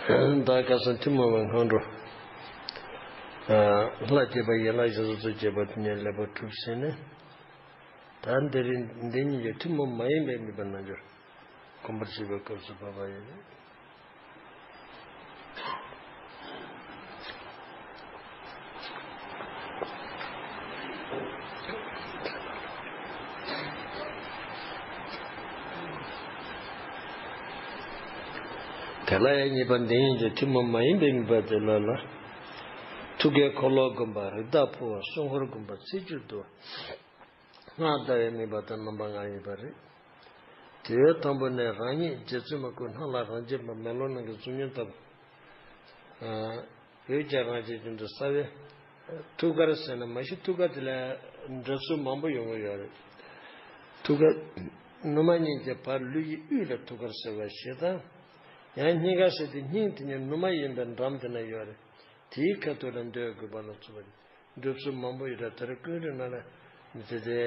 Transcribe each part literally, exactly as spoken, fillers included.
བདག་ཁ་སང་ཐུན་མོང་བའི་སྔོན་འགྲོ། ལྷ་བསྐྱེད་པ་ཡན་ལག་བཞི་སོ་སོ་བསྐྱེད་པ་དེ་ཉིད་ལེགས་པར་གྲུབ་ཟིན་ནས། ད་འདི་རིང་འདི་ཉིད་ཀྱི་ཐུན་མོང་མ་ཡིན་པའི་དམིགས་པའི་རྣལ་འབྱོར་སྒོམ་པར་བྱེད་པའི་སྐབས་སུ་བབ་པ་ཡིན། དེ་ལ་ཡང་གཉིས་པ་འདི་ཉིད་ཀྱི་ཐུན་མོང་མ་ཡིན་པའི་དམིགས་པ་དེ་ལ་ལ། ཐུགས་ཀའི་འཁོར་ལོ་བསྒོམ་པ། རིགས་བདག་འཕོ་བ། སྲུང་འཁོར་བསྒོམ་པ། ཚེས་བཅུ་བསྡུ་བ། སྔགས་བཟླ་བའི་དམིགས་པ་དང་རྣམ་པ་ལྔ་ཡོད་པ་རེད། དེའི་དང་པོ་ནས་རང་ཉིད་རྗེ་བཙུན་མ་སྐུ་སྣང་ལ་རང་རྒྱལ་བ་མེ་ལོང་ནང་གི་གཟུགས་བརྙན་ལྟ་བུ། ཨ། འོད་ཀྱང་རང་བཞིན་རྒྱུན་དུ་གསལ་བའི་ཐུགས་ཀར་ཟེར་ན་མ་གཞི་ཐུགས་ཀ་དེ་ལ་འདྲ་ཚུལ་མང་པོ་ཡོང་གི་ཡོད་རེད། ཐུགས་ཀ་ནུ་མ་གཉིས་ཀྱི་བར་ལུས་ཀྱི་དབུས་ལ་ཐུགས་ཀར་ཟེར་བ་ཞིག་དང་། ཡང་སྙིང་ག་ཟེར་དེ་སྙིང་དེ་ཉིད་ནུ་མ་ཡིན་པའི་འགྲམ་དེ་ན་ཡོད་རེད། དེའི་ཁ་ཐུག་ལ་འདོད་དགོས་པ་ལ་སོགས་པ་འགྲོ་ཚུལ་མང་པོ་ཡོད་ར། དེར་ཀུན་རེ་ན་ལ་མི་ཚེ་དེ་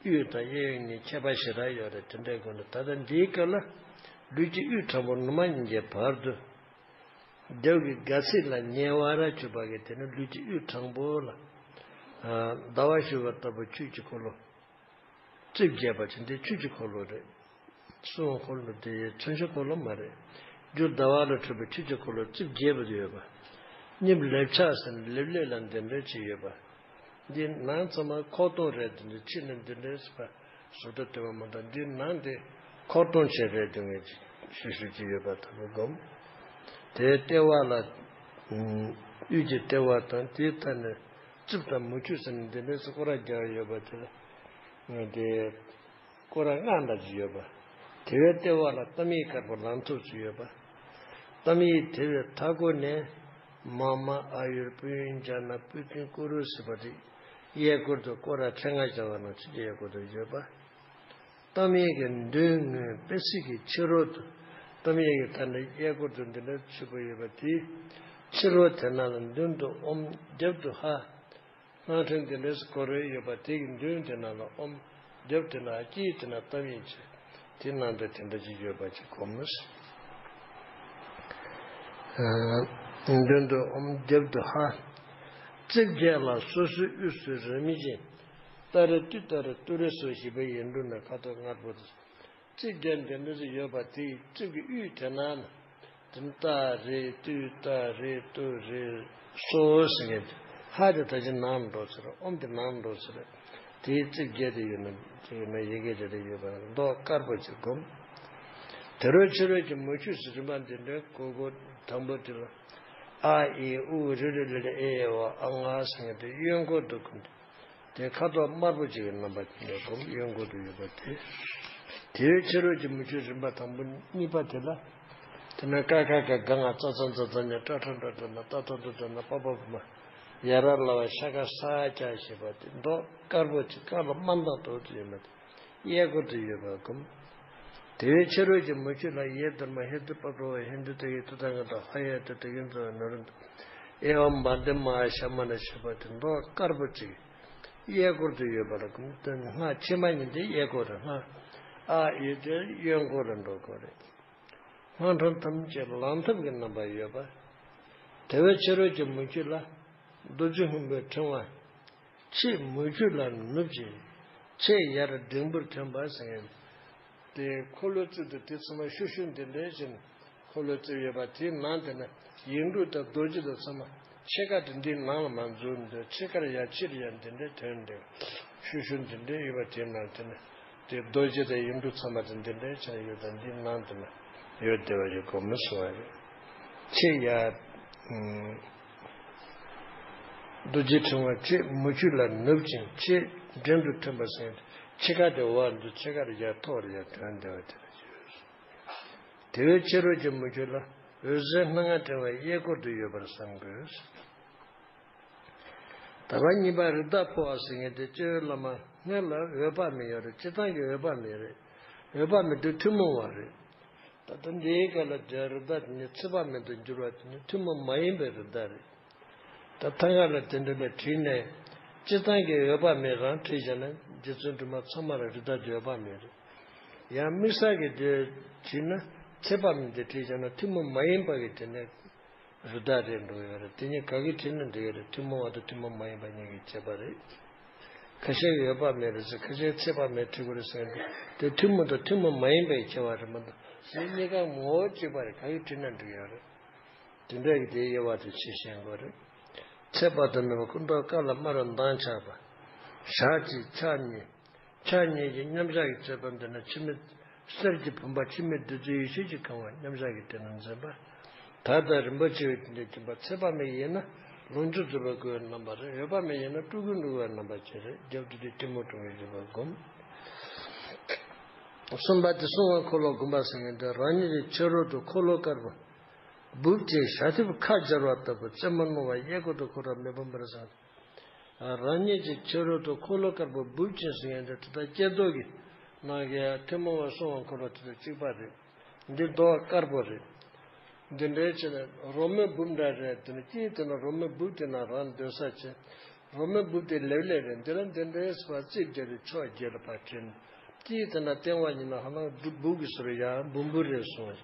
དབུས་དང་གཡས་གཡོན་གཉིས་ཁྱད་པར་ཞེ་དྲག་ཡོད་རེད། དེ་འདྲའི་སྒོ་ནས་ད་ལྟ་འདིའི་སྐབས་ལ་ལུས་ཀྱི་དབུས་དྲང་པོ་ནུ་མ་གཉིས་ཀྱི་བར་དུ་རྒྱབ་ཀྱི་སྒལ་ཚིགས་ལ་ཉེ་བར་གྱུར་པ་གི་དེ་ནི་ལུས་ཀྱི་དབུས་དྲང་པོ་ལ་ཟླ་བ་ཞུ་བ་ལྟ་བུ་ཆོས་ཀྱི་འཁོར་ལོ། རྩིབས་བརྒྱད་པ་ཅན་དེ་ཆོས་ཀྱི་འཁོར་ལོ་རེད། སྲུང་འཁོར་ལོ་དེ་མཚོན་ཆ་འཁོར་ལོ་མ་རེད། རྒྱུ་ཟླ་བ་ལ་འཕྲོད་པའི་ཆོས་ཀྱི་འཁོར་ལོ་རྩིབས་བརྒྱད་པ་དེ་ཡོད་པ། གཉིས་ལེབ་ཆགས་ཟེར་ནས་ལེབ་ལེབ་ལ་འདི་འདྲ་ཅིག་ཡོད་པ། འདི་ནང་ཚང་མ་ཁོག་སྟོང་རེད། འདི་འདྲ་ཕྱི་ནས་འདི་འདྲ་ཟེར་བ་བཟོ་ལྟ་དེ་བ་མ་གཏོགས་འདི་ནང་དེ་ཁོག་སྟོང་ཅན་རེད། འདི་ངས་ཞུ་ཞུ་ཅིག་ཡོད་པ་ད་མི་སྒོམ། དེའི་ལྟེ་བ་ལ་དབུས་ཀྱི་ལྟེ་བ་དང་དེའི་མཐའ་ནས་རྩིབས་དང་མུ་ཁྱུད་ཟེར་ནས་འདི་འདྲ་ཟེར་སྐོར་ར་རྒྱག་ཡོད་པ་དེ་ལ་དེ། སྐོར་ར་ལྔ་འདྲ་ཅིག་ཡོད་པ། དེ་བའི་ལྟེ་བ་ལ་གཏམ་ཡིག་དཀར་པོ་ལང་ཐོག་ཅིག་ཡོད་པ། གཏམ་ཡིག་དེ་བའི་མཐའ་སྐོར་ནས་མ་མ་ཨ་ཡུར་པུ་ཡུན་ཇ་ན་པུ་ཏིན་ཀུ་རུ་ཟེར་བ་དེ་གཡས་སྐོར་དུ་སྐོར་ར་ཕྲེང་ལྔ་བྱ་བ་ནང་ཚུད་ཀྱི་གཡས་སྐོར་དུ་ཡོད་པ། གཏམ་ཡིག་གི་མདུན་ངོས་པེ་སི་གི་ཕྱི་རོལ་དུ་གཏམ་ཡིག་གི་མཐའ་ནས་གཡས་སྐོར་དུ་འདི་འདྲ་ཚུད་པ་ཡོད་པ་དེའི་ཕྱི་རོལ་དེ་ན་ལ་མདུན་དུ་ཨོམ་རྒྱབ་ཏུ་ཧ། སྔགས་ཕྲེང་དེ་འདྲས་སུ་བསྐོར་བའི་ཡོད་པ་དེ་གི་མདུན་དེ་ན་ལ་ཨོམ། རྒྱབ་དེ་ན་དཀྱིལ་དེ་ན་གཏམ་ཡིག་བྱས། དེ་ནང་དུ་དེ་འདྲ་ཅིག་ཡོད་པ་ཅིག་སྒོམ་མོ། མདུན་དུ་ཨོམ་རྒྱབ་ཏུ་ཧ། རྩིབས་བརྒྱད་ལ་སོ་སོའི་དབུས་སུ་རིམ་བཞིན་ཏཱ་རེ་ཏུཏྟཱ་རེ་ཏུ་རེ་སོགས་བཞི་པའི་ཡིག་འབྲུ་ནས་ཁ་དོག་དམར་པོ་དང་། རྩིབས་བརྒྱད་འདི་འདྲ་ཞིག་ཡོད་པ་དེའི་རྩིབས་ཀྱི་དབུས་དེ་ན་ན། དེ་ནི་ཏཱ་རེ་ཏུཏྟཱ་རེ་ཏུ་རེ་སོགས་ཟེར་མཁན་དེ་ཧ་དེ་ད་ཅི་ནང་འགྲོ་ཟེར། ཨོམ་དེ་ནང་འགྲོ་ཟེར། དེའི་རྩིབས་བརྒྱད་དེ་ཡོད་ན་དེ་ཡོད་ན་ཡི་གེ་དེ་རེ་ཡོད་པ་མདོག་དཀར་པོ་ཅིག་སྒོམ། དེ་རུ་ཕྱི་རོལ་གྱི་མུ་ཁྱུད་ཟེར་རིམ་པ་འདི་འདྲའི་གོ་གོ་དང་པོ་དེ་ལ་ཨ་ཨི་ཨུ་རི་རི་ལི་ལི་ཨེ་ཨེ་ཨོ་ཨ་ང་ཟེར་མཁན་དེ་གཡོན་སྐོར་དུ་ཁུམ་སྟེ། དེ་ཁ་དོག་དམར་པོ་ཅིག་གི་རྣམ་པ་དེ་འདྲ་སྒོམ། གཡོན་སྐོར་དུ་ཡོད་པ་དེ། དེའི་ཕྱི་རོལ་གྱི་མུ་ཁྱུད་རིམ་པ་དང་པོ་གཉིས་པ་དེ་ལ། དེ་ན་ཀ་ཁ་ག་ག་ང་ཙ་ཚ་ཛ་ཛ་ཉ་ཏྲ་ཏྲ་ཏྲ་ཏྲ་ན་ཏ་ཏ་ཏ་ཏ་ན་པ་པ་བ་མ། ཡ་ར་ལ་བ་ཤ་ཀ་ས་ཀྱ་ཞེས་པ་དེ་མདོག་དཀར་པོ་ཅིག་དཀར་ལ་དམར་མདངས་དོད་དུ་ཡོད་པ་དེ། གཡས་སྐོར་དུ་ཡོད་པ་སྒོམ། དེ་བས་ཕྱི་རོལ་གྱི་མུ་ཁྱུད་ལ་ཡེ་དྷརྨ་ཧེ་དུ་པ་བྷ་བ་ཧིན་དུ་ཏ་ཡེ་ཏུ་ཏ་ག་ཏ་ཧ་ཡེ་ཏུ་ཏ་ཡེ་ཛ་ན་རུ་ཏུ་ཨེ་ཝ་མ་དི་མ་ཤ་མ་ན་ཞེས་པ་དེ་མདོག་དཀར་པོ་ཅིག་གཡས་སྐོར་དུ་ཡོད་པ་ལ་སྒོམ། དེ་སྔགས་ཕྱི་མ་གཉིས་དེ་གཡས་སྐོར་དུ། སྔགས་ཨ་ཨི་དེ་གཡོན་སྐོར་ལ་འགྲོ་དགོས་རེད། སྔགས་ཕྲེང་ཐམས་ཅད་ལང་ཐབས་ཀྱི་རྣམ་པ་ཡོད་པ། དེ་བས་ཕྱི་རོལ་གྱི་མུ་ཁྱུད་ལ་རྡོ་རྗེ་སྔོན་པོའི་ཕྲེང་བ། ཕྱེད་མུ་ཁྱུད་ལ་ནུབ་ཅིང་ཕྱེད་ཡར་འགྲེང་བུར་ཐོན་པ་ཟེར་མཁན། དེ་འཁོར་ལོ་རྩིབས་དེ་དེ་ཚང་མ་ཤུ་ཤུ་འདི་འདྲའི་ཅན་འཁོར་ལོ་རྩིབས་ཡོད་པ་དེའི་ནང་དེ་ན་ཡིག་འབྲུ་དང་རྡོ་རྗེ་དང་ཚང་མ་ཕྱེད་ཀ་དེ་འདིའི་ནང་ལ་མ་འཛུལ་འདུག་ཕྱེད་ཀར་ཡར་ཕྱེད་ཡར་འདི་འདྲའི་ཐོན་འདུག་ཤུ་ཤུ་འདི་འདྲའི་ཡོད་པ་དེའི་ནང་དེ་ན་དེ་རྡོ་རྗེ་དང་ཡིག་འབྲུ་ཚང་མ་དེ་འདི་འདྲའི་ཆ་ཡོད་དང་འདིའི་ནང་དེ་ན་ཡོད་བསྡད་པ་ཞིག་གོ་མི་སོང་བ་རེད། ཕྱེད་ཡར། རྡོ་རྗེ་ཕྲེང་བ་ཕྱེད་མུ་ཁྱུད་ལ་ནུབ་ཅིང་ཕྱེད་འགྲེང་དུ་ཐོན་པ་ཟེར། ཕྱེད་ཀ་དེ་འོག་འདུག་ཕྱེད་ཀ་རེ་ཡར་མཐོ་རུ་ཡར་ཐོན་བསྡད་པ་དེ་ལ་ཞུ། དེ་བས་ཕྱི་རོལ་གྱི་མུ་ཁྱུད་ལ་འོད་ཟེར་སྣ་ལྔ་ཕྲེང་བའི་གཡས་སྐོར་དུ་ཡོད་པར་བསམ་དགོས། ད་བར་གཉིས་པ་རིགས་བདག་འཕོ་བ་ཟེར་མཁན་དེ་སྤྱི་བོའི་བླ་མ་སྔོན་ལ་འོད་དཔག་མེད་ཡོད་རེད། སྤྱིར་བཏང་གི་འོད་དཔག་མེད་རེད། འོད་དཔག་མེད་དེ་ཐུན་མོང་བ་རེད། ད་ལྟ་འདིའི་སྐབས་ལ་དེ་རིགས་བདག་དེ་ཉིད་ཚེ་དཔག་མེད་དུ་འགྱུར་བ་དེ་ནི་ཐུན་མོང་མ་ཡིན་པའི་རིགས་བདག་རེད། ད་ཐང་ག་ལ་དེ་འདྲ་ལ་བྲིས་ནས་སྤྱིར་བཏང་གི་འོད་དཔག་མེད་རང་བྲིས་བཞག་ན་རྗེ་བཙུན་སྒྲོལ་མ་ཚང་མ་ལ་རིགས་བདག་དེ་འོད་དཔག་མེད་རེད། ཡང་དམིགས་བསལ་གྱི་དེ་བྲིས་ན་ཚེ་དཔག་མེད་དེ་བྲིས་བཞག་ན་ཐུན་མོང་མ་ཡིན་པ་གི་དེ་ནས་ རི་དྭགས་རེད་འགྲོ་ཡོད་རེད། དེ་གཉིས་ག་གི་བྲིས་ན་འགྲིག་ཡོད་རེད། ཐུན་མོང་བ་དང་ཐུན་མོང་མ་ཡིན་པ་གཉིས་ཀྱི་ཁྱད་པར་རེད། ཁ་ཤས་ཡོད་པ་མེད་རེད་ཟེར། ཁ་ཤས་ཚད་པ་མེད་བྲིས་དགོས་རེད་ཟེར་མཁན་དེ་ཐུན་མོང་དང་ཐུན་མོང་མ་ཡིན་པའི་ཁྱད་པར་རེད་མ་གཏོགས་གཞན་གཉིས་ཀ་ངོ་བོ་གཅིག་པ་རེད། ག་གི་བྲིས་ན་འགྲིག་ཡོད་རེད། དེ་འདྲ་གི་དེའི་དབྱེ་བ་དེ་ཆེས་ཤེས་དགོས་རེད། ཚད་པ་དང་མི་འདྲ་བ་སྐུ་མདོག་དཀར་ལ་དམར་བའི་མདངས་ཆགས་པ། ཞག་གཅིག་ཕྱག་གཉིས། ཕྱག་གཉིས་ཀྱི་མཉམ་བཞག་གི་བྱེད་པ་འདི་ནི་འཆི་མེད་གསེར་གྱི་བུམ་པ་འཆི་མེད་བདུད་རྩི་ཡེ་ཤེས་ཀྱིས་གང་བ་མཉམ་བཞག་གི་སྟེང་ན་འཛིན་པ། ད་ལྟ་རིན་པོ་ཆེ་བའི་དེ་འདྲའི་སྦྱིན་པ་ཚད་པ་མེད་ཡིན་ན་ལོངས་སྤྱོད་རྫོགས་པའི་སྐུའི་རྣམ་པ་རེད། འོད་དཔག་མེད་ཡིན་ན་སྤྲུལ་སྐུ་འགྲུབ་པའི་རྣམ་པ་ཅན་རེད། རྒྱབ་ཏུ་དེ་གཏི་མུག་གྲོང་ཁྱེར་འཇིགས་པ་བསྒོམ། གསུམ་པ་དེ་བསྲུང་བའི་འཁོར་ལོ་བསྒོམ་པ་ཟེར་མཁན་དེ་རང་ཉིད་ཀྱི་ཕྱི་རོལ་དུ་འཁོར་ལོ་དཀར་པོ་སྦུབས་ཅན་ཞལ་ཐུབ་ཁ་སྦྱར་བ་ལྟ་བུ་རྩེ་མོ་རྣོ་བ་གཡས་སྐོར་དུ་འཁོར་བ་མེ་བུམ་པར་བཟང་། རང་ཉིད་ཀྱི་ཕྱི་རོལ་དུ་འཁོར་ལོ་དཀར་པོ་སྦུབས་ཅན་ཟེར་མཁན་དེ་ད་ལྟ་ཀྱེ་རྡོར་གྱི་ནང་གི་ཐུན་མོང་བའི་བསྲུང་བའི་འཁོར་ལོ་དེ་དང་གཅིག་པ་རེད། འདི་རྡོ་དཀར་པོ་རེད། འདི་འདྲའི་ཆེ་ནས་རོལ་མོའི་སྦུབས་འདྲ་རེད། དེ་ནི་དཀྱིལ་དེ་ན་རོལ་མོའི་སྦུབས་དེ་ན་རང་སྡོད་ས་ཆེ། རོལ་མོའི་སྦུབས་དེ་ལེབ་ལེབ་རེད། འདི་ལ་འདི་འདྲའི་སྤ་རྩིབས་བརྒྱད་རེད། ཕྱོགས་བརྒྱད་ལ་ཕར་ཕྲན། དཀྱིལ་དེ་ན་ལྟེ་བ་ཉིད་ན་ཧ་ལམ་སྦུབས་ཀྱི་ཟུར་ཡང་འབུམ་འབུམ་རེད་གསུངས།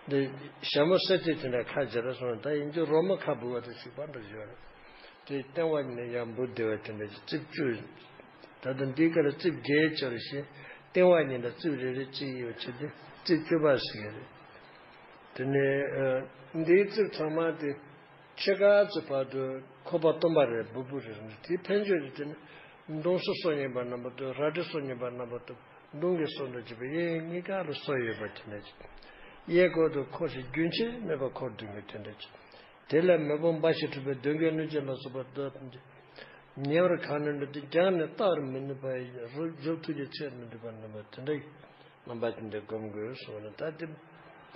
འདི་ཞྭ་མོ་ས་ཐིག་དེ་འདྲ་ཁ་སྦྱར་གསུངས། ད་ཡིན་གྱི་རོལ་མོ་ཁ་སྦུབས་པ་དང་གཅིག་པ་འདྲ་ཡོད་རེད། དེ་ལྟེ་བ་ཉིད་ནས་ཡང་འབུར་བདེ་བ་དེ་འདྲ་གྱི་རྩིབས་བཅུ། ད་ལྟ་འདིའི་སྐབས་ལ་རྩིབས་བརྒྱད་ཅོར་ཞེས་ལྟེ་བ་ཉིད་ནས་རྩིབས་རེ་རེ་གཅིག་ཡོད་ཕྱིར་དེ་རྩིབས་བཅུ་པ་ཟེར་གྱི་རེད། དེ་ནས་འདིའི་རྩིབས་ཚང་མ་དེ་ཕྱེད་ཀ་ཙམ་བར་དུ་ཁོག་པ་སྟོང་པ་རེ་འབུར་འབུར་རེ་རེ་དེའི་ཕན་ཆོད་དེ་དེ་ནི་མདུང་སོ་སོ་ཡིན་པ་རྣམ་པ་དང་རལ་གྲི་སོ་ཡིན་པ་རྣམ་པ་དང་མདུང་གི་སོ་འདྲ་བྱས་པ་གཡས་གཡོན་གཉིས་ཀ་ལ་སོ་ཡོད་པ་དེ་འདྲ་ཅིག་གཡས་སྐོར་དུ་འཁོར་ཞིང་རྒྱུན་ཆད་མེད་པར་འཁོར་སྡོད་མཁན་དེ་འདྲ་ཅིག་དེ་ལས་མེ་དཔུང་འབར་ཞིང་འཁྲུགས་པའི་གདོན་བགེགས་གནོད་སྦྱིན་ལ་སོགས་པ་འདོད་ཉེ་བར་གང་ནས་འགྲོ་དེ་རྒྱང་ནས་བལྟ་བར་མི་ནུས་པ་ཡི་རོ་རྒྱུག་ཐུགས་ཀྱི་ཚད་མི་འགྲུབ་པ་རྣམ་པ་དེ་འདྲ་ཡི་རྣམ་པ་དེ་འདྲ་བསྒོམ་དགོས་གསུངས་ནས། ད་དེ་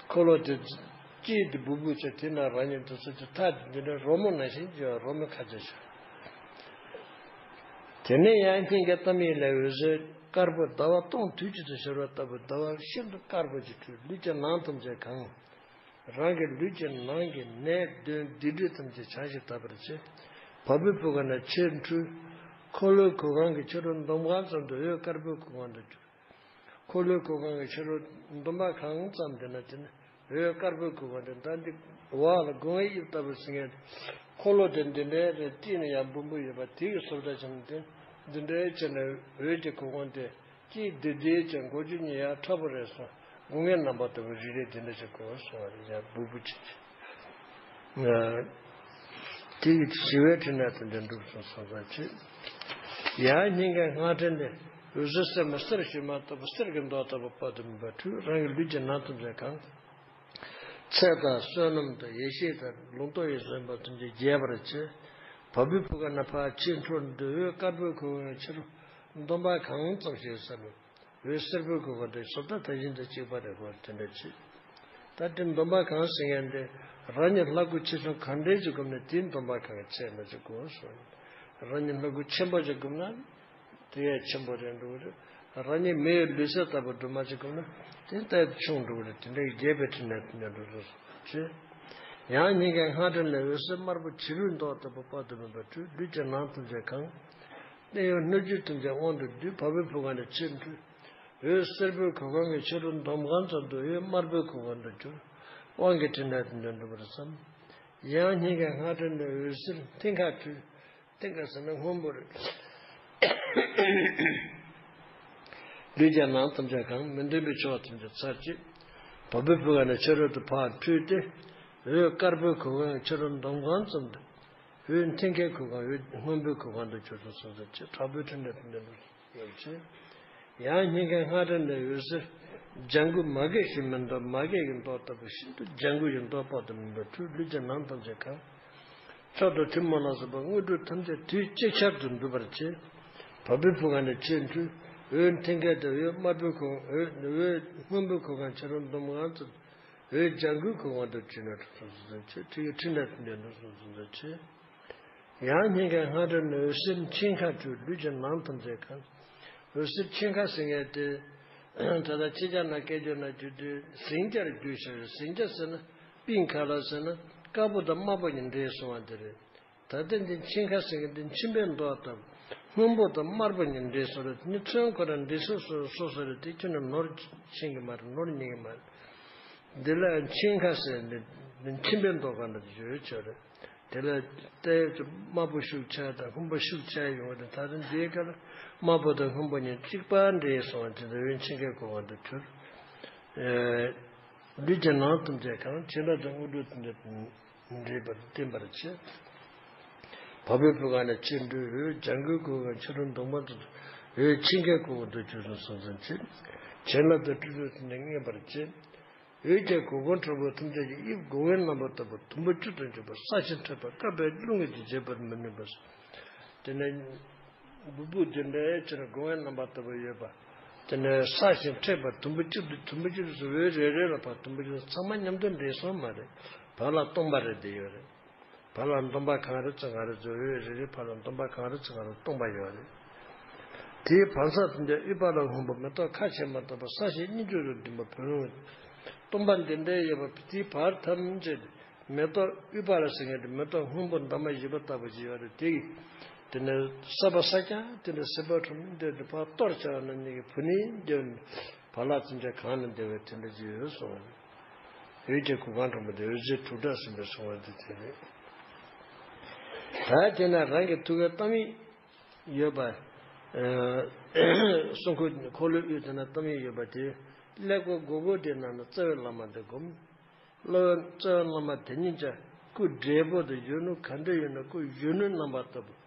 འཁོར་ལོ་དེ་དཀྱིལ་དེ་སྦུབ་སྦུབ་བྱས་དེ་ན་རང་ཉིད་དུ་སོ་ཀྱི་མཐའ་དེ་འདི་འདྲ་རོལ་མོ་ནང་བཞིན་གྱི་རོལ་མོ་ཁ་ཆེ་ཤོས། དེ་ནས་ཡང་སྙིང་གའི་གཏམ་ཡིག་ལས་འོད་ཟེར་དཀར་པོ་ཟླ་བ་སྟོང་དུས་གཅིག་ཏུ་ཤར་བ་ལྟ་བུ་ཟླ་བ་ཤིན་ཏུ་དཀར་པོ་ཅིག་འཕྲོས་ལུས་ཀྱི་ནང་ཐམས་ཅད་གང་། རང་གི་ལུས་ཀྱི་ནང་གི་ནད་གདོན་སྡིག་སྒྲིབ་ཐམས་ཅད་བྱང་ཞིང་དག་པར་བྱེད། བ་སྤུའི་བུ་ག་ནས་ཕྱིར་འཕྲོས། འཁོར་ལོའི་གོ་འཕང་གི་ཕྱི་རོལ་འདོམ་གང་ཙམ་དུ་འོད་དཀར་པོའི་གོ་འཕང་དུ་གྱུར། འཁོར་ལོའི་གོ་འཕང་གི་ཕྱི་རོལ་འདོམ་པ་གང་ཙམ་དེ་ན་དེ་ནི་འོད་དཀར་པོའི་གོ་འཕང་དེ་ད་འདི་འོག་ལ་སྒོ་ངའི་དབྱིབས་ལྟ་བུ་ཟེར་མཁན། འཁོར་ལོ་དེ་འདི་འདྲའི་རེ་དཀྱིལ་ནས་ཡང་སྦུབ་སྦུབ་ཡོད་པ་དེ་གི་བཟོ་ལྟ་བྱས་ནས་དེ་འདི་འདྲའི་བྱས་ནས་འོད་ཀྱི་གོ་འཕང་དེ། དཀྱིལ་བདེ་བདེ་ཅན་མགོ་མཇུག་གཉིས་ཡར་མཁྲེགས་པོ་རེད་སོང་། སྒོ་ངའི་རྣམ་པ་ལྟ་བུ་རེ་རེ་དེ་འདྲ་ཞིག་གོ་སོང་བ་རེད། ཡར་སྦུབ་སྦུབ་ཅིག་ཅིག་དེ་ཡི་ཞི་བའི་ཕྲིན་ལས་དེ་འདྲ་འགྲུབ་སོང་སོང་ཙང་ཅིག་ཡང་སྙིང་གའི་སྔགས་ཕྲེང་ལས་འོད་ཟེར་སེར་མོ་གསེར་ཞུན་མ་ལྟ་བུ་གསེར་གྱི་མདོག་ལྟ་བུ་དཔག་ཏུ་མེད་པ་འཕྲོས་རང་གི་ལུས་ཀྱི་ནང་ཐམས་ཅད་གང་། ཚེ་དང་བསོད་ནམས་དང་ཡེ་ཤེས་དང་ལུང་རྟོགས་ཡིན་ཟེར་བ་ཐམས་ཅད་རྒྱས་པར་བྱེད། བ་སྤུའི་བུ་ག་ནས་ཕར་ཕྱིར་འཕྲོས་འདི་འོད་དཀར་པོའི་གོ་འཕང་ཕྱི་རོལ་འདོམ་པ་གང་ཙམ་ཞིག་ཟེར་ནས། འོད་སེར་པོའི་གོ་འཕང་དེ་བཟོ་ལྟ་དེ་བཞིན་དུ་གཅིག་པ་རེད་གོ། དེ་འདྲ་བྱེད། ད་དེ་འདོམ་པ་གང་ཟེར་མཁན་དེ་རང་ཉིད་ལྷ་སྐུ་ཆེ་ཆུང་གང་འདྲའི་ཅིག་བསྒོམས་ནས་དེའི་འདོམ་པ་གང་གི་ཚད་མ་ཅིག་གོ་སོང་། རང་ཉིད་ལྷ་སྐུ་ཆེན་པོ་ཅིག་བསྒོམས་ན་དེ་ཡང་ཆེན་པོ་རེད་འགྲོ་གི་རེད། རང་ཉིད་མི་ཡི་ལུས་རྩལ་ལྟ་བུ་སྒྲོལ་མ་ཅིག་བསྒོམས་ན་དེ་ལྟ་ཆུང་འགྲོ་གི་རེད། དེ་འདྲའི་རྒྱས་པའི་ཕྲིན་ལས་དེ་འདྲ་འགྲོ་སོང་ཅེས། ཡང་སྙིང་གའི་སྔགས་ཕྲེང་ལས་འོད་ཟེར་དམར་པོ་བྱུ་རུའི་མདོག་ལྟ་བུ་དཔག་ཏུ་མེད་པ་འཕྲོས་ལུས་ཀྱི་ནང་ཐམས་ཅད་གང་། གནས་ཡུལ་སྣོད་བཅུད་ཐམས་ཅད་དབང་དུ་བསྡུས་བ་སྤུའི་བུ་ག་ནས་ཕྱིར་འཕྲོས། འོད་སེར་པོའི་གོ་འཕང་གི་ཕྱི་རོལ་འདོམ་གང་ཙམ་དུ་འོད་དམར་པོའི་གོ་འཕང་དུ་གྱུར། དབང་གི་ཕྲིན་ལས་དེ་འདྲ་འགྲུབ་པར་བསམ། ཡང་སྙིང་གའི་སྔགས་ཕྲེང་ལས་འོད་ཟེར་མཐིང་ཁ་འཕྲོས། མཐིང་ཁ་ཟེར་ན་སྔོན་པོ་རེད། ལུས་ཀྱི་ནང་ཐམས་ཅད་གང་། མི་མཐུན་པའི་ཆོས་ཐམས་ཅད་ཚར་གཅིག་བ་སྤུའི་བུ་ག་ནས་ཕྱི་རོལ་དུ་ཕར་འཕྲོས་ཏེ། འོད་དཀར་པོའི་གོ་འཕང་ཕྱི་རོལ་འདོམ་གང་ཙམ་དུ། འོད་མཐིང་ཁའི་གོ་འཕང་འོད་སྔོན་པོའི་གོ་འཕང་དུ་གྱུར་ཏོ་སོང་ཙམ་ཅིག་དྲག་པོའི་ཕྲིན་ལས་དེ་འདྲ་འགྲུབ་སོང་ཡོད་ཅེས། ཡང་སྙིང་གའི་སྔགས་ཕྲེང་ལས་འོད་ཟེར་ལྗང་གུ་མ་སྐྱེས་ཤིང་མི་འདོར་མ་སྐྱེས་ཀྱི་མདོག་ལྟ་བུ་ཤིན་ཏུ་ལྗང་གུ་ཡི་མདོག་དཔག་ཏུ་མེད་པ་འཕྲོས་ལུས་ཀྱི་ནང་ཐམས་ཅད་གང་། མཆོག་ཏུ་ཐུན་མོང་ལ་སོགས་པ་དངོས་གྲུབ་ཐམས་ཅད་དུས་ཅིག་ཅར་དུ་འགྲུབ་པར་བྱེད། བ་སྤུའི་བུ་ག་ནས་ཕྱིར་འཕྲོས། འོད་མཐིང་ག་དང་འོད་དམར་པོའི་གོ་འོད་འོད་སྔོན་པོའི་གོ་འཕང་ཕྱི་རོལ་འདོམ་གང་ཙམ། འོད་ལྗང་གུའི་གོ་འཕང་དུ་གྱུར་ནས་གྲུབ་སོང་ཟེར་ཅེས་ཁྲིད་ཀྱི་ཕྲིན་ལས་དེ་འདྲ་འགྲུབ་སོང་ཟེར་ཅེས། ཡང་སྙིང་གའི་སྔགས་ཕྲེང་ནས་འོད་ཟེར་མཆིང་ཁ་འཕྲོས་ལུས་ཀྱི་ནང་ཐམས་ཅད་གང་། འོད་ཟེར་མཆིང་ཁ་ཟེར་མཁན་དེ། ད་ལྟ་ཕྱི་རྒྱལ་ན་སྐད་རྒྱུད་ན་རྒྱུད་དེ་ཟིང་སྐྱར་རྒྱུད་ཞེས་རེད། ཟིང་སྐྱར་ཟེར་ན་པིང་ཁ་ལ་ཟེར་ན་དཀར་པོ་དང་དམར་པོ་གཉིས་འདྲེས་སོང་བ་དེ་རེད། ད་ལྟ་འདི་མཆིང་ཁ་ཟེར་མཁན་འདི་མཆིན་པའི་མདོག་དང་སྔོན་པོ་དང་དམར་པོ་གཉིས་འདྲེས་སོང་རེད། ནི་ཚོན་ཁོ་རང་འདྲེས་སོ་སོ་སོ་སོ་རེད། དེ་ཁྱོན་ནས་ནོར་ཕྱིན་གི་མ་རེད། ནོར་ཉན་གི་མ་རེད། འདི་ལ་མཆིང་ཁ་ཟེར་འདི། མཆིན་པའི་མདོག་ག་འདྲ་ཡོད་ཆོག་རེད། དེ་ལ་ལྟས་དམར་པོ་ཤུགས་ཆེ་དང་སྔོན་པོ་ཤུགས་ཆེ་ཡོང་བ་དང་། ད་རེས་འདིའི་སྐབས་ལ་དམར་པོ་དང་སྔོན་པོ་གཉིས་གཅིག་པ་འདྲེས་སོང་བ་དེ་འདྲ་འོད་མཆིན་ཁའི་གོ་འཕང་དུ་གྱུར། ལུས་ཀྱི་ནང་ཐམས་ཅད་གང་། བྱེ་བྲག་ཏུ་དངོས་གྲུབ་ཐམས་ཅད་འདྲེས་པར་བསྟན་པར་བྱེད། བ་སྤུའི་བུ་ག་ནས་ཕྱི་འབྲུ་འོད། ལྗང་གུའི་གོ་འཕང་ཕྱི་རུ་མདོག་དམར་དུ། འོད་མཆིན་ཁའི་གོ་འཕང་དུ་གྱུར་ཅིང་ཟང་ཟིང་བྱེད། བྱིན་རླབས་དང་སྤྲུལ་པའི་ཐུགས་ནི་མངོན་པར་བྱེད། འོད་ཀྱི་གོ་འཕང་དྲུག་པོ་ཐམས་ཅད་ཀྱི་དབྱིབས་སྒོ་ངའི་རྣམ་པ་ལྟ་བུ་དུམ་བུ་གཅིག་ཏུ་འཇུག་པ། གསལ་ཞིང་མཁྲེགས་པ་བསྐལ་པའི་རླུང་གིས་ཀྱང་བརྗེད་པར་མི་ནུས་པ། དེ་ནས་སྦུབ་པུ་དེ་འདྲའི་ཕྱིར་སྒོ་ངའི་རྣམ་པ་ལྟ་བུ་ཡོད་པ། དེ་ནས་གསལ་ཞིང་མཁྲེགས་པ་དུམ་བུ་གཅིག་ཏུ་དུམ་བུ་གཅིག་ཏུ་འོད་རེ་རེ་ལ་ཕར་དུམ་བུ་གཅིག་ཚང་མ་མཉམ་དུ་འདྲེས་སོང་མ་རེད། བར་ལ་སྟོང་པ་རེ་བསྡད་ཡོད་རེད། བར་ལ་འདོམ་པ་གང་རེ་ཙམ་གང་རེ་ཙམ་འོད་རེ་རེ་བར་ལ་འདོམ་པ་གང་རེ་ཙམ་གང་རེ་སྟོང་པ་ཡོད་རེད། དེའི་བར་མཚམས་དེ་འདྲའི་དབུས་པ་ལ་སྔོན་པོ་མེ་ཏོག་ཁ་ཕྱེ་མ་ཐག་པ་གསལ་ཞིང་སྙིང་རྗེ་རུ་ལྡན་པ་བུ་ལོན། སྟོང་པ་འདི་འདྲའི་ཡོད་པ་དེའི་བར་ཐམས་ཅད་མེ་ཏོག་དབུས་པ་ལ་ཟེར་མཁན་དེ་མེ་ཏོག་སྔོན་པོ་འདབ་མ་བཞི་པ་ལྟ་བུ་ཅིག་ཡོད་རེད། དེ་གི་དེ་ནས་ས་པ་ས་ཀྱང་དེ་འདྲ་སེར་པོ་ཁྲོམ་འདི་འདྲ་ཕར་གཏོར་བྱ་བ་རྣམས་ཉིད་ཀྱི་བུ་ནི་འདི་བ་ལ་ཚིམ་བྱ་གང་ནས་འདི་བའི་དེ་འདྲ་ཅིག་ཡོད་གསུངས་པ་རེད། འོད་ཀྱི་གོ་འཕང་དྲུག་པོ་དེ་འོད་ཟེར་དྲུག་སྒྲ་ཟིན་པས་གསུངས་པ་འདི་དེ་རེད། ད་དེ་ན་རང་གི་ཐུགས་ཀའི་གཏམ་ཡིག་ཡོད་པ། གསུང་འཁོར་འཁོར་ལོའི་དབུས་དེ་ན་གཏམ་ཡིག་ཡོད་པ་དེ། ཀླད་ཀོར་སྒོར་སྒོར་དེ་ནང་ན་རྩ་བའི་བླ་མ་དེ་བསྒོམ། བླ་རྩ་བའི་བླ་མ་དེ་ཉིད་ཀྱང་སྐུ་བགྲེས་པོ་དང་གཞོན་ནུ་ག་འདྲ་ཡོད་ན། སྐུ་གཞོན་ནུ་རྣམ་པ་ལྟ་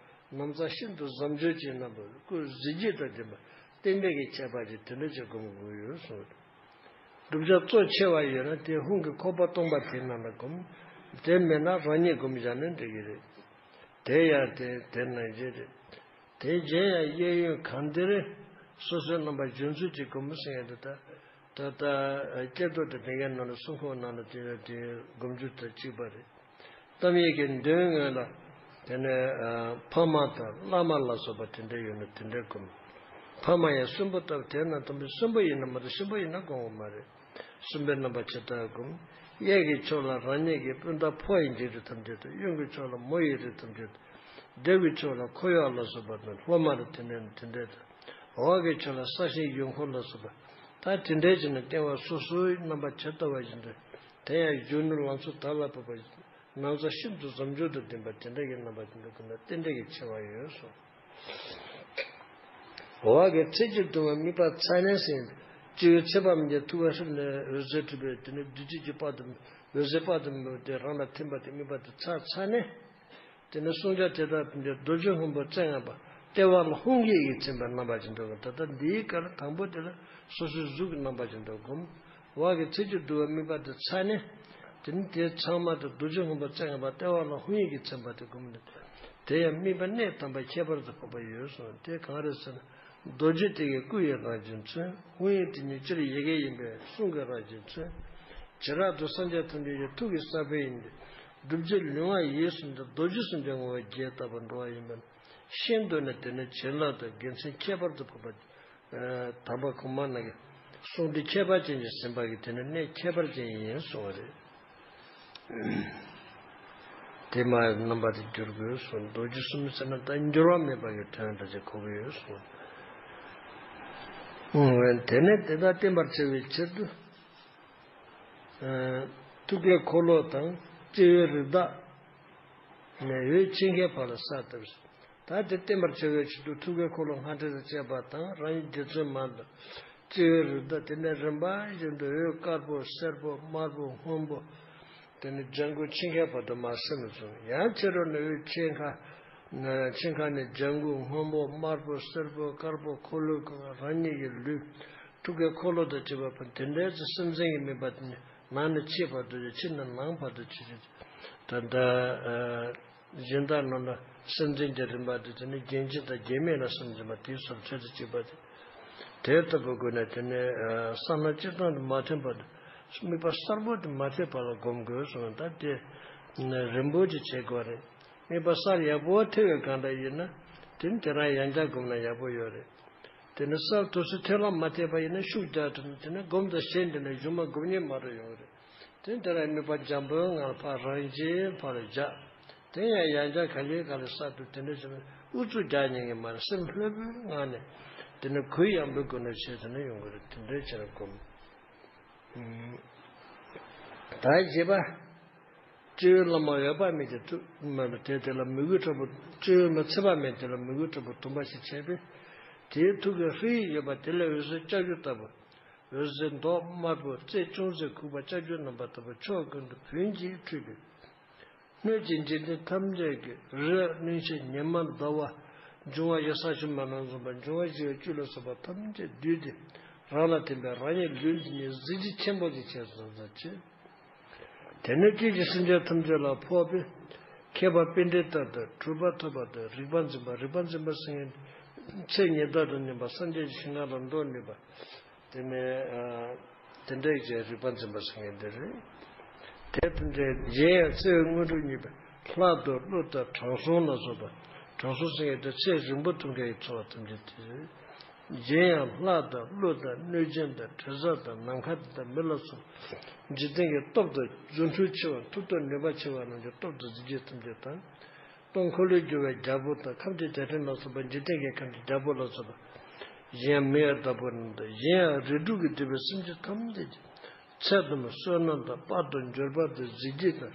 བུ། ན་བཟའ་ཤིན་ཏུ་བཟང་སྤྱོད་ཅན་རྣམ་པ། སྐུ་གཟི་བརྗིད་དང་ལྡན་པ། རྟེན་འབྲེལ་གྱི་ཁྱད་པར་གྱིས་དེ་འདྲ་ཅིག་སྒོམ་དགོས་ཡོད་གསུངས། བསྒྲུབ་བྱ་གཙོ་ཆེ་བ་ཡོད་ན་དེ་ཧཱུྃ་གི་ཁོག་པ་སྟོང་པ་དེའི་ནང་ལ་སྒོམ། དེ་མེད་ན་རང་ཉིད་སྒོམ་བཞག་ན་འགྲིག་གི་རེད། དེ་ཡང་དེ་དེ་ནང་བཞིན་རེད། དེ་རྗེས་ཡང་གཡས་གཡོན་གང་དེར་སོ་སོའི་རྣམ་པ་བཞེངས་ཚུལ་གྱིས་སྒོམ་ཟེར་ཡ་དེ། ད་ད་ལྟ་སྐྱེ་རྡོ་དེ་དེ་གའི་ནང་ལ་གསུང་འཁོར་ནང་ལ་དེ་དེ་སྒོམ་རྒྱུ་དང་གཅིག་པ་རེད། གཏམ་ཡིག་གི་མདུན་ངོས་ལ་དེ་ནས་ཕ་མ་དང་བླ་མ་ལ་སོགས་པ་དེ་འདྲ་ཡོད་ན་དེ་འདྲ་སྒོམ། ཕ་མ་ཡང་གསོན་པོ་ལྟ་བུ་དེ་ན་དམ་པའི་གསོན་པོ་ཡིན་ན་མ་གཏོགས་གཤིན་པོ་ཡིན་ན་སྒོམ་དགོས་མ་རེད། གསུམ་པའི་རྣམ་པ་ཇི་ལྟར་བསྒོམ། གཡས་ཀྱི་ཕྱོགས་ལ་རང་ཉིད་ཀྱི་སྤུན་ཟླ་ཕོ་ཡི་འཇིགས་རིགས་ཐམས་ཅད་དང་། གཡོན་གྱི་ཕྱོགས་ལ་མོ་ཡི་རིགས་ཐམས་ཅད་དང་། ལྡེ་གུའི་ཕྱོགས་ལ་འཁོར་གཡོག་ལ་སོགས་པ་དང་། སློབ་མ་ལ་དེ་འདྲ་དེ་འདྲ་དང་། འོག་གི་ཕྱོགས་ལ་ས་ཞིང་ཡུལ་འཁོར་ལ་སོགས་པ། ད་དེ་འདྲའི་ཕྱིར་ན་བསྟན་པ་སོ་སོའི་རྣམ་པ་ཇི་ལྟ་བ་བཞིན་དུ། དེ་ཡང་གཞོན་ནུ་ལང་ཚོ་དར་ལ་བབ་པ། ན་བཟའ་ཤིན་ཏུ་བཟང་སྤྱོད་དང་ལྡན་པ་དེ་འདྲ་གི་རྣམ་པ་དེ་འདྲ་ཀུན་ལ་རྟེན་འབྲེལ་གྱི་ཆེ་བ་ཡོད་གསུངས། འོག་གི་ཚིགས་ཀྱི་བརྡུང་བ་དམིགས་པ་ཚ་ནན་ཟེར། སྤྱི་བོའི་ཚེ་དཔག་མེད་ཀྱི་ཐུགས་ཀ་ཧྲིལ་ནས་འོད་ཟེར་འཕྲོས་པས་དེ་ནས་བདུད་རྩི་གི་དཔལ་དུ་འོད་ཟེར་དཔལ་དུ་མོས་ཏེ་རང་ལ་ཐིམ་པ་དེ་དམིགས་པ་དེ་ཚ་ཚ་ནན། དེ་ནས་བསྲུང་བྱ་དེ་དག་ཕན་ཆད་རྡོ་རྗེ་སྔོན་པོ་རྩེ་ལྔ་པ། ལྟེ་བ་ལ་ཧཱུྃ་ཡིད་ཀྱིས་མཚན་པའི་རྣམ་པ་ཅན་དུ་བསྒོམ། ད་ལྟ་འདིའི་སྐབས་ལ་དང་པོ་དེ་ལ་སོ་སོའི་གཟུགས་ཀྱི་རྣམ་པ་ཅན་དུ་བསྒོམ། འོག་གི་ཚིགས་ཀྱི་བརྡུང་བ་དམིགས་པ་དེ་ཚ་ནན། དེ་ནི་དེ་ཚང་མ་དེ་རྡོ་རྗེ་སྔོན་པོ་རྩེ་ལྔ་པ་ལྟེ་བ་ལ་ཧཱུྃ་ཡིད་ཀྱིས་མཚན་པ་དེ་བསྒོམ་ནས། དེ་ཡང་དམིགས་པ་གནད་དམ་པ་ཁྱད་པར་དུ་འཕགས་པ་ཡོད་གསུངས། དེ་གང་རེད་ཟེར་ན། རྡོ་རྗེ་དེ་ཡི་སྐུ་ཡི་རང་བཞིན་མཚོན། ཧཱུྃ་ཡིག་དེ་ཉིད་སྤྱིར་ཡི་གེ་ཡིན་པས་གསུང་གི་རང་བཞིན་མཚོན། བྱེ་བྲག་ཏུ་སངས་རྒྱས་ཐམས་ཅད་ཀྱི་ཐུགས་ཀྱི་ས་བོན་ཡིན་ཏེ། བསྒྲུབ་བྱའི་ལུས་ངག་ཡིད་གསུམ་དང་རྡོ་རྗེ་གསུམ་གྱི་ངོ་བོ་རྒྱས་བཏབ་པར་འགྲོ་བ་ཡིན་པས་ན། ཤིན་ཏུ་ནས་དེ་ནི་བྱིན་རླབས་དང་དགེ་མཚན་ཁྱད་པར་དུ་འཕགས་པ། དམ་པ་གོང་མ་རྣམས་ཀྱི་གསུང་འདི་ཁྱད་པར་ཅན་གྱིས་ཟིན་པ་གི་དེ་ནི་གནད་ཁྱད་པར་ཅན་ཡིན་གསུང་བ་རེད། དེ་མ་རྣམ་པ་དེ་འགྱུར་དགོས་གསུངས། རྡོ་རྗེ་གསུམ་ཟེར་ན་ད་འགྱུར་བ་མེད་པ་གི་དོན་འདྲ་ཅིག་གོ་གི་ཡོད་གསུངས། དེ་ནས་དེ་དག་བསྟན་པར་བྱ་བའི་ཕྱིར་དུ། ཐུགས་ཀའི་འཁོར་ལོ་དང་སྤྱི་བོའི་རིགས་བདག་ནས་འོད་ཆེན་ཁའི་བར་ལ་གསལ་བཏབ། ད་དེ་བསྟན་པར་བྱ་བའི་ཕྱིར་དུ་ཐུགས་ཀའི་འཁོར་ལོ་སྔ་ཕྲད་དུ་བཅས་པ་དང་། རང་ཉིད་རྗེ་བཙུན་མ་དང་། སྤྱི་བོའི་རིགས་བདག་དེ་ནས་རིམ་པ་བཞིན་དུ་འོད་དཀར་པོ་སེར་པོ་དམར་པོ་སྔོན་པོ། དེ་ནས་ལྗང་གུ་མཆིན་ཁའི་བར་དུ་མར་སིམ་ལ་བྱུང་། ཡང་ཕྱི་རོལ་ནས་འོད་ཆེན་ཁ། མཆིན་ཁ་ནས་ལྗང་གུ་སྔོན་པོ་དམར་པོ་སེར་པོ་དཀར་པོ་འཁོར་ལོའི་སྒང་རང་ཉིད་ཀྱི་ལུས། ཐུགས་ཀའི་འཁོར་ལོ་དང་བཅས་པ་ཕུན་དེ་འདྲའི་ཚེ་སེམས་ཅན་གྱི་དམིགས་པ་དེ་ནི་ནང་ནས་ཕྱིའི་བར་དུ་ཕྱི་ནས་ནང་བར་དུ་ཕྱི། ད་ལྟ་གཞན་དག་རྣམས་ལ་སེམས་ཅན་གྱི་རིམ་པ་དེ་དེ་ནི་རྒྱན་ཆེན་དང་རྒྱན་མེད་ལ་སེམས་ཅན་པ་དེའི་ཚུལ་ཚོད་དུ་བཅུག་པ་དེ། དེ་ལྟ་བུ་དགོས་ན་དེ་ནི་ས་ལམ་སྤྱིར་བཏང་དུ་མ་ཐོན་པར་དུ་དམིགས་པ་གསལ་པོ་དེ་མ་ཐེབས་པ་ལ་སྒོམ་དགོས་གསུངས། ད་དེ་རིང་པོ་ཅིག་བྱེད་དགོས་རེད། དམིགས་པ་གསལ་ཡག་པོ་ཐེབས་པའི་གང་འདྲ་ཡིན་ན་དེ་ནི་དེ་རང་ཡང་བསྐྱར་སྒོམ་ན་ཡག་པོ་ཡོད་རེད། དེ་ནི་གསལ་དུས་སུ་ཐོན་ལམ་མ་ཐེབས་པ་ཡིན་ན་ཤུགས་རྒྱག་ཐུབ་ན་དེ་ནི་སྒོམ་དང་ཞེན་དེ་ནི་གཞུག་མ་སྒོམ་ཉེས་མ་རུ་ཡོང་གི་རེད། དེ་དེ་རང་དམིགས་པ་འཇམ་པོའི་ངང་ལ་ཕར་རང་བཞིན་ཕར་བཞག་དེ་ཡང་ཡང་བསྐྱར་ག་ལེ་ག་ལེ་གསལ་དུ་དེ་འདྲ་བྱས་ན་ཨུ་ཚུགས་རྒྱག་ཉན་གི་མ་རེད། སེམས་ལྷོད་པོའི་ངང་ནས་དེ་ནི་གུ་ཡངས་པོའི་སྒོ་ནས་བྱས་ཟིན་ན་ཡོང་གི་རེད། དེ་འདྲའི་ཕྱིར་སྒོམ། ད་བཞི་པ། སྤྱི་བོའི་བླ་མ་འོད་དཔག་མེད་ཀྱི་ཐུགས་མ་དེ་དེ་ལ་མོས་གུས་དྲག་པོ། སྤྱི་བོའི་བླ་མ་ཚེ་དཔག་མེད་དེ་ལ་མོས་གུས་དྲག་པོ་དུམ་པ་ཞིག་བྱས་པས། དེའི་ཐུགས་ཀའི་ཧྲཱིཿ་ཡོད་པ་དེ་ལས་འོད་ཟེར་ལྕགས་ཀྱུ་ལྟ་བུ། འོད་ཟེར་མདོག་དམར་པོ་རྩེ་ཅུང་ཟད་ཁུག་པ་ལྕགས་ཀྱུ་རྣམ་པ་ལྟ་བུ་ཕྱོགས་ཀུན་ཏུ་བུན་གྱིས་འཁྲིགས་པས། སྣོད་ཀྱི་འཇིག་རྟེན་ཐམས་ཅད་ཀྱི་རི་གླིང་ཆེན་ཉི་མ་ཟླ་བ་འབྱུང་བ་བཞི་ས་ཆུ་མ་ནང་འཛོམས་པ་འབྱུང་བ་བཞི་བའི་བཅུད་ལ་སོགས་པ་ཐམས་ཅད་བསྡུས་ཏེ་རང་ལ་ཐིམ་པས་རང་ཉིད་ལུས་འདི་ཉིད་གཟི་བརྗིད་ཆེན་པོ་ཞིག་བྱས་སོ་ཟེར་ཅེས། དེ་ནས་བཅུད་ཀྱི་སེམས་ཅན་ཐམས་ཅད་ལ་ཕོག་པས། མཁས་པ་པཎྜི་ཏ་དང་གྲུབ་པ་ཐོབ་པ་དང་རིག་པ་འཛིན་པ། རིག་པ་འཛིན་པ་ཟེར་མཁན་ཚེ་ཉི་ཟླ་དང་མཉམ་པ་སངས་རྒྱས་ཀྱི་ཞིང་ཁམས་ལ་འགྲོ་ནུས་པ། དེ་ནས་ཨ་དེ་འདྲའི་ཀྱི་རིག་པ་འཛིན་པ་ཟེར་མཁན་དེ་རེད། དེ་ལྟར་གཞན་ཡང་ཚེ་དངོས་གྲུབ་བརྙེས་པའི་ལྷ་དང་ཀླུ་དང་དྲང་སྲོང་ལ་སོགས་པ། དྲང་སྲོང་ཟེར་མཁན་དེ་ཚེ་རིང་པོ་ཐུབ་མཁན་གྱི་འཚོ་བ་ཐམས་ཅད་དེ་རེད། གཞན་ཡང་ལྷ་དང་ཀླུ་དང་གནོད་སྦྱིན་དང་དྲི་ཟ་དང་ནམ་མཁའ་དང་མི་ལ་སོགས་འཇིག་རྟེན་གྱི་སྟོབས་དང་རྫུ་འཕྲུལ་ཆེ་བ་མཐུ་དང་ནུས་པ་ཆེ་བ་རྣམས་ཀྱི་སྟོབས་དང་གཟི་བརྗིད་ཐམས་ཅད་དང་། སྟོང་འཁོར་ལོས་སྒྱུར་བའི་རྒྱལ་པོ་དང་ཁམས་ཀྱི་རྒྱལ་ཕྲན་ལ་སོགས་པ་འཇིག་རྟེན་གྱི་ཁམས་ཀྱི་རྒྱལ་པོ་ལ་སོགས་པ། གཞན་ཡང་མི་ཡི་བདག་པོ་རྣམས་དང་གཞན་ཡང་རིགས་དྲུག་གིས་བསྡུས་པའི་སེམས་ཅན་ཐམས་ཅད་ཀྱི་ཚད་དང་བསོད་ནམས་དང་དཔལ་དང་འབྱོར་པ་དང་གཟི་བརྗིད་དང་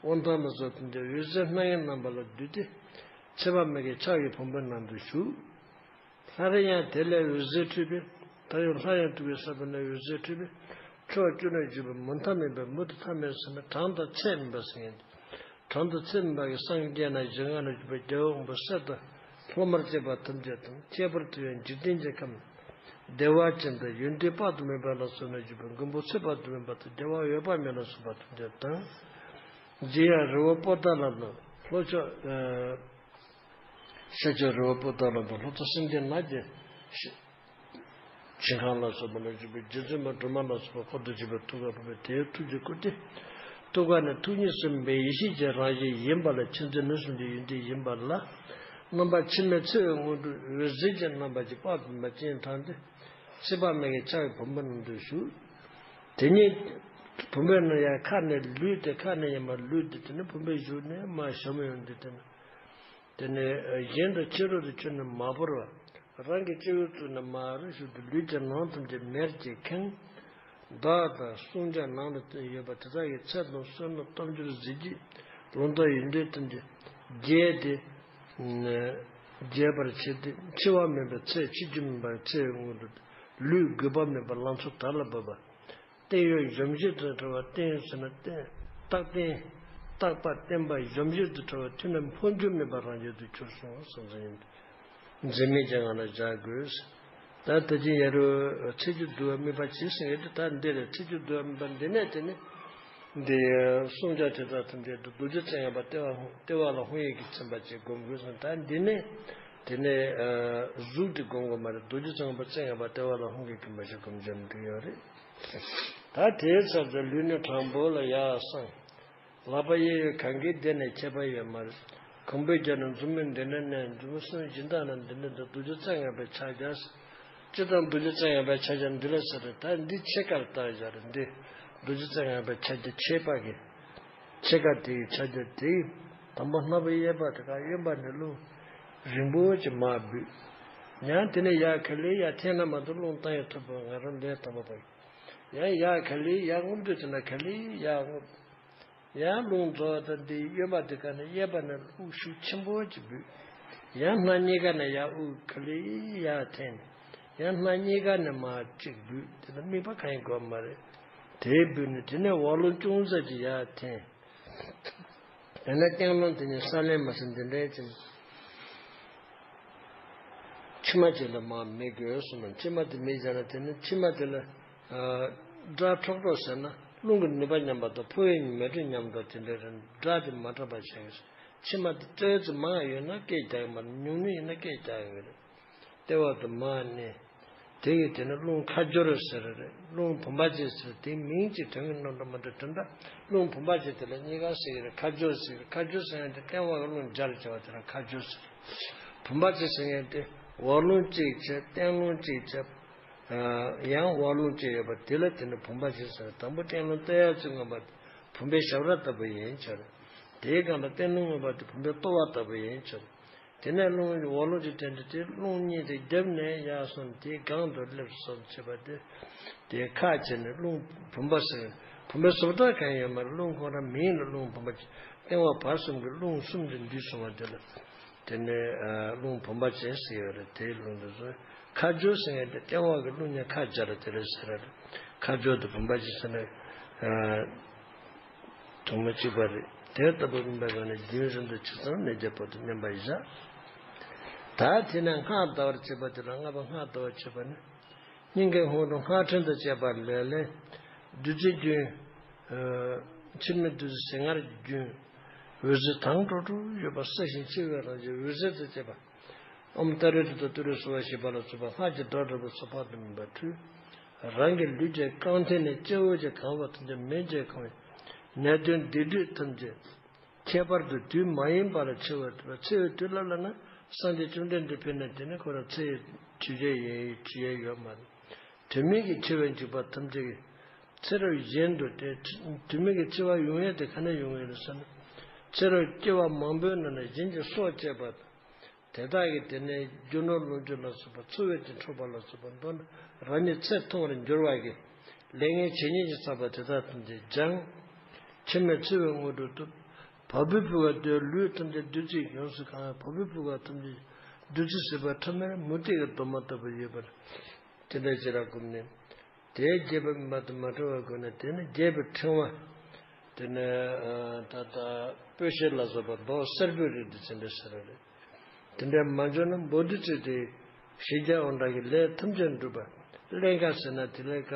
དབང་ཐང་ལ་སོགས་ཐམས་ཅད་འོད་ཟེར་སྣ་ལྔའི་རྣམ་པ་ལ་བསྡུས་ཏེ། ཚེ་དཔག་མེད་ཀྱི་ཕྱག་གི་བུམ་པའི་ནང་དུ་བཞུགས། སླར་ཡང་དེ་ལས་འོད་ཟེར་འཕྲོས་པས། ད་ཡང་སླར་ཡང་ཐུགས་ཀྱི་ས་བོན་ལས་འོད་ཟེར་འཕྲོས་པས། ཕྱོགས་བཅུ་ན་བཞུགས་པའི་མུ་མཐའ་མེད་པའི་མུ་དང་མཐའ་མེད་ཟེར་ན་གྲངས་དང་ཚད་མེད་པ་ཟེར་མཁན་དེ། གྲངས་དང་ཚད་མེད་པ་གི་སངས་རྒྱས་ན་ཞིང་ཁམས་ན་བཞུགས་པའི་རྒྱལ་བ་དབང་པོ་སྲས་དང་སློབ་མར་བཅས་པ་ཐམས་ཅད་དང་ཁྱད་པར་དུ་ཡང་འཇིག་རྟེན་གྱི་ཁམས་བདེ་བ་ཅན་དང་ཡོན་ཏན་དཔག་ཏུ་མེད་པ་ལ་སོགས་ན་བཞུགས་པའི་མགོན་པོ་ཚེ་དཔག་ཏུ་མེད་པ་དང་རྒྱལ་བ་འོད་དཔག་མེད་ལ་སོགས་པ་ཐམས་ཅད་དང་། རྗེ་ཡང་རི་བོ་པོ་ཏ་ལ་དང་ལྷོ་ཕྱོགས། ཤར་ཕྱོགས་རི་བོ་པོ་ཏ་ལ་དང་ལྷོ་ཕྱོགས་སེང་ལྡེང་ནགས་ཀྱི་ཞིང་ཁམས་ལ་སོགས་པ་ལ་བཞུགས་པའི་རྗེ་བཙུན་མ་སྒྲོལ་མ་ལ་སོགས་པ་འཁོར་དུ་བཅས་པའི་ཐུགས་ཀ་ཕོག་པས་དེའི་ཐུགས་རྗེས་བསྐུལ་ཏེ། ཐུགས་ཀ་ནས་ཐུགས་ཉིད་སུ་མེད་ཡེ་ཤེས་ཀྱི་རང་བཞིན་ཡིན་པ་ལ་མཁྱེན་བརྩེ་ནུས་གསུམ་གྱི་ཡོན་ཏན་ཡིན་པ་ལ། རྣམ་པ་ཕྱི་མའི་ཚེ་འོད་དངོས་གྲུབ་འོད་ཟེར་གྱི་རྣམ་པ་ཀྱི་དཔག་ཏུ་མེད་པ་སྤྱན་དྲངས་ཏེ། ཚེ་དཔག་མེད་ཀྱི་ཕྱག་གི་བུམ་པའི་ནང་དུ་བཞུགས། དེ་ཉིད་བུམ་པའི་ནང་ཡང་ཁ་ནས་ལུས་ཏེ་ཁ་ནས་ཡང་མར་ལུས་ཏེ་དེ་ནས་བུམ་པའི་གཞུག་ནས་མར་ཞབས་ཡོན་ཏན་དེ་ནས། དེ་ནས་གཞན་དང་ཕྱི་རོལ་དུ་ཁྱོན་ནས་མ་བོར་བར་རང་གི་སྤྱི་བོའི་གཙུག་ནས་མར་ཞུགས་ཏེ་ལུས་ཀྱི་ནང་ཐམས་ཅད་མེར་གྱིས་ཁེངས། བདག་དང་བསྲུང་བྱ་ནང་ལ་ཡོད་པ་དེ་དག་གི་ཚེ་དང་བསོད་ནམས་དཔལ་འབྱོར་གཟི་བརྗིད་ལུང་དང་ཡོན་ཏན་ཐམས་ཅད་རྒྱས་ཏེ། རྒྱས་པར་བྱས་ཏེ་འཆི་བ་མེད་པའི་ཚེ་འཆི་རྒྱུ་མེད་པའི་ཚེ་སྔོན་དུ་ལུས་རྒུད་པ་མེད་པར་ལང་ཚོ་དར་ལ་བབས་པ། བརྟན་གཡོ་གཞོམ་བྱེད་དུ་གྲོལ་བ། བརྟན་གཡོ་ཟེར་ན་བརྟན། རྟག་བརྟན། རྟག་པ་བརྟན་པ་གཞོམ་བྱེད་དུ་གྲོལ་བ། ཐུབ་རྣམས་འཕོ་འགྱུར་མེད་པར་རང་རྒྱལ་དུ་གྱུར་སོང་གསུངས་ཟིན་ཡིན། འཛིན་མེད་ཀྱི་ངང་ལ་བཞག་དགོས། ད་ད་ཅི་ཡ་རུ་ཚེ་བཅུད་བསྡུ་བ་དམིགས་པ་ཇི་སྲིད་ཡོད་དེ་ད་འདི་རེད། ཚེ་བཅུད་བསྡུ་བ་དམིགས་པ་འདི་ནས་དེ་ནི་འདི་བསྲུང་བྱ་དེ་དག་ཐམས་ཅད་དུ་རྡོ་རྗེ་རྩེ་ལྔ་པ་ལྟེ་བ་ལྟེ་བ་ལ་ཧཱུྃ་ཡིག་གིས་མཚན་པ་ཅིག་སྒོམ་དགོས་སོང་། ད་འདི་ནས་དེ་ནས་གཟུགས་དེ་སྒོམ་དགོས་མ་རེད། རྡོ་རྗེ་རྩེ་ལྔ་པ་རྩེ་ལྔ་པ་ལྟེ་བ་ལ་ཧཱུྃ་གིས་ཁེངས་པ་ཞིག་སྒོམ་རྒྱུ་འདུག་ཡོད་རེད། ད་དེའི་ཚབ་ཏུ་ལུས་ནི་དྲང་པོ་ལ་ཡར་བསྲང་། ལག་པ་གཡས་གཡོན་གང་གི་སྡེ་ནས་ཁྱད་པར་ཡོད་མ་རེད། གོང་བུ་རྒྱབ་ནས་མཛུབ་མོ་འདི་ནས་མནན། མཛུབ་མོ་གསུམ་སྦྱིན་བདག་ནས་འདི་ནས་འདི་རྡོ་རྗེ་རྩེ་ལྔ་པའི་ཕྱག་རྒྱ། སྤྱིར་བཏང་རྡོ་རྗེ་རྩེ་ལྔ་པའི་ཕྱག་རྒྱ་འདི་ལ་ཟེར་རེད། ད་འདི་ཕྱེད་ཀར་བཏགས་བཞག་རེད། འདི་རྡོ་རྗེ་རྩེ་ལྔ་པའི་ཕྱག་རྒྱ་ཕྱེད་པ་གི་ཕྱེད་ཀ་དེའི་ཕྱག་རྒྱ་དེ། དང་པོ་སྣ་བུག་གཡས་པ་དེ་ག་གཡོན་པ་ནས་རླུང་རིང་པོ་ཅིག་མར་འབུད། ཡང་དེ་ནས་ཡར་ག་ལེར་ཡར་འཐེན་ན་མ་གཏོགས་རླུང་བཏང་ཡ་ཐུབ་པ་ང་རང་ལས་དང་པོ་པ་ཡིན། ཡང་ཡར་ག་ལེར་ཡར་རྔུབ་དུས་དེ་ན་ག་ལེར་ཡར་རྔུབ། ཡང་རླུང་རྫོགས་དང་འདི་གཡོན་པ་དེ་ག་ནས་གཡས་པ་ནས་རླུང་ཤུགས་ཆེན་པོ་ཅིག་འབུད། ཡང་སྣ་གཉིས་ཀ་ནས་ཡར་དབུགས་ག་ལེར་ཡར་འཐེན། ཡང་སྣ་གཉིས་ཀ་ནས་མར་གཅིག་འབུད། དེ་ལ་དམིགས་པ་གང་ཡིན་དགོས་མ་རེད། དེ་འབུད་ནས་དེ་ནས་འོག་རླུང་ཅུང་ཟད་ཅིག་ཡར་འཐེན། དེ་ནས་སྟེང་རླུང་དེ་ཉིད་ས་ལེན་མ་ཟིན་འདི་འདྲའི་ཅིག་མཆིལ་མ་ཅིག་ལ་མར་མི་དགོས་གསུངས་ན། མཆིལ་མ་དེ་མི་བཞག་ན་དེ་ནི་མཆིལ་མ་དེ་ལ་སྒྲ་ཁྲོག་ཁྲོག་ཟེར་ན་རླུང་གི་ནུས་པ་ཉམས་པ་དང་ཕོ་བའི་མེ་དྲོད་ཉམས་པ་དེ་འདྲ་རེད། སྒྲ་དེ་མ་གྲགས་པ་བྱས། མཆིལ་མ་དེ་ཏོག་ཙམ་མང་ཡོད་ན་སྐད་རྒྱག་གི་མ་རེད། ཉུང་ཉུང་ཡིན་ན་སྐད་རྒྱག་ཡོང་གི་རེད། ལྟེ་བ་དུ་མར་མནན། དེ་གི་དེ་ནི་རླུང་ཁ་སྦྱོར་ཟེར་རེད། རླུང་བུམ་པ་ཅན་ཟེར། དེ་མིང་གཅིག་དོན་གྱི་རྣམ་གྲངས་མ་འདྲ་དོན་དག་རླུང་བུམ་པ་ཅན་དེ་ལ་གཉིས་ཀ་ཟེར་གི་རེད། ཁ་སྦྱོར་ཟེར་གི་རེད། ཁ་སྦྱོར་ཟེར་ཡང་དེ་སྟེང་འོག་གི་རླུང་སྦྱར་བྱས་པ་དེ་ལ་ཁ་སྦྱོར་ཟེར། བུམ་པ་ཅན་ཟེར་ཡང་དེ་འོག་རླུང་གཅིག་བྱས་སྟེང་རླུང་གཅིག་བྱས། ཡང་འོག་རླུང་གཅིག་ཡོད་པ་དེ་ལ་དེ་ནི་བུམ་པ་ཅན་ཟེར། དང་པོ་སྟེང་རླུང་ཏོག་ཙམ་མངོན་པ་དེ་བུམ་པའི་ཞབས་ར་ལྟ་བུ་ཡིན་ཕྱིར། དེའི་སྒང་ལ་སྟེང་རླུང་མངོན་པ་དེ་བུམ་པའི་ལྟོ་བ་ལྟ་བུ་ཡིན་ཕྱིར། དེ་ནས་རླུང་འོག་རླུང་གི་དོན་དེ་དེ་རླུང་གཉིས་དེ་རྒྱབ་ནས་ཡར་སོང་དེའི་སྒང་དུ་སླེབས་སོང་བྱས་པ་དེ། དེའི་ཁ་ཕྱེ་ནས་རླུང་བུམ་པ་ཟེར། བུམ་པའི་བཟོ་ལྟ་གང་ཡོད་མ་རེད། རླུང་ཁོ་རང་མིང་ལ་རླུང་བུམ་པ་ཅན། ལྟེ་བ་བར་གསུམ་གྱི་རླུང་གསུམ་དུ་འདུས་སོང་བ་དེ་ལ། དེ་ནས་རླུང་བུམ་པ་ཅན་ཟེར་ཡོད་རེད། དེའི་རླུང་དུ་སོང་། ཁ་སྦྱོར་ཟེར་ཡང་དེ་ལྟེ་བ་གི་རླུང་ནི་ཁ་སྦྱར་དེ་རེད་ཟེར་རེད། ཁ་སྦྱོར་དུ་བུམ་པ་ཅན་ཟེར་ན། དུང་མ་གཅིག་པ་རེད། དེ་ལྟ་བུ་མིན་པའི་སྒང་ནས་རྒྱུན་རིང་དུ་ཇི་ཙམ་གནས་བྱ་བར་དུ་བསྣན་པ་ཡིན་བཞག། ད་དེ་ནས་སྔགས་བཟླ་བར་བྱེད་པ་དེ་ལ་ལྔ་པ་སྔགས་བཟླ་བར་བྱེད་པ་ནི། སྙིང་གའི་ཧཱུྃ་ལུ་སྔགས་ཕྲེང་དང་བཅས་པ་ལས་ལས། བདུད་རྩིའི་རྒྱུན། འཆི་མེད་བདུད་རྩི་ཟིལ་མངར་གྱི་རྒྱུན། འོད་ཟེར་དྭངས་སྤྲོ་སྤྲོ་ཡོད་པ་སྲ་ཞིང་ལྕི་བའི་རང་བཞིན་འོད་ཟེར་དང་བཅས་པ། ཨོཾ་ཏཱ་རེ་ཏི་ཏ་ཏུ་རེ་སྭཱ་ཧཱ་ཞེས་པ་ལ་སོགས་པ་སྔགས་ཀྱི་སྒྲ་སྒྲོགས་པའི་ཚོགས་དཔག་ཏུ་མེད་པ་འཁྲུགས། རང་གི་ལུས་ཀྱི་རྐང་མཐིལ་ནས་སྤྱི་བོ་ཅན་གང་བ་ཐམས་ཅད་མེ་བྱས་གང་བའི་ནད་གདོན་སྡིག་སྒྲིབ་ཐམས་ཅད། ཁྱད་པར་དུ་དུས་མ་ཡིན་པ་ལ་འཆི་བར་འདོད་པ། འཆི་བའི་དུས་ལ་ལབ་ན་སངས་རྒྱས་བཅོམ་ལྡན་འདས་ཕེབས་ན་དེ་ནི་ཁོ་རང་འཆི་ཡི་དུས་ཆེན་ཡིན་དུས་ཡིན་ཡོད་མ་རེད། དུས་མིན་གྱི་འཆི་བའི་འཇིགས་པ་ཐམས་ཅད་ཀྱི་ཚེ་རབས་གཞན་དུ་དེ་དུས་མིན་གྱི་འཆི་བ་ཡོང་ཡས་དེ་ག་ནས་ཡོང་ཡོད་རེད་ཟེར་ན། ཚེ་རབས་སྐྱེ་བ་མང་པོའི་ནང་ན་གཞན་གྱི་སྲོག་བཅད་པ་དང་། དེ་དག་གི་དེ་ནས་རྒྱུ་ནོར་ལོངས་སྤྱོད་ལ་སོགས་པ་འཚོ་བའི་དེ་འཕྲོག་པ་ལ་སོགས་པ་མདོར་ན་རང་ཉིད་ཚེ་ཐུང་བར་འགྱུར་བ་གི་ལས་ངན་བྱེད་ཉེས་ཀྱི་ཚབ་པ་དེ་དག་ཐམས་ཅད་སྦྱངས། འཆི་མེད་འཚེ་བའི་དངོས་གྲུབ་ཐོབ། བ་སྤུའི་ཕུ་བ་དེ་ལུས་ཐམས་ཅད་བདུད་རྩིས་ཡོངས་སུ་གང་བའི་བ་སྤུའི་ཕུ་བ་ཐམས་ཅད་བདུད་རྩི་ཟིལ་པ་ཁྲ་མེར་མུ་ཏིག་གི་སྡོང་པོ་ལྟ་བུ་ཡོད་པར། དེ་འདྲ་ཅིག་ལ་བསྒོམས་ནས། དེའི་རྒྱས་པ་མ་དང་མ་བྲལ་བར་བསྒོམས་ནས་དེ་ནི་རྒྱས་པའི་ཕྲེང་བ། དེ་ནི་ད་ལྟ་སྤོས་ཤེལ་ལ་སོགས་པ་མདོག་སེར་པོའི་རིགས་འདི་ཚོ་འདྲ་ཟེར་བ་རེད། དེ་འདྲ་མ་འབྱོར་ན་བོ་དྷི་ཙིཏྟའི་བཞི་བརྒྱ་འོང་གྲངས་ཀྱི་ལས་ཐམས་ཅད་འགྲུབ་པ། ཀླན་ཀ་ཟེར་ན་དེ་ལས་ཀ་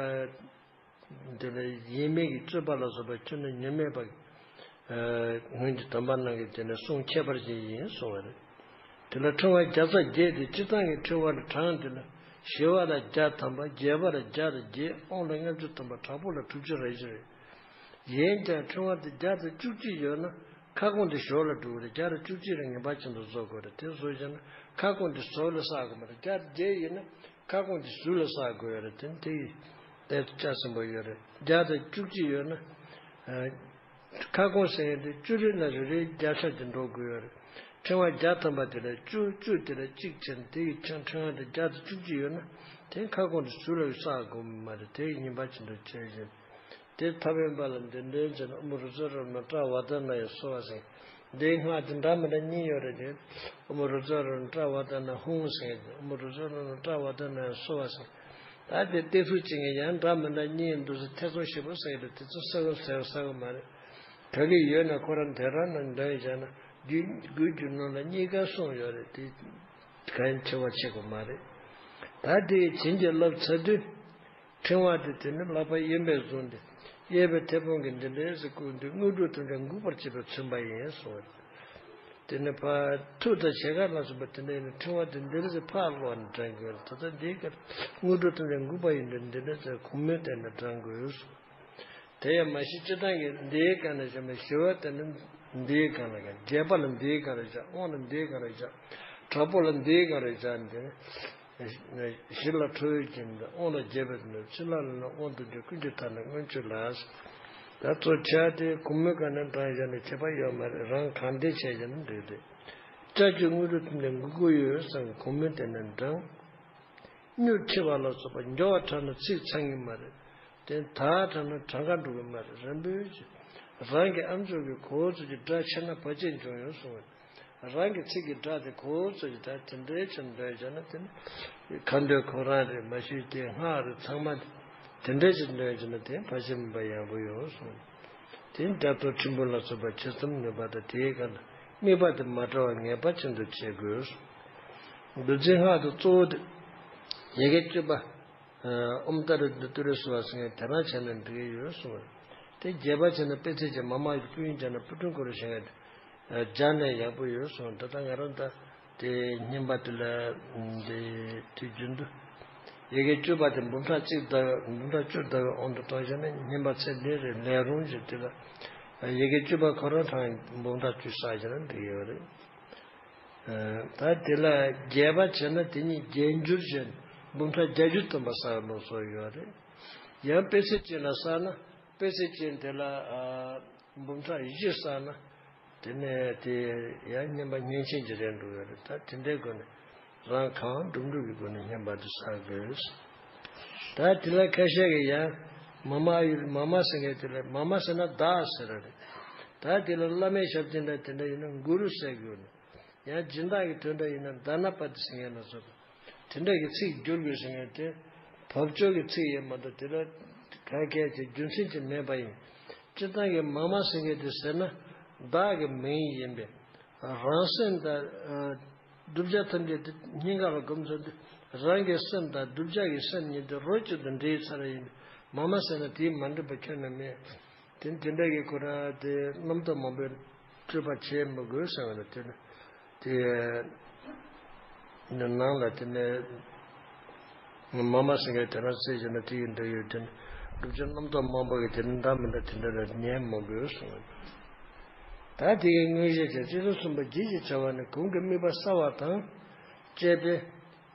དེ་ལས་ཡིན་མིན་གྱི་རྩོད་པ་ལ་སོགས་པ་ཁྱོན་ནས་ཉོན་མེད་པ། སྔོན་གྱི་སྡོམ་པ་རྣམས་ཀྱི་དེ་ནས་གསུང་ཁྱད་པར་ཅན་ཡིན་གསུང་བ་རེད། དེ་ལ་ཕྲེང་བ་བརྒྱ་རྩ་བརྒྱད་དེ་སྤྱིར་བཏང་གི་ཕྲེང་བ་ལ་གྲངས་དེ་ལ་ཞི་བ་ལ་བརྒྱ་ཐམ་པ། རྒྱས་པ་ལ་བརྒྱ་དང་བརྒྱད། དབང་ལ་ལྔ་བཅུ་ཐམ་པ། དྲག་པོ་ལ་དྲུག་ཅུ་རེ་བཞི་རེད། ཡིན་ཀྱང་ཕྲེང་བ་དེ་བརྒྱ་དང་བཅུ་གཅིག་ཡོད་ན་ཁ་སྐོང་དེ་ཞོར་ལ་འགྲོ་གི་རེད། བརྒྱ་དང་བཅུ་གཅིག་ལ་ངེས་པར་ཅན་དུ་བཟོ་དགོས་རེད། དེ་བཟོ་བྱས་ན་ཁ་སྐོང་དེ་ཞོར་ལ་བསགས་དགོས་མ་རེད། བརྒྱ་དང་བརྒྱད་ཡིན་ན་ཁ་སྐོང་དེ་ཟུར་ལ་བསགས་དགོས་ཡོད་རེད། དེ་དེ་ཡི་དེ་ལྕགས་སྲིན་པོ་ཡོད་རེད། བརྒྱ་དང་བཅུ་གཅིག་ཡོད་ན། ཁ་སྐོང་ཟེར་ཡས་དེ་བཅུ་རེ་ན་རེ་རེ་བརྒྱ་ཆ་གཅིག་འགྲོ་དགོས་ཡོད་རེད། ཕྲེང་བ་བརྒྱ་ཐམ་པ་དེ་ལ་བཅུ་བཅུ་དེ་ལ་གཅིག་བྱས་ནས་དེ་ཡི་ཕྲེང་ཕྲེང་བ་དེ་བརྒྱ་དང་བཅུ་གཅིག་ཡོད་ན་དེ་ཁ་སྐོང་དེ་ཟུར་ལ་བསགས་དགོས་མ་རེད། དེ་ཡི་ཉིན་པ་ཅིག་འགྲོ་བྱས་བཞིན་དེ་ཐབས་ཡིན་པ་ལ་འདི་འདྲའི་བྱས་ན་ཨོཾ་རུ་ཙ་ར་མ་ཏྲ་བ་དྷ་ན་ཡ་སྭཱ་ཧཱ་ཟེར། འདིའི་སྔགས་དེ་འདྲ་མི་འདྲ་གཉིས་ཡོད་རེད་དེ། ཨོཾ་རུ་ཙ་ར་མ་ཏྲ་བ་དྷ་ན་ཧཱུྃ་ཟེར། ཨོཾ་རུ་ཙ་ར་མ་ཏྲ་བ་དྷ་ན་ཡ་སྭཱ་ཧཱ་ཟེར། ད་དེ་བལྟས་ཚུལ་གཅིག་ངས་ཡང་འདྲ་མི་འདྲ་གཉིས་འདུག་ཟེར་ཐེ་ཚོམ་ཞེ་པོ་ཟ་གི་འདུག་དེ་ཚོ་ཟ་གི་ཟ་གི་ཟ་གི་མ་རེད། ག་གི་ཡོད་ན་ཁོ་རང་དེ་རང་ན་འདོན་བྱས་ན་རྒྱུད་རྒྱུད་རྒྱུད་ནང་ལ་གཉིས་ཀ་གསུངས་ཡོད་རེད་དེ། གང་ཡིན་ཆེ་བ་ཆེ་གི་མ་རེད། ད་དེ་བྱིན་གྱིས་བརླབས་ཚར་དུས། ཕྲེང་བ་དེ་དེ་ནི་ལག་པ་གཡོན་པས་བཟུང་སྟེ། གཡས་པའི་མཐེ་བོང་གིས་འདི་འདྲས་སུ་བསྐུམ་སྟེ་དངོས་གྲུབ་ཐམས་ཅད་འགུགས་པར་བྱེད་པའི་མཚོན་པ་ཡིན་གསུངས་པ་རེད། དེ་ནི་ཕར་ཐུགས་དང་ཕྱེད་ཀ་ལ་སོགས་པ་དེ་འདྲ་ཡིན་ན་ཕྲེང་བ་དེ་འདི་འདྲས་སུ་ཕར་སློག་ནས་བགྲང་དགོས་རེད། ད་ལྟ་འདིའི་སྐབས་དངོས་གྲུབ་ཐམས་ཅད་འགུགས་པ་ཡིན་དུས་འདི་འདྲས་སུ་གུང་མོས་བསྟན་ནས་བགྲང་དགོས་གསུངས། དེ་ཡང་མ་གཞི་སྤྱིར་བཏང་གི་འདིའི་སྒང་ལ་བཞག་ན་ཞི་བ་དེ་ནི་འདིའི་སྒང་ལ་བཞག་རྒྱས་པ་ལ་འདིའི་སྒང་ལ་བཞག་དབང་ལ་འདིའི་སྒང་ལ་བཞག་དྲག་པོ་ལ་འདིའི་སྒང་ལ་བཞག་འདི་ནི། ཞི་ལ་ཁྲོ་བོའི་རྒྱན་དང་དབང་ལ་རྒྱས་པའི་དོན་ཕྱི་ལ་ལ་ནི་དབང་དུ་འགྱུར་ཀུན་གྱི་མཐའ་ནི་མངོན་སྤྱོད་ལ། ད་གཙོ་ཆེ་བ་དེ་གུང་མོའི་སྒང་ནས་བགྲང་བཞག་ན་ཁྱད་པར་ཡོད་མ་རེད། རང་གང་འདོད་བྱས་བཞག་ན་འགྲིག་རེད། ལྕགས་ཀྱུ་དངོས་གྲུབ་ཐམས་ཅད་འགུགས་ཀྱི་ཡོད་བསམ་གུང་མོའི་སྟེང་ནས་བགྲང་། སྨྱུག་ཁྱེར་བ་ལ་སོགས་པ་མགྱོགས་པ་དྲགས་ན་ཚིག་ཚང་གི་མ་རེད། དེ་དག་དྲགས་ན་གྲངས་ཀ་འགྲོ་གི་མ་རེད། རན་པོའི་ཕྱིར་རང་གི་ཨམ་ཅོག་གི་གོ་བོ་ཚོ་གི་སྒྲ་ཆེ་ན་བར་ཆད་འབྱུང་ཡོང་གསུངས་པ་རེད། རང་གི་ཚིག་གི་སྒྲ་དེ་གོ་བོ་ཚོ་གི་སྒྲ་དེ་འདྲའི་ཕྱིར་འདོན་བྱས་ན་དེ་ནི་ཁ་འདོན་ཁོ་རང་རེད། མ་གཞི་དེ་སྔགས་རེད། ཚང་མ་དེ་འདྲའི་ཕྱིར་འདོན་བྱས་ན་དེ་བར་ཆད་མིན་པ་ཡག་པོ་ཡོད་གསུངས། དེ་ནི་རྒྱ་མཚོ་ཆེན་པོ་ལ་སོགས་པ་ཆེ་ཙམ་ནུས་པ་དང་དེའི་སྒང་ལ་དམིགས་པ་དེ་མ་བྲལ་བ་ངེས་པ་ཅན་དུ་བྱེད་དགོས་གསུངས། བདུད་རྩིའི་སྔགས་དེ་གཙོ་བོ་དེ་ཡི་གེ་བཅུ་པ། ཨོཾ་ཏཱ་རེ་ཏི་ཏུ་རེ་སྭཱ་ཧཱ་ཟེར་མཁན་དེ་རང་བྱས་ན་འགྲིག་གི་ཡོད་གསུངས། དེ་རྒྱས་པ་བྱས་ན་དཔེ་ཚིག་ཅན་མ་མ་ཡིག་སྤུན་སྦྱར་ན་པུ་ཊུང་ཀུ་རུ་ཞེས་པ་སྦྱར་ན་ཡག་པོ་ཡོད་གསུངས། ད་ལྟ་ང་རང་ད་དེ་བསྙེན་པ་དེ་ལ་དེ་དུས་རྒྱུན་དུ་ཡི་གེ་བཅུ་པ་དེ་འབུམ་ཕྲག་གཅིག་ཟླ་བའི་འབུམ་ཕྲག་བཅུ་ཟླ་བའི་དབང་དུ་གཏོང་བྱས་ན་བསྙེན་པ་ཚེ་འདི་རེ་ལས་རུང་ཞིག་དེ་ལ་ཡི་གེ་བཅུ་པ་ཁོ་རང་ཐང་འབུམ་ཕྲག་བཅུ་བསགས་བྱས་ན་འགྲིག་ཡོད་རེད། ད་དེ་ལ་རྒྱས་པ་བྱས་ན་དེ་ཉིད་རྒྱས་འགྱུར་ཞེས་འབུམ་ཕྲག་བརྒྱད་ཅུ་ཐམ་པ་བསགས་ལུགས་སྲོལ་ཡོད་རེད། ཡང་དཔེ་ཚིག་ཅན་ལ་བསགས་ན་དཔེ་ཚིག་ཅན་དེ་ལ་འབུམ་ཕྲག་བཞི་བསགས་ན་དེ་ནས་དེ་ཡང་བསྙེན་པ་བསྙེན་ཆེན་གྱི་རེད་འགྲོ་ཡོད་རེད། ད་དེ་འདྲའི་སྒོ་ནས་རང་གང་འགྲུབ་འགྲུབ་ཀྱི་སྒོ་ནས་བསྙེན་པ་དེ་བསགས་དགོས། ད་དེ་ལ་ཁ་ཤས་ཀྱིས་ཡང་། མ་མ་ཡུལ་མ་མ་ཟེར་མཁན་དེ་ལ་མ་མ་ཟེར་ན་བདག་ཟེར་ར་རེད། ད་དེ་ལ་བླ་མའི་ཞབས་ཀྱི་འདྲ་དེ་འདྲ་ཡིན་ན་གུ་རུ་ཟེར་དགོས་ནས། ཡང་སྦྱིན་བདག་གི་དོན་དག་ཡིན་ན་དཱ་ན་པ་ཏི་ཟེར་མཁན་ལ་སོགས་པ། དེ་འདྲ་གི་ཚིག་བསྒྱུར་དགོས་ཟེར་མཁན་དེ་བབ་ཅོལ་གྱི་ཚིག་ཡིན་མ་གཏོགས་དེ་ལ་ག་གལ་ཏེ་རྒྱུ་མཚན་ཅིག་མེད་པ་ཡིན། སྤྱིར་བཏང་གི་མ་མ་ཟེར་མཁན་དེ་ཟེར་ན་བདག་གི་མིང་ཡིན་པས། རང་སེམས་དང་། བསྒྲུབ་བྱ་ཐམས་ཅད་དེ་སྙིང་ག་ལ་སྒོམ་ཚུལ་དེ། རང་གི་སེམས་དང་བསྒྲུབ་བྱ་གི་སེམས་གཉིས་དེ་རོ་གཅིག་ཏུ་འདྲེས་ཚར་ཡིན་པས་མ་མ་ཟེར་ན་དེས་མ་འགྲིག་པ་ཁྱོན་ནས་མེད། དེ་དེ་འདྲ་གི་ཁོ་རང་དེ་རྣམ་རྟོག་མང་པོས་སྤྲོས་པ་བྱེད་མི་དགོས་ཟེར་བ་ལ་དེ་ནི་དེ་ནང་ལ་དེ་ནས་མ་མ་ཟེར་མཁན་དེ་རང་བསྲེས་བྱས་ན་དེ་ཡི་འདྲ་ཡོད་དེ་ནི་སྒྲུབ་བྱེད་རྣམ་རྟོག་མང་པོ་གི་དེ་ནི་འདྲ་མི་འདྲ་དེ་འདྲ་ལ་ཉན་མི་དགོས་གསུངས། ད་དེ་ཡི་དངོས་གཞི་ཆེ་སྤྱི་ཚོགས་གསུམ་པ་རྒྱུད་ཀྱི་བྱ་བ་ནི་གོང་གི་དམིགས་པ་གསལ་བ་དང་བཅས་པས།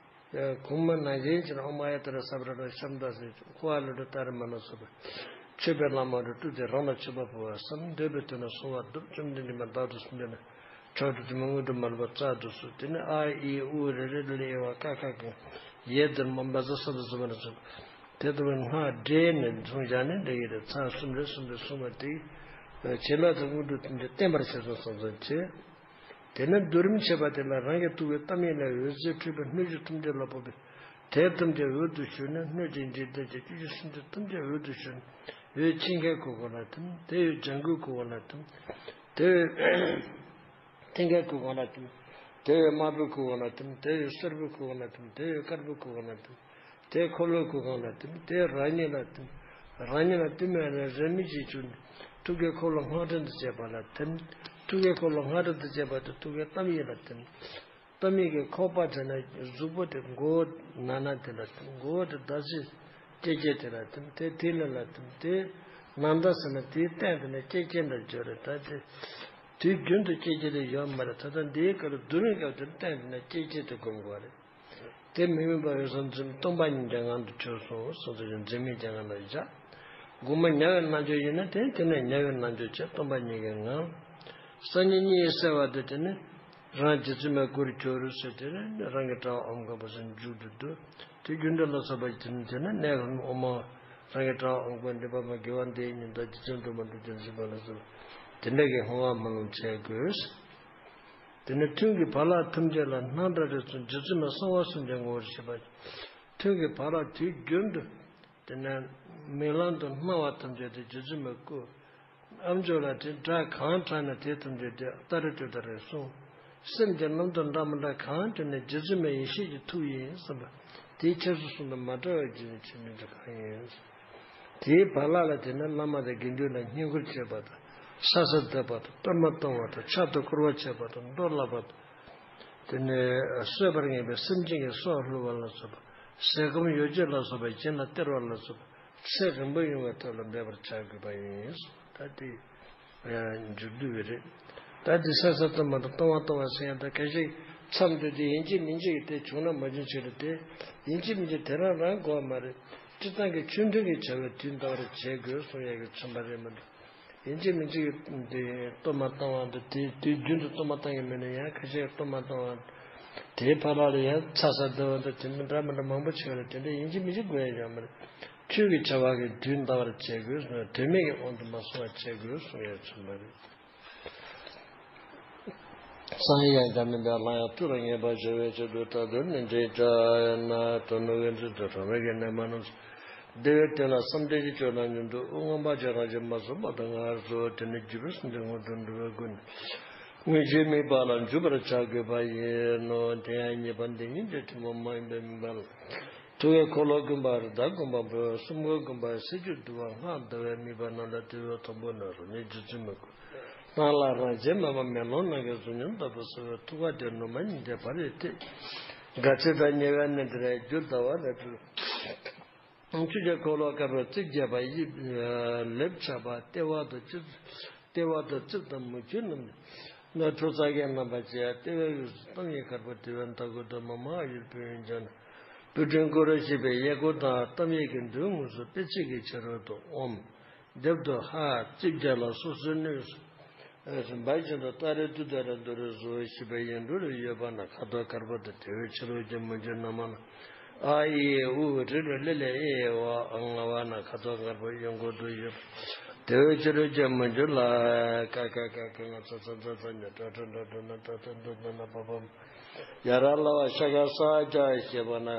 གོང་མ་ནང་བཞིན་གྱི་ཨོཾ་ཨ་ཡ་ཏི་ར་སབ་ར་ར་ཤམ་དྷ་སེ་ཧོ་ཨ་ལུ་ཏྲ་ཏཱ་རེ་མ་ན་སོགས་པའི་མཆོད་པའི་ལྷ་མོ་རུ་སྤྲུལ་ཏེ་རང་ལ་མཆོད་པ་ཕུལ་བ་གསུམ། འདོད་པའི་དོན་ལ་གསོལ་བ་འདེབས། བཅོམ་ལྡན་འདས་མ་བདག་ཏུ་གསུམ་ལྡན་ན་ཕྱོགས་དུ་དུ་མ་དངོས་གྲུབ་མ་ལུས་པ་རྩལ་དུ་གསོལ། དེ་ནས་ཨ་ཨི་ཨུ་རེ་རེ་ལེ་ཨེ་ཝ་ཀ་ཁ་གི་ཡེ་དེར་མ་འབའ་ས་ས་དུ་གསུམ་པ་ན་སོགས་དེ་ལྟ་བུའི་སྔགས་བགྲེས་ནས་མཚུངས་བཞག་ནས་འདྲ་གི་རེད། ཚར་གསུམ་རེ་གསུམ་རེ་གསུངས་པ་དེ་བྱིན་རླབས་དང་དངོས་གྲུབ་ཐམས་ཅད་བརྟན་པར་བྱེད་སོང་བསམ་བསམ་བྱས། དེ་ནས་བསྡུ་རིམ་བྱེད་པ་དེ་ལ་རང་གི་ཐུགས་ཀའི་གཏམ་ཡིན་ལ་འོད་ཟེར་འཕྲོས་པའི་སྣོད་བཅུད་ཐམས་ཅད་ལ་ཕོག་པས་དེ་ཐམས་ཅད་འོད་དུ་ཞུ་ནས་སྣོད་ཀྱི་འཇིག་རྟེན་གྱི་བཅུ་བཞི་སེམས་ཅན་ཐམས་ཅད་འོད་དུ་ཞུ་ནས་འོད་ཆེན་ཁའི་ཁུ་གོ་ལ་ཐིམ། དེ་འོད་ལྗང་གུའི་ཁུ་གོ་ལ་ཐིམ། དེ་འོད་མཐིང་ཁའི་ཁུ་གོ་ལ་ཐིམ། དེ་འོད་དམར་པོའི་ཁུ་གོ་ལ་ཐིམ། དེ་འོད་སེར་པོའི་ཁུ་གོ་ལ་ཐིམ། དེ་འོད་དཀར་པོའི་ཁུ་གོ་ལ་ཐིམ། དེ་འཁོར་ལོའི་ཁུ་གོ་ལ་ཐིམ། དེ་རང་ཉིད་ལ་ཐིམ། རང་ཉིད་ལ་ཐིམ་པའི་རང་རིམ་གྱིས་བྱུང་ནས་ཐུགས་ཀའི་འཁོར་ལོ་སྔགས་ཕྲེང་དུ་བཅས་པ་ལ་ཐིམ། ཐུགས་ཀའི་འཁོར་ལོ་སྔགས་ཕྲེང་དུ་བཅས་པ་དེ་ཐུགས་ཀའི་གཏམ་ཡིན་ལ་ཐིམ། གཏམ་ཡིན་གྱི་ཁོག་པ་དེ་ན་གཟུགས་པོ་དེ་མགོ་བོ་ན་ན་དེ་ལ་ཐིམ། མགོ་བོ་དེ་ཟླ་ཚེས་སྐྱེ་སྐྱེ་དེ་ལ་ཐིམ། དེ་དེ་ལ་ལ་ཐིམ། དེ་ན་ད་ཟེར་ན་དེའི་སྟེང་དེ་ན་སྐྱེ་སྐྱེ་འདྲ་བརྗོད་རེད། ད་དེ་དུས་རྒྱུན་དུ་སྐྱེ་སྐྱེ་དེ་ཡོད་མ་རེད། ད་ལྟ་འདིའི་སྐབས་ལ་བསྡུ་རིམ་སྐབས་དེ་སྟེང་དེ་ན་སྐྱེ་སྐྱེ་དེ་སྒོམ་དགོས་རེད། དེ་མི་དམིགས་པ་འོད་གསལ་འཛིན་སྟོང་པ་ཉིད་ཀྱི་ངང་དུ་གྱུར་སོང་གསུངས་ཏེ་འཛིན་མེད་ཀྱི་ངང་ལ་བཞག། དགོངས་པ་ཉེ་བའི་རྣལ་འབྱོར་ཡིན་ན་དེ་དེ་ནས་ཉེ་བའི་རྣལ་འབྱོར་བྱས་སྟོང་པ་ཉིད་ཀྱི་ངང་། སང་ཉིན་གཉིད་སད་པ་དེ་དེ་ནི་རང་རྗེ་བཙུན་མའི་སྐུར་གྱུར་ཟེར་དེ་ནི་རང་གི་གྲགས་པ་ཨོཾ་ཁ་པ་སེ་མཇུག་ཏུ་བསྡུ། དེ་རྒྱུན་དུ་ལ་སོགས་པ་དེ་ནི་དེ་ནི་གནས་ཁང་ཨོཾ་རང་གི་གྲགས་པ་ཨོཾ་ཁ་པ་འདི་པ་མ་དགེ་བ་འདིའི་ཉིན་ལྟར་རྗེ་བཙུན་སྒྲོལ་མ་འདི་ཀྱང་འཛིན་པ་ལ་སོགས་པ་དེ་འདྲ་གི་སྔོན་དཔག་སྨོན་ལམ་བྱེད་དགོས། དེ་ནས་ཐུན་གྱི་བག་ལྷག་ཐམས་ཅད་ལ་སྣང་གྲགས་རིག་གསུམ་རྗེ་བཙུན་མ་གསང་བ་གསུམ་གྱི་ངོ་བོར་ཤེས་པ། ཐུན་གྱི་བག་ལྷག་དུས་རྒྱུན་དུ་དེ་ནས་རྨི་ལམ་དུ་སྣང་བ་ཐམས་ཅད་དེ་རྗེ་བཙུན་མའི་སྐུ། ཨ་མཆོག་ལ་དེ་སྒྲ་གང་གྲགས་ན་དེ་ཐམས་ཅད་དེ་ཏཱ་རེ་ཏུཏྟཱ་རེ་གསུངས། སེམས་ཀྱི་རྣམ་རྟོག་འདྲ་མི་འདྲ་གང་བྱུང་ནས་རྗེ་བཙུན་མའི་ཡེ་ཤེས་ཀྱི་ཐུགས་ཡིན་བསམ་པ། དེའི་ཁྱད་གསོད་གསུམ་དང་མ་བྲལ་བར་བགྱིས་ནས་ཆོས་མིན་འདི་གང་ཡིན། དེའི་བག་ལྷག་ལ་བརྟེན་ནས་བླ་མ་དང་དགེ་འདུན་ལ་བསྙེན་བཀུར་བྱེད་པ་དང་། ས་གསོལ་འདེབས་པ་དང་གཏོར་མ་གཏོང་བ་དང་ཕྱག་ཏུ་བསྐོར་བ་བྱེད་པ་དང་འགྲོ་ལ་བབ་དང་། དེ་ནས་གསོད་པར་ངེས་པའི་སེམས་ཅན་གྱི་སྲོག་བླུ་བ་ལ་སོགས་པ། ཟས་སྐོམ་ཡོ་བྱད་ལ་སོགས་པ་སྦྱིན་ལ་སྟེར་བ་ལ་སོགས་པ་ཚེ་རིང་པོ་ཡོང་བའི་ཐབས་ལ་འབད་པར་བྱ་དགོས་པ་ཡིན། ད་དེ། མཇུག་བསྡུ་བའི་རེད། ད་འདི་ས་ས་གཏོར་མ་དང་གཏོར་མ་གཏོང་བ་ཟེར་ཡང་ད་ཁ་ཤས་མཚམས་འདི་དེ་ཡིན་གཅིག་མིན་གཅིག་གི་དེ་བྱུང་ན་མ་བྱུང་ཆེད་དུ་དེ་ཡིན་གཅིག་མིན་གཅིག་དེ་རང་རང་དགོས་པ་མ་རེད། སྤྱིར་བཏང་གི་ཆོས་མཐུན་གྱི་བྱ་བའི་དུས་འདའ་བར་བྱེད་དགོས་གསུང་ཡག་གི་མཚོན་པ་རེད་མ་གཏོགས། ཡིན་གཅིག་མིན་གཅིག་གི་དེ་གཏོར་མ་བཏང་བ་འདི་དེ་དུས་རྒྱུན་དུ་གཏོར་མ་བཏང་གི་མེད་ན་ཡང་ཁ་ཤས་གཏོར་མ་བཏང་བ་དེའི་ཕར་ལ་ཡང་ཚ་ས་འདའ་བ་འདི་དེ་འདྲ་མི་འདྲ་མང་པོ་བྱེད་པ་ལ་དེ་འདྲ་ཡིན་གཅིག་མིན་གཅིག་དགོས་ཡ་ཡོད་མ་རེད། ཆོས་ཀྱི་བྱ་བ་གི་དུས་འདའ་བར་བྱེད་དགོས་གསུངས་ཡ། དོན་མེད་ཀྱི་དབང་དུ་མ་སོང་བར་བྱེད་དགོས་གསུངས་ཡ་མཚོན་པ་རེད། གསང་ཡང་རྒྱ་མིན་པའི་གླང་ཡང་ཐུགས་ལ་ངེས་པར་བྱ་བའི་ཆེད་དུ་ད་དུང་ནི་འདྲེན་བྱ་ན་དོན་ནི་འོད་འཛིན་དུ་གྲོང་བའི་གནས་མ་རྣམས་སུ་བདེ་བའི་དོན་ལ་བསམ་གཏན་གྱི་སྤྱོད་ལ་མཉམ་དུ་དབུགས་ངོམས་པ་ཅན་རང་བཞིན་མ་སོགས་པ་དང་སྔར་སོགས་དེ་ནི་བརྒྱུད་པའི་སེམས་ཅན་མངོན་དུ་འགྲོ་བའི་སྒོ་ནས་དངོས་གཞིའི་དམིགས་པ་ལ་འཇུག་པར་བྱ་དགོས་པ་ཡིན་ནོ། དེ་ཡང་ཉེས་པ་འདི་ཉིད་དེ་ཐུན་མོང་མ་ཡིན་པའི་དམིགས་པ་ལ། ཐུགས་ཀའི་འཁོར་ལོ་བསྐུམ་པ་རི་དྭགས་བསྐུམ་པ་པོ། སྲུང་མའི་བསྐུམ་པ་གསེར་གྱི་འདུ་བ་སྔགས་བཟླ་བའི་དམིགས་པ་རྣམས་ལ་དེ་བས་མཐོན་པོ་ན་རོ་ནི་རྗེ་བཙུན་མའི་སྐུ། སྣང་ལ་རང་བཞིན་མེད་པ་མེ་ལོང་ནམ་མཁའི་གཟུགས་བརྙན་ལྟ་བུ་གསལ་བའི་ཐུགས་ཀ་དེར་ནུ་མ་ཉིད་དེ་ཕ་རོལ་ཏེ། དགའ་ཚལ་དང་ཉེ་བའི་གནས་དེར་རྒྱུ་ཟླ་བ་རེ་ཕུལ། ཆུ་སྐྱེས་འཁོར་ལོ་དཀར་པོའི་རྩིབས་བརྒྱད་པ་དབྱིབས་ལེབ་ཆགས་པ་ལྟེ་བ་དང་རྩིབས། ལྟེ་བ་དང་རྩིབས་དང་མུ་ཁྱུད་རྣམས་ནི། ཁྲོ་རྩ་རྒྱན་རྣམ་པར་བཅས་ལྟེ་བའི་དབུས་སུ་གཏམ་གྱི་གར་པོ་དེ་བས་མཐའ་སྐོར་དུ་མ་མ་ཡུལ་བུ་ཡིན་ཀྱང་ན། བུ་ཕྲུག་ཀུ་རུ་ཞེས་པའི་གཡས་སྐོར་དང་གཏམ་ཡིག་གི་མདུན་ངོས་སུ་དཔེ་ཚིག་གི་ཕྱི་རོལ་དུ་ཨོཾ། དེབ་ཏུ་ཧ་རྩིབས་བརྒྱད་ལ་སོ་སོའི་སྣོད་སུ། འབའ་ཞིག་ཏུ་ཏཱ་རེ་ཏུཏྟཱ་རེ་ཏུ་རེ་བཟོ་ཞེས་པའི་ཡིག་འབྲུ་རེ་ཡོད་པ་ན་ཁ་དོག་དཀར་པོ་དང་དེ་བས་ཕྱི་རོལ་གྱི་མུ་ཁྱུད་རྣམས་ལ། ཨ་ཨི་ཨུ་རི་རུ་ལི་ལི་ཨི་ཝ་ཨང་ཨ་བ་ན་ཁ་དོག་དཀར་པོ་གཡོན་སྐོར་དུ་ཡོད། དེ་བས་ཕྱི་རོལ་གྱི་མུ་ཁྱུད་ལ་ཀ་ཀ་ཀ་ཀ་ང་ཚ་ཚ་ཚ་ཚ་ཉ་ཏྲ་ཏྲ་ཏྲ་ཏྲ་ན་ཏྲ་ཏ་འདུ་ཏ་ན་པ་པ་ཡ་ར་ལ་བ་ཤ་ཀ་ས་ཀྱ་ཞེས་པ་ན།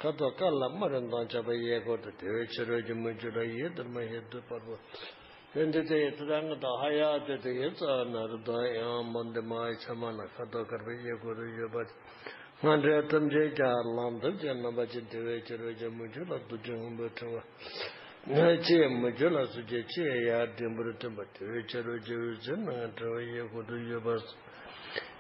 ཁ་དོག་དཀར་ལ་དམར་རུ་མདངས་ཆགས་པའི་གཡས་སྐོར་དུ། དེ་བས་ཕྱི་རོལ་གྱི་མུ་ཁྱུད་ལ་ཡི་དམར་ཧེ་དུ་པར་པོ། ཧེ་འདི་ཚེ་ཡི་ཏི་རང་གི་དང་ཧ་ཡ་དེ་དུ་ཡི་ཙ་ན་རུ་དང་ཡང་མོ་འདི་མ་ཆ་མ་ན་ཁ་དོག་དཀར་པོའི་གཡས་སྐོར་དུ་ཡོད་པ། སྔ་འདྲེན་ཐམས་ཅད་ཀྱང་ལང་ཐབས་ཀྱི་རྣམ་པ་ཅན། དེ་བས་ཕྱི་རོལ་གྱི་མུ་ཁྱུད་ལ་རྡོ་རྗེ་སྔོན་པོའི་ཕྲེང་བ། ཕྱི་ཡི་མུ་ཁྱུད་ལ་སོགས་ཀྱི་ཕྱི་ཡི་ཡར་ལྡེམ་པོར་སྟོན་པ། དེ་བས་ཕྱི་རོལ་གྱི་འོད་ཟེར་སྣང་ཕྲེང་བའི་གཡས་སྐོར་དུ་ཡོད་པ།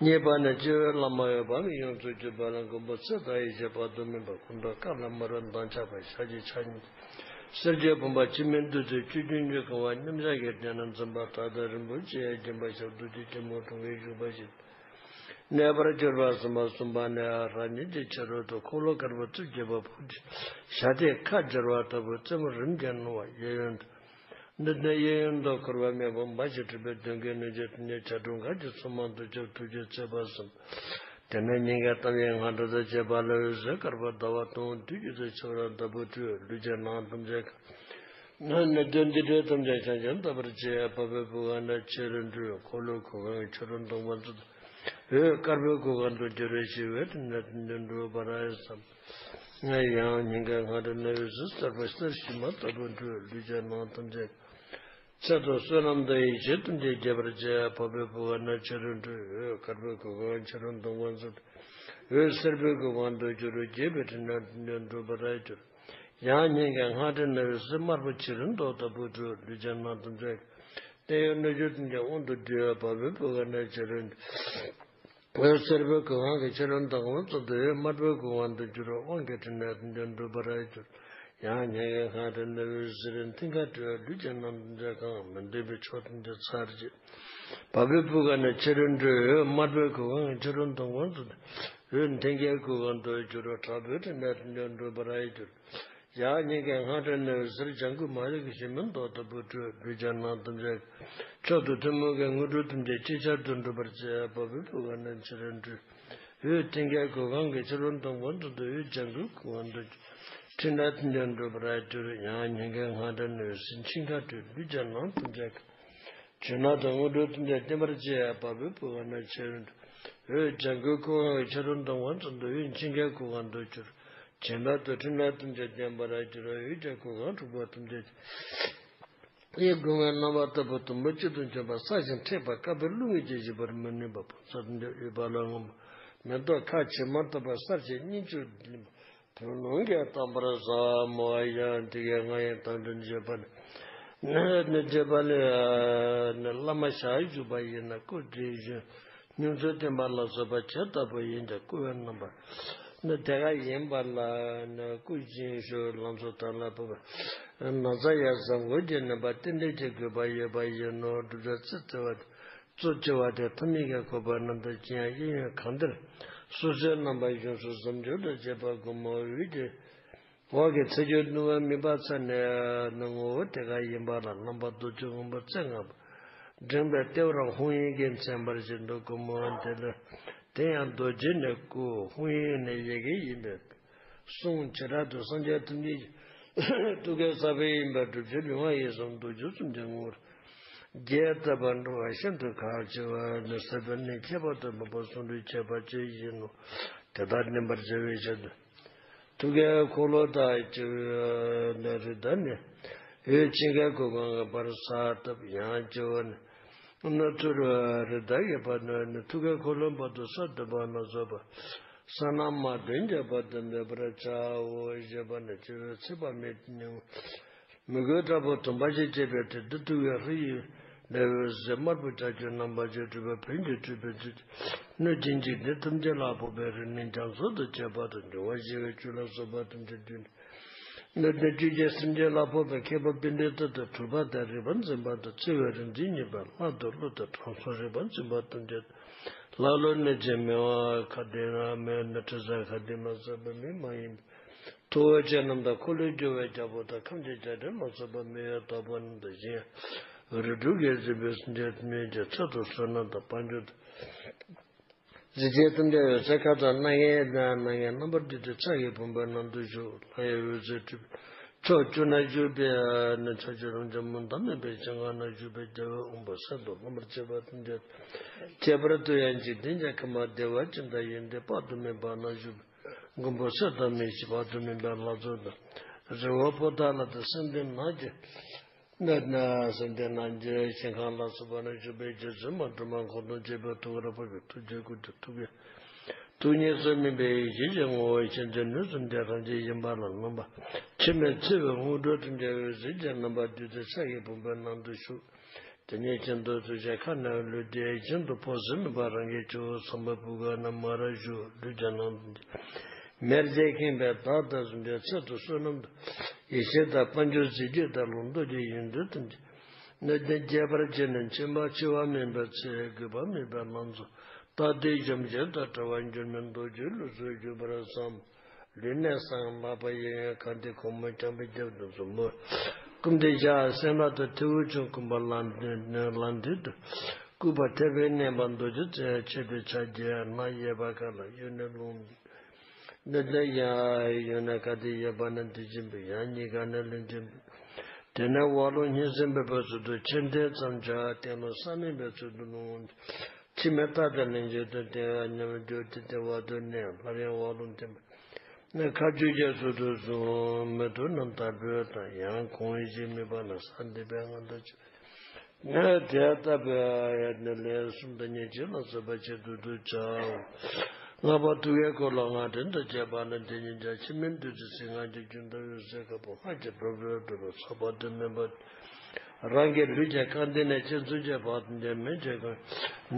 གཉིས་པ་ནི་སྤྱི་བོའི་ལྷ་མོ་ཡོད་པའམ་ཡོངས་རྫོགས་སྤྱི་བོ་ལ་མགོན་པོ་ཚེ་དང་ཡེ་ཤེས་དཔལ་དུ་མིན་པ། སྐུ་མདོག་དཀར་ལ་དམར་བ་མདངས་ཆགས་པ། ཞལ་གཅིག་ཕྱག་གཉིས། གསེར་གྱི་བུམ་པ་འཆི་མེད་བདུད་རྩིའི་བཅུད་ཀྱི་འཇུག་གང་བ་མཉམ་གཞག་གི་སྟེང་ན་འཛིན་པ་དག་དང་རིན་པོ་ཆེས་བརྒྱན་པ་ཞབས་རྡོ་རྗེ་ཆེན་པོ་དྲུང་གིས་བཞུགས་པ་ཞིག་གནས་པར་གྱུར་པ་གསུམ་པ། གསུམ་པ་ནི་རང་ཉིད་ཀྱི་ཕྱི་རོལ་དུ་འཁོར་ལོ་དཀར་པོ་རྩིབས་བརྒྱད་པ་ཕུག་ཏུ་ཞལ་ཏེ་ཁ་སྦྱར་བ་ལྟ་བུ་རྩེ་མོ་རིམ་གྱིས་སྣང་བ། གཡས་གཡོན་དུ་འདི་ནི་གཡས་གཡོན་དུ་འཁོར་བ་མེད་པ་འབའ་ཞིག་གྲུབ་པའི་གདོན་བགེགས་གནོད་བྱེད་དུ་ནི་བྱ་གྲུབ་མཁའ་ཀྱི་མཚོ་མང་དུ་ཁྱབ། ཐུགས་རྗེས་བརྩེགས་པ་གསུམ། དེ་ནས་སྙིང་གའི་གཏམ་ཡི་སྔ་འགྲོ་དང་བཅས་པ་ལ་འོད་ཟེར་དཀར་པོ་ཟླ་བ་སྟོང་དུས་ཀྱི་དུ་ཆེ་བར་ལྟ་བུ་སྤྲོས། ལུས་ཅན་སྣང་ཐམས་ཅད་ཀྱི་ནི་གདོན་འདི་འདྲའི་ཐམས་ཅད་བྱང་ཆུབ་ལྟ་བུར་བྱེད། འཕགས་པའི་བུ་ག་ནི་ཕྱི་རུ་འགྲོ། འཁོར་ལོའི་གོ་འཕང་ཕྱི་རུ་མདུང་བ་མཛུབ། འོད་དཀར་པོའི་གོ་འཕང་དུ་གྱུར་པའི་ཞི་བའི་ཕྲིན་ལས་དུ་འགྲོ་བར་བསམ། ཡང་སྙིང་གའི་སྔ་འགྲོ་ནི་འོད་ཟེར་སེར་པོ་གསལ་ཞི་མ་ལྟ་བུ་སྤྲོས། ལུས་ཅན་སྣང་ཐམས་ཅད་ཚད་དང་བསོད་ནམས་དང་ཡེ་ཤེས་ཐམས་ཅད་རྒྱས་པར་བྱེད། འཕགས་པའི་བུ་ག་ནི་ཕྱི་རུ་འགྲོ། འོད་དཀར་པོའི་གོ་འཕང་ཕྱི་རུ་མདུང་བ་མཛུབ། འོད་སེར་པོའི་གོ་འཕང་དུ་གྱུར་པའི་རྒྱས་པའི་ཕྲིན་ལས་དུ་འགྲོ་བར་གྱུར། ཡང་སྙིང་གའི་སྔ་འགྲོ་ནི་འོད་ཟེར་དམར་པོ་ཕྱི་རུ་མདོག་ལྟ་བུ་སྤྲོས། ལུས་ཅན་སྣང་ཐམས་ཅད་ཀྱི་སྟེང་ཡོད་སྣོད་བཅུད་ཐམས་ཅད་དབང་དུ་སྡུད། འཕགས་པའི་བུ་ག་ནི་ཕྱི་རུ་འོད་སེར་པོའི་གོ་འཕང་གི་ཕྱི་རོལ་མདོག་ངོ་ཙམ་དུ་འོད་དམར་པོའི་གོ་འཕང་དུ་གྱུར་པ་དབང་གི་ཕྲིན་ལས་དུ་འགྲོ་བར་གྱུར། ཡང་སྙིང་གའི་སྔ་འགྲོ་ནི་འོད་ཟེར་མཐིང་ག་སྤྲོས། ལུས་ཅན་སྣང་ཐམས་ཅད་གང་། མི་མཐུན་པའི་ཕྱོགས་ཐམས་ཅད་ཚར་བཅད། འཕགས་པའི་བུ་ག་ནི་ཕྱི་རུ་འགྲོ། འོད་དམར་པོའི་གོ་འཕང་གི་ཕྱི་རོལ་མདོག་ངོ་ཙམ་དུ་འོད་མཐིང་གའི་གོ་འཕང་དུ་གྱུར་པ་དྲག་པོའི་ཕྲིན་ལས་དུ་འགྲོ་བར་གྱུར། ཡང་སྙིང་གའི་སྔ་འགྲོ་ནི་འོད་ཟེར་ལྗང་གུ་མ་ལུས་ཀྱི་ཞིང་མི་མདོག་ལྟ་བུ་སྤྲོས། ལུས་ཅན་སྣང་ཐམས་ཅད་མཆོག་ཏུ་ཐུན་མོང་གི་དངོས་གྲུབ་ཐམས་ཅད་ཅིག་ཅར་དུ་འགྲུབ་པར་བྱེད། འཕགས་པའི་བུ་ག་ནི་ཕྱི་རུ་འགྲོ། འོད་མཐིང་གའི་གོ་འཕང་གི་ཕྱི་རོལ་མདོག་ངོ་ཙམ་དུ་འོད་ལྗང་གུའི་གོ་འཕང་དུ་གྱུར། ཕྲིན་ལས་ཐམས་ཅད་འགྲུབ་པར་གྱུར། ཡང་སྙིང་གའི་སྔ་འགྲོ་ནི་འོད་ཟེར་འཆིང་ཁ་སྤྲོས། ལུས་ཅན་སྣང་ཐམས་ཅད་ཀྱི་ཕྱི་ནང་དུ་དངོས་གྲུབ་ཐམས་ཅད་བརྟན་པར་བྱེད། འཕགས་པའི་བུ་ག་ནི་ཕྱི་རུ་འགྲོ། འོད་ལྗང་གུའི་གོ་འཕང་གི་ཕྱི་རོལ་མདོག་ངོ་ཙམ་དུ་འོད་འཆིང་ཁའི་གོ་འཕང་དུ་གྱུར། བྱིན་རླབས་དང་ཕྲིན་ལས་ཐམས་ཅད་བརྟན་པར་གྱུར། འོད་ཀྱི་གོ་འཕང་དྲུག་པ་ཐམས་ཅད་ཀྱི་ཡིད་འགུགས་པའི་རྣམ་པ་ལྟ་བུ་དུམ་བུ་གཅིག་ཏུ་འཇོམས་པ། སྲ་ཞིང་མཁྲེགས་པ་དཀར་པོའི་རླུང་གིས་ཀྱང་ཞི་བར་མི་ནུས་པ། ཕུང་ས་ཐམས་ཅད་འོད་དཔལ་ལ་ངོམས་པ། མེ་ཏོག་ཁ་བྱེ་མ་ཐག་པ་གསལ་ཞིང་སྙིང་ཆུ་ལྡན་པ། བུ་ལོན་གྱིས་དམ་པར་བཟའ་མོ། ཡང་དེ་གའི་ང་ཡི་དང་དུ་འབྱེད་པ་ནི། ནི་འབྱེད་པ་ནི་བླ་མ་ཞལ་བཞུགས་པ་ཡིན་ན་སྐུ་དྲིན་ཞུ། སྙུང་གསོས་བསྟན་པ་ལ་སོགས་པ་ཇི་ལྟ་བུ་ཡིན་ཀྱང་བསྐུལ་བའི་རྣམ་པ་ནི་དེ་ག་ཡིན་པ་ལ་ནི་བསྐུལ་ཞིང་ཞུ། ལང་ཚོ་དར་ལ་ཕོག་པའི་ན་བཟའ་ཡང་བཟང་པོ་གྱི་ནུས་པ་རྟེན་འབྲེལ་གྱི་དགོས་པ་ཡོད་པ་ཡིན་ནོ། བསྒྲུབ་བྱ་རྩི་རྩི་བ་དེ་གཙོ་ཆེ་བ་དེ་ཐ་མལ་གྱི་འཁོར་བ་རྣམས་དང་གཅིག་ཡང་གཡས་གཡོན་གང་དེར་སོ་སོའི་རྣམ་པ་གཞུང་སོགས་ཟབ་འཇུག་དང་བཅས་པ་སྒོ་མོ་འོད་ཀྱི་འོག་གི་ཚེ་སྐྱོང་ནུས་པ་དམིགས་པ་མཚན་ནས་ནི་ངོ་བོ་དེ་ག་ཡིན་པ་ལ་རྣམ་པ་རྡོ་རྗེ་སྔོན་པོ་རྩེ་ལྔ་པོ་འགྲེང་བའི་ལྟེ་བར་ཧཱུྃ་ཡིག་གིས་མཚན་པར་བྱེད་དོ། སྒོ་མོ་དེ་ལ་དེ་ཡང་རྡོ་རྗེ་ནི་སྐུ། ཧཱུྃ་ཡིག་ནི་ཡི་གེ་ཡིན་པས་གསུངས། བྱེ་བྲག་ཏུ་སངས་རྒྱས་ཐམས་ཅད་ཀྱི་ཐུགས་ཀའི་ས་བོན་ཡིན་པས་བསྒྲུབ་བྱའི་ལུས་ངག་ཡིད་གསུམ་རྡོ་རྗེ་གསུམ་གྱི་ངོ་བོར་རྒྱས་བཏབ་པ་འགྲོ་བ་ཤིན་ཏུ་ཁག་ཆེ་བ་ནི་ས་བོན་ནི་ཁྱད་པར་དུ་མང་པོ་གསུང་སྒྲོས་ཁྱད་པར་ཅན་ཡིན་ནོ། དེ་དག་བསྟན་པར་བྱ་བའི་ཆེད་དུ། ཐུགས་ཀའི་འཁོར་ལོ་དང་སྤྱི་བོའི་ནི་རི་དྭགས་ནི། འོད་ཆེན་གྱི་གོ་འཕང་གི་བར་གསལ་བཏབ། ཡང་སྤྱི་བོ་ནི་ནི་ཚུར་རི་དྭགས་ཀྱི་བར་ནི་ནི་ཐུགས་ཀའི་འཁོར་ལོའི་བར་དུ་གསལ་བཏབ་པ་ལ་སོགས་པ་ས་རྣམས་མ་བདུན་གྱི་བར་དུ་འབད་པར་བྱའོ་ཞེས་པ་ནི་སྤྱི་བོའི་ཚེ་དཔག་མེད་ཀྱི་སྙིང་པོ། མོས་གུས་དྲག་པོ་དུམ་བུ་བཞི་བྱས་པའི་དེ་དུ་ཐུགས་ཀའི་ཧཱུྃ་ཡིག་ནི་འོད་ཟེར་དམར་པོ་ལྕགས་ཀྱུ་རྣམ་པ་བཞིན་སྤྲུལ་པའི་བོན་གྱི་སྤྲུལ་པའི་ཚུལ་གྱིས་སྣོད་ཀྱི་འཇིག་རྟེན་ཐམས་ཅད་ལ་ཕོག་པའི་རིམས་ནད་རྒྱ་མཚོ་དང་བཅས་པ་དང་འབྱུང་བ་ཞི་བའི་ཆོས་ལ་སོགས་པ་ཐམས་ཅད་བསྡུས་ནས་ནི་བཅོ་བརྒྱད་སེམས་ཅན་ལ་ཕོག་པའི་ཁྱད་པར་དཔེ་འདི་ལྟར་དུ་འཁྲུལ་པ་དང་རིག་པ་འཛིན་པ་དང་འཚེ་བའི་རིག་འཛིན་གཉིས་པ་ལྷ་དང་ཀླུ་དང་དྲང་སྲོང་རིག་པ་འཛིན་པ་ཐམས་ཅད་ལ་ལུ་གནོད་བྱེད་མི་དབང་ཁ་ལྡན་རྣམས་ནི་དྲི་ཟ་ཁ་ལྡན་མ་ཟ་བ་མི་མ་ཡིན་པ། ཐུ་བོ་ཅན་རྣམས་དང་འཁོར་ལོས་སྒྱུར་བའི་རྒྱལ་པོ་དང་ཁམས་ཀྱི་རྒྱལ་ཕྲན་ལ་སོགས་པ་མི་ཡི་བདག་པོ་རྣམས་དང་གཞན་རིགས་དྲུག་གིས་གཟིགས་པའི་སེམས་ཅན་ཐམས་ཅད་ཀྱི་ཚེ་དང་བསོད་ནམས་དང་དཔལ་འབྱོར་དང་ གཟི་བརྗིད་ཐམས་ཅད་འོད་གསལ་མཁའ་ལྟར་སྣང་ངེ་སྣང་ངེ་རྣམ་པར་འདུས་ཏེ་ཕྱག་གི་བུམ་པའི་ནང་དུ་ཞུགས། ལྷང་ངེ་འོད་ཟེར་སྤྲོས་པས་ཕྱོགས་བཅུ་ན་བཞུགས་པའི་ཕྱག་རྒྱའི་རང་བྱུང་མུ་མཐའ་མེད་པའི་ཞིང་ཁམས་ན་བཞུགས་པའི་རྒྱལ་བའི་དབང་པོ་གསལ་དུ་ལྷམ་པར་བཅས་པ་ཐམས་ཅད། ཁྱད་པར་དུ་ཡང་འཇིག་རྟེན་གྱི་ཁམས་བདེ་བ་ཅན་དང་ཡོན་ཏན་དཔག་ཏུ་མེད་པ་ན་བཞུགས་པའི་མགོན་པོ་གསལ་དང་མི་ཕྱེད་དཔག་ཏུ་མེད་པའི་ལྷ་ཚོགས་དང་། རི་བོ་ཕོ་བྲང་ལ་དང་སེམས་ལྡན་ནགས་ཀྱི་ན་ན་སེམས་ལྡན་ནགས་ཀྱི་ཞིང་ཁམས་ལ་སོགས་པ་ན་བཞུགས་པའི་རྗེ་བཙུན་མ་སྒྲོལ་མ་འཁོར་དང་བཅས་པའི་ཐུགས་ཀར་ཕོག་པའི་ཐུགས་རྗེ་སྐུ་དང་ཐུགས་ཀྱི་ཐུགས་གཉིས་སུ་མེད་པའི་ཡེ་ཤེས་ཀྱི་ངོ་བོ་ཤེས་བྱའི་ནུས་གསུམ་ལྡན་རང་བཞིན་ཡིན་པ་ལ་རྣམ་པ་འཆི་མེད་ཚེ་བའི་དངོས་གྲུབ་ཐམས་ཅད་འོད་ཟེར་གྱི་རྣམ་པར་བསྡུས་ཏེ་ཕྱག་གི་བུམ་པའི་ནང་དུ་ཞུགས། དེ་ནས་ཁྱིམ་དུ་ཚུད་ཅིང་ཁ་ནས་ལུས་འདི་ཁྱིམ་དུ་ཕོག་ཟིན་པ་རང་གི་ཆུ་བོ་ཟམ་པ་བུ་ག་ན་མ་ར་བཞུགས་ལུས་ཀྱི་ནང་དུ་མེར་སྲེག་ཁེངས་པའི་བདག་དང་གསུམ་ལྡན་ཚད་དུ་བསོད་ནམས་དང་ཡེ་ཤེས་དང་དཔལ་འབྱོར་གཟི་བརྗིད་དང་ལོངས་སྤྱོད་ཀྱི་ཡོན་ཏན་ཐམས་ཅད་ནད་ལྡན་རྒྱས་པར་བྱས་ནས་འཆི་བ་འཆི་བ་མེད་པའི་ཚེ་རྒོད་པ་མེད་པའི་ལམ་སོགས་རྟག་བདེ་འཇམ་ཆེན་དང་བྲལ་བར་འགྱུར་མེད་རྡོ་རྗེའི་ལུས་སུ་གྱུར་པར་བསམ། ལུས་ནི་སངས་ལྷག་པ་ཡིན་ཡང་གང་དེ་གོང་མོ་རྐྱང་པའི་རྒྱབ་ཏུ་མཛུབ་མོ་བསྐུམས་ཏེ་བཞག་སེམས་ལྷ་དང་ཐེའུ་ཆུང་བསྐུམ་པ་ལ་ལ་མདུན་དུ་བསྐུལ་བ་ཐེག་པའི་བསྙེན་པ་རྡོ་རྗེ་རྩེ་ཆེད་དུ་ཕྱག་རྒྱའི་སྣ་གཡས་པ་ག་ལ་གཡོན་ནས་རླུང་འདི་ལ་ཡང་གཡོན་ནས་ག་དེ་གཡས་པ་ནས་འདི་བཞིན་པའི་ཡང་གཉིས་ཀ་ནས་ལན་ཅན་པའི་དེ་ནས་འོག་རླུང་སྙིང་སྲིན་པོའི་ཕུང་སུ་དུ་ཆེར་འདེགས་ཙམ་བྱ་སྟེང་རླུང་ས་མིན་པའི་ཚུལ་དུ་རླུང་འདི། ཕྱི་མའི་རྟགས་དང་ལན་ཅན་དུ་དེ་ཉམས་འགྱུར་ཏེ་བར་དུ་གནས་སླར་ཡང་འོག་རླུང་འཐེན་པ། ཁ་ཆུ་རྒྱ་སུ་དུ་བཟུང་མི་ཐུབ་རྣམས་དར་སྤོས་དང་ཡང་གོང་བཞིན་མི་འབར་ན་ས་འདི་པའི་ངང་དུ་ཆུད། དེ་ལྟ་བུའི་ལས་གསུམ་དང་ཉེར་གཅིག་ལ་སོགས་པ་ཆེད་དུ་བསྡུ་བྱའོ། ལྔ་པ་ཐུགས་ཀའི་འཁོར་ལོ་སྔགས་ཕྲེང་དང་བཅས་པ་ལ་དེ་ཉིད་ཀྱང་འཆི་མེད་བདུད་རྩི་ཟེར་སྔགས་ཀྱི་རྒྱུན་དུ་འོད་ཟེར་དཀར་པོ་སྔགས་ཀྱི་སྒྲོམ་བུས་གྲུབ་པ་ཚོགས་པ་དུ་མིན་པ། རང་གི་ལུས་ཀྱི་རྐང་སྟེང་ནས་སྤྱི་གཙུག་གི་བར་དུ་འདི་མི་བྱེད་ཀུན་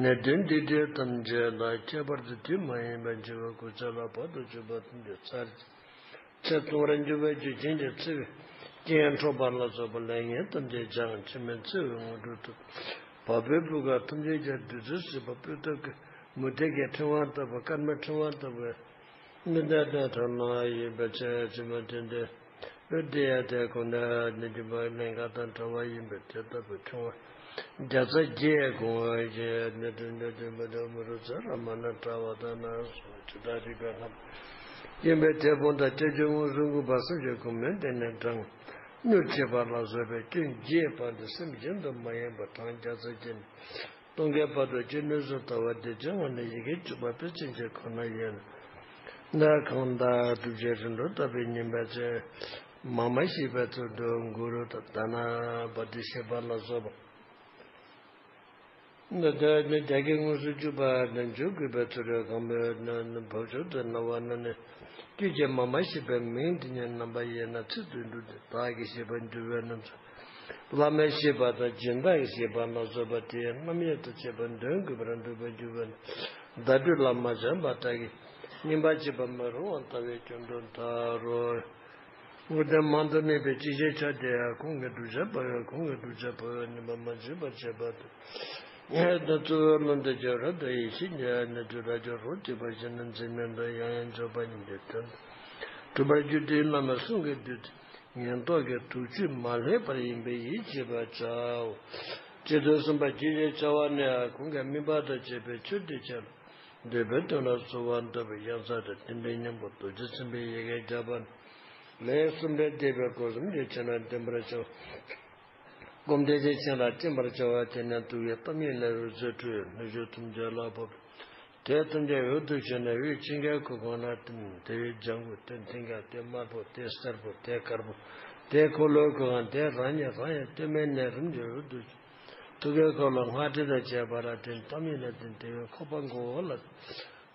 ནད་གདོན་སྡིག་སྒྲིབ་ཐམས་ཅད་ལ་ཁྱད་པར་དུ་དུས་མ་ཡིན་པར་འཆི་བའི་དགུ་ཚེ་ལ་བར་དུ་གཅོད་པ་ཐམས་ཅད་ཚར་གཅིག་ཚེ་ཐུང་བར་འགྱུར་བའི་རྒྱུ་རྐྱེན་གྱིས་འཚེ་བའི་རྐྱེན་འཕྲོག་པ་ལ་སོགས་པ་ལས་ངན་ཐམས་ཅད་སྦྱངས་འཆི་མེད་ཚེ་བའི་དངོས་གྲུབ་ཐོབ། བ་སྤུའི་སྤུས་ཀ་ཐམས་ཅད་ཀྱང་བདུད་རྩི་བསིལ་བ་སྤུས་ཐབས་ཀྱི་མུ་ཏིག་གི་ཕྲེང་བ་ལྟ་བུ་སྐར་མའི་ཕྲེང་བ་ལྟ་བུའི་མི་འདའ་འདའ་ཐོབ་ན་ཡིན་པའི་ཚེ་ཕྱི་མ་དེ་འདྲའི་ལུས་འདི་ཡང་དེ་གོང་ནས་ནི་འདུན་པ་ལེན་ག་དང་བྲལ་བ་ཡིན་པས་དེ་ལྟ་བུའི་ཕྲེང་བ་བརྒྱ་རྩ་བརྒྱད་གོང་བའི་ནི་དྲིན་ལས་དྲིན་པ་དང་མི་རུ་ཚ་ར་མ་ན་བྲལ་བ་དང་ན་སོགས་ཇི་ལྟར་རིགས་པའི་ལྷ་ཡིན་པས་དེ་ཕུང་དང་སྐྱེ་མཆེད་མངོན་སུམ་གུས་པ་སེམས་ཀྱི་གོང་མའི་སྟེང་ནས་བགྲངས། མྱུར་བྱེད་པ་ལ་སོགས་པའི་སྐྱོན་བརྒྱད་སྤངས་ཏེ་སེམས་རྒྱུན་དུ་མ་ཡེངས་པར་གྲངས་བརྒྱ་རྩ་བརྒྱད་ནས་སྟོང་གི་བར་དུ་ཅི་ནུས་སུ་ལྟ་བ་བདེ་ཆེན་ངང་ནས་ཡི་གེ་བཅུ་པ་དཔེ་ཅན་གྱི་ཁོ་ན་ཡིན། ན་གང་དག་སྒྲུབ་བྱེད་རིམ་གྲོ་ལྟ་བུའི་ཉིན་པ་ཚེ་མ་མ་ཤི་བའི་ཚུལ་དུ་གུ་རུ་དང་ད་ན་བ་ཏི་ཤེས་པ་ལ་སོགས་པ། འདི་ནི་རྒྱ་སྐད་དངོས་སུ་བཅུག་པ་ནི་འཇུག་དགོས་པའི་ཚུལ་རེད། གང་པོའི་ནི་བབ་ཆོལ་དུ་སྣང་བ་ན་ནི་དཀྱུས་ཀྱི་མ་མ་ཤི་བའི་མིང་དེ་ཉིད་རྣམ་པ་དབྱེ་ན་ཚིག་ཏུ་འདུས་ཏེ་བདག་གིས་ཤེས་པར་འགྱུར་བའི་རྣམ་གཞག་བླ་མས་ཤེས་པ་དང་སྦྱིན་བདག་གིས་ཤེས་པ་ལ་སོགས་པ་དེའི་རྣམ་དབྱེ་དང་བཅས་པ་འདོན་དགོས་པར་འདུག་པར་འགྱུར་བ་ནི། བརྡ་སྤྲོད་ལ་མ་བྱམས་པ་དག་གིས་སྙིམ་པ་བྱེད་པ་མི་རུང་བ་ལྟ་བུའི་སྐྱོན་དུ་ད་རུང་། དངོས་བསྟན་མང་དུ་གནས་པའི་སྤྱི་བྱེ་བྲག་དེ་ཡང་ཁོང་གི་བསྒྲུབ་བྱ་འབའ་ཞིག་ཁོང་གི་བསྒྲུབ་བྱ་འབའ་ཞིག་ཉིད་པ་མ་བྱས་པར་བྱེད་པ་དང་། ངས་ད་གཙོ་བོའི་བློ་འདི་བྱེ་བྲག་ཏུ་ཡེ་ཤེས་ཉིད་ནི་དུས་རབ་ཀྱི་རོ་གཅིག་པ་བཞིན་དུ་འཛིན་མེད་དུ་ཡང་ཡང་འཇོག་པ་ཉིད་ཀྱི་དོན་དུ་གྲུབ་པར་འགྱུར་ཏེ་བླ་མའི་གསུང་གི་བདུད་རྩི་ཉེན་རྟོག་གི་དུག་ཆུས་མ་བསླད་པར་ཡིན་པའི་ཡིད་ཆེས་པར་བྱའོ། སྤྱི་དོན་གསུམ་པ་རྒྱུད་ཀྱི་བྱ་བ་ནི་ཁོང་གི་སྨིན་པ་དང་བཅས་པའི་ཆོས་འདི་ཆེ་ལ་འདོད་པའི་དོན་ལ་གསོལ་བ་འདེབས་པའི་ཡང་ས་དང་རྟེན་འབྲེལ་སྙིང་པོ་རྡོ་རྗེ་སེམས་དཔའི་ཡི་གེ་བརྒྱ་པ་ནི་ལས་གསུམ་ལས་འདས་པའི་སྒོ་གསུམ་གྱི་ཕྱིར་ན་བདེན་པར་བྱ་བ། སྒོམ་བཟླས་ཀྱི་ཕྱིར་ལ་བསྟེན་པར་བྱ་བ་དེ་ནི་ཐུགས་ཀྱི་གཏམ་ཡིན་ལ་འོད་ཟེར་འཕྲོས་ནུས་ཤུགས་ཐམས་ཅད་ལ་ཕོག་པས་དེ་ཐམས་ཅད་འོད་དུ་ཞུ་ནས་འོད་ཆེན་གྱི་གུར་ཁང་ན་བསྟིམ། དེ་བས་ལྗང་གུ་དེ་མཐིང་ག་དེ་དམར་པོ་དེ་སེར་པོ་དེ་དཀར་པོ་དེ་འཁོར་ལོའི་གུར་ཁང་དེ་རང་ཉིད་རང་ཡང་སྟོད་སྨད་ནས་རིམ་གྱིས་འོད་དུ་ཞུ། ཐུགས་ཀའི་འཁོར་ལོ་སྔགས་ཕྲེང་དང་བཅས་པ་ལ་བརྟེན་གཏམ་ཡིན་ལ་བརྟེན་དེ་བས་ཁོག་པ་མགོ་བོ་ལ།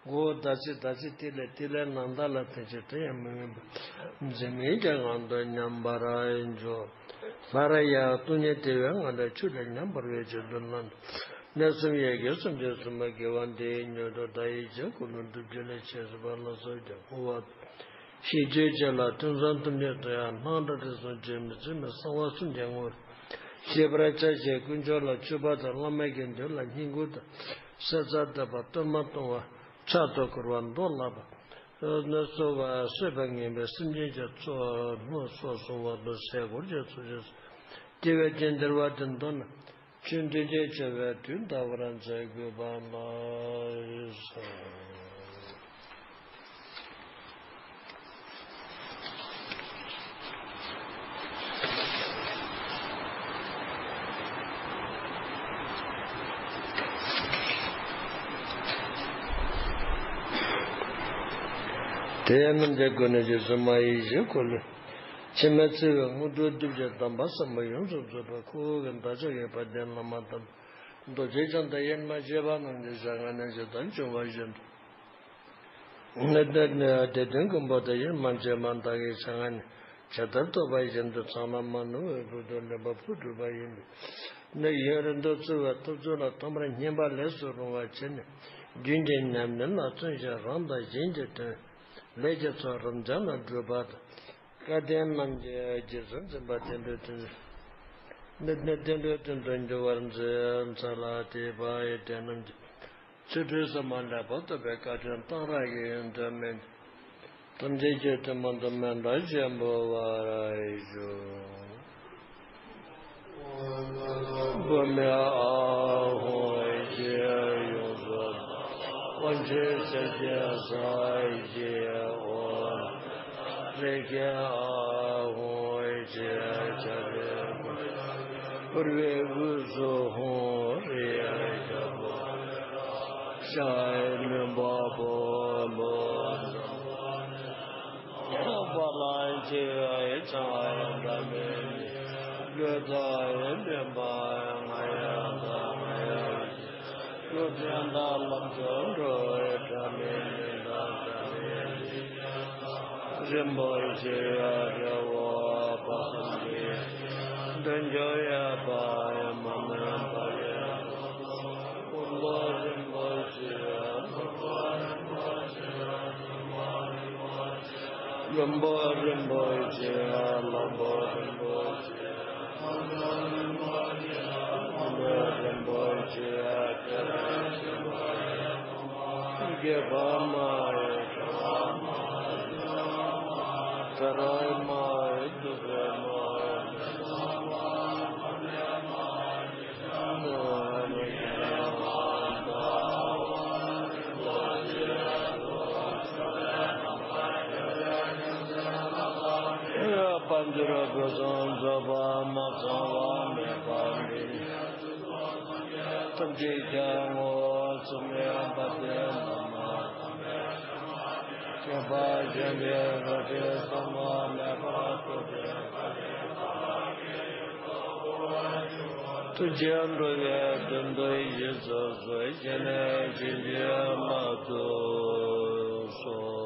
མགོ་བོ་ཟླ་ཚེས་ཟླ་ཚེས་ཏི་ལི་ཏི་ལི་ནཱ་ད་ལ་བརྟེན་ཅིང་དེ་ཡང་མི་མངོན་པ། འཛིན་མེད་ཀྱི་ངང་དུ་མཉམ་པར་འཇོག་ལྷར་ཡང་སྟོང་ཉིད་དེ་བས་ང་འདྲ་ཆོས་ལས་ཉམས་པར་བའི་ཆེད་དུ་ལམ། གནས་གསུམ་ཡི་གེ་སུམ་ཅུ་སོ་མ་དགེ་བ་འདིའི་མྱུར་དུ་བདག་ཡིད་ཀྱི་ཀུན་སློང་སྒྲུབ་བྱེད་ལས་བྱེད་སྲིད་པ་ལ་སོགས་ཀྱང་བསྔོ་བ། ཤིས་བརྗོད་བཅས་ལ་ཐུན་བསམ་ཐུན་ཆད་དུ་ཡང་སྣང་གྲགས་རིག་གསུམ་བརྗོད་མི་ཚུལ་མི་གསང་བ་གསུམ་གྱི་ངོར་ཤེས་པར་བྱ་ཞིང་དཀོན་མཆོག་ལ་མཆོད་པ་དང་བླ་མ་དགེ་འདུན་ལ་བསྙེན་བཀུར་དང་གསོལ་ཚོགས་བཏབ་པ་གཏོར་མ་གཏོང་བ་ཕྱག་ཏུ་བསྐོར་བ་མདོ་བསླབ་པ་ནི་གསོལ་བ་གསོལ་བ་ངན་པའི་སེམས་ཅན་གྱི་ཚོགས་སྣོད་སོགས་བསྲུང་བ་དང་ཟས་གོས་ཀྱི་ཚོགས་ཀྱི་སྐྱེ་བའི་རྐྱེན་འདིར་བ་དེ་མདོར་ན། ཆོས་འདི་ཉིད་བྱ་བའི་དུས་འདའ་བར་མཛད་དགོས་པ་ལགས་སོ། དེ་ཡང་རྣམ་རྒྱལ་ཀུན་ནས་རྗེ་བཙུན་མ་ཡི་བཞིན་འཁོར་ལོས། ཕྱི་མའི་བརྩེ་བའི་དངོས་གྲུབ་སྒྲུབ་ཕྱིར་དམ་པ་གསུམ་པོ་ཡོངས་སུ་རྫོགས་པའི་ཁུ་བོ་གི་བདག་ཅག་གི་དཔལ་ལྡན་བླ་མ་དམ་པ་རྡོ་རྗེ་འཆང་དང་ཡེ་ཤེས་མ་བཅས་པ་རྣམས་ཀྱི་ཞལ་སྔ་ནས་ཇི་ལྟར་བྱུང་བ་བཞིན་དུ། དེ་དོན་ཀུན་པོ་དང་ཡེ་ཤེས་མ་བཅས་པ་བདག་གི་ཞལ་སྔ་ནས་ཇི་ལྟར་ཐོབ་པ་བཞིན་དུ་ཚང་མ་མ་ནོར་བའི་དཔལ་དུ་ལེགས་པར་ཕུལ་གྲུབ་པ་ཡིན་པས་ནི། ཡུན་རིང་དུ་བརྩེ་བའི་ཐུགས་བརྩོན་ལ་ཐོག་མར་བསྙེན་པ་ལས་སུ་རུང་བ་བྱས་ནས་རྒྱུན་གྱི་ཉམས་ལེན་ལ་བརྩོན་ཞིང་རང་དང་གཞན་གྱི་དོན། ལས་ཀྱི་ཚོགས་རབ་འབྱམས་ལ་སྒྲུབ་པ་དང་། སྐལ་ལྡན་རྣམས་ཀྱི་རྗེས་སུ་འཛིན་པ་བསྟན་འགྲོའི་དོན། འདི་ནི་བསྟན་འགྲོའི་དོན་དུ་འགྱུར་བར་མཛད། མཚན་ལ་དད་པ་ཡི་དེ་རྣམས་ཀྱི། ཆོ་འཕྲུལ་ཟབ་མོ་ལེགས་པར་ཐོབ་པའི་བཀའ་དྲིན་གཏང་རག་གི་ཡོན་ཏན་མན། ཐམས་ཅད་ཀྱི་དོན་དམ་དུ་མཎྜལ་ཆེན་པོ་བར་ཞུ། བུམ་པའི་ཨཱཿཧཱུྃ་ཡོངས་སུ། དབང་ཕྱུག་སྲས་ཀྱི་ས་ཡི་འོག་རིགས་ཀྱི་ཨཱཿཧཱུྃ་ཆེ་ཆ་རེ། ཕུར་བུའི་དབུས་སུ་ཧཱུྃ་རིའི་རྒྱལ་པོ། ཤར་མོན་པ་སྤོམ་པོ། བ་ལང་སྤྱི་བོའི་ཕྱག་འདྲ་མིན། ཀླུ་དང་ཡོན་ཏན་པ་ང་ཡང་དང་ང་ཡང་། ཀླུ་བཙན་དང་ལམ་མཆོག་འགྲོ་བའི་འདྲ་མིན་ནི་དང་འདྲ་མིན་ནི། རིན་པོ་ཆེ་ཡི་རི་བོ་དཔག་བསམ་གྱི། འདོད་འཇོ་ཡི་བ་ཡི་མ་མོའི་བ་ཡི། ཕུང་པོ་རིན་པོ་ཆེ། ལྷུན་པོ་རིན་པོ་ཆེ། ལྷ་མོ་རིན་པོ་ཆེ། མ་མོ་རིན་པོ་ཆེ། སྒེག་པ་མ་ཡི། ཐ་ར་མ་ཡི། ཐུབ་པའི་མ་ཡི། དཔལ་འབྱོར་སྐུ་གསུམ་རྫོགས་པ་མ་ཚང་བ་མེད་པ་འདི། ཐུགས་རྗེ་ཀྱང་ངོ་བོ་སུམ་ཡང་པ་དེ་མ་མ། ཁྱད་པར་གཞན་དེ་ར་དེ་ཚང་མ་མེད་པ་ཐུགས་རྗེ། ཐུགས་རྗེ་འགྲོ་བའི་དོན་དུ་ཡིད་སོ་སོའི་ཞལ་ནས་བྱིན་གྱིས་བརླབ་ཏུ་གསོལ།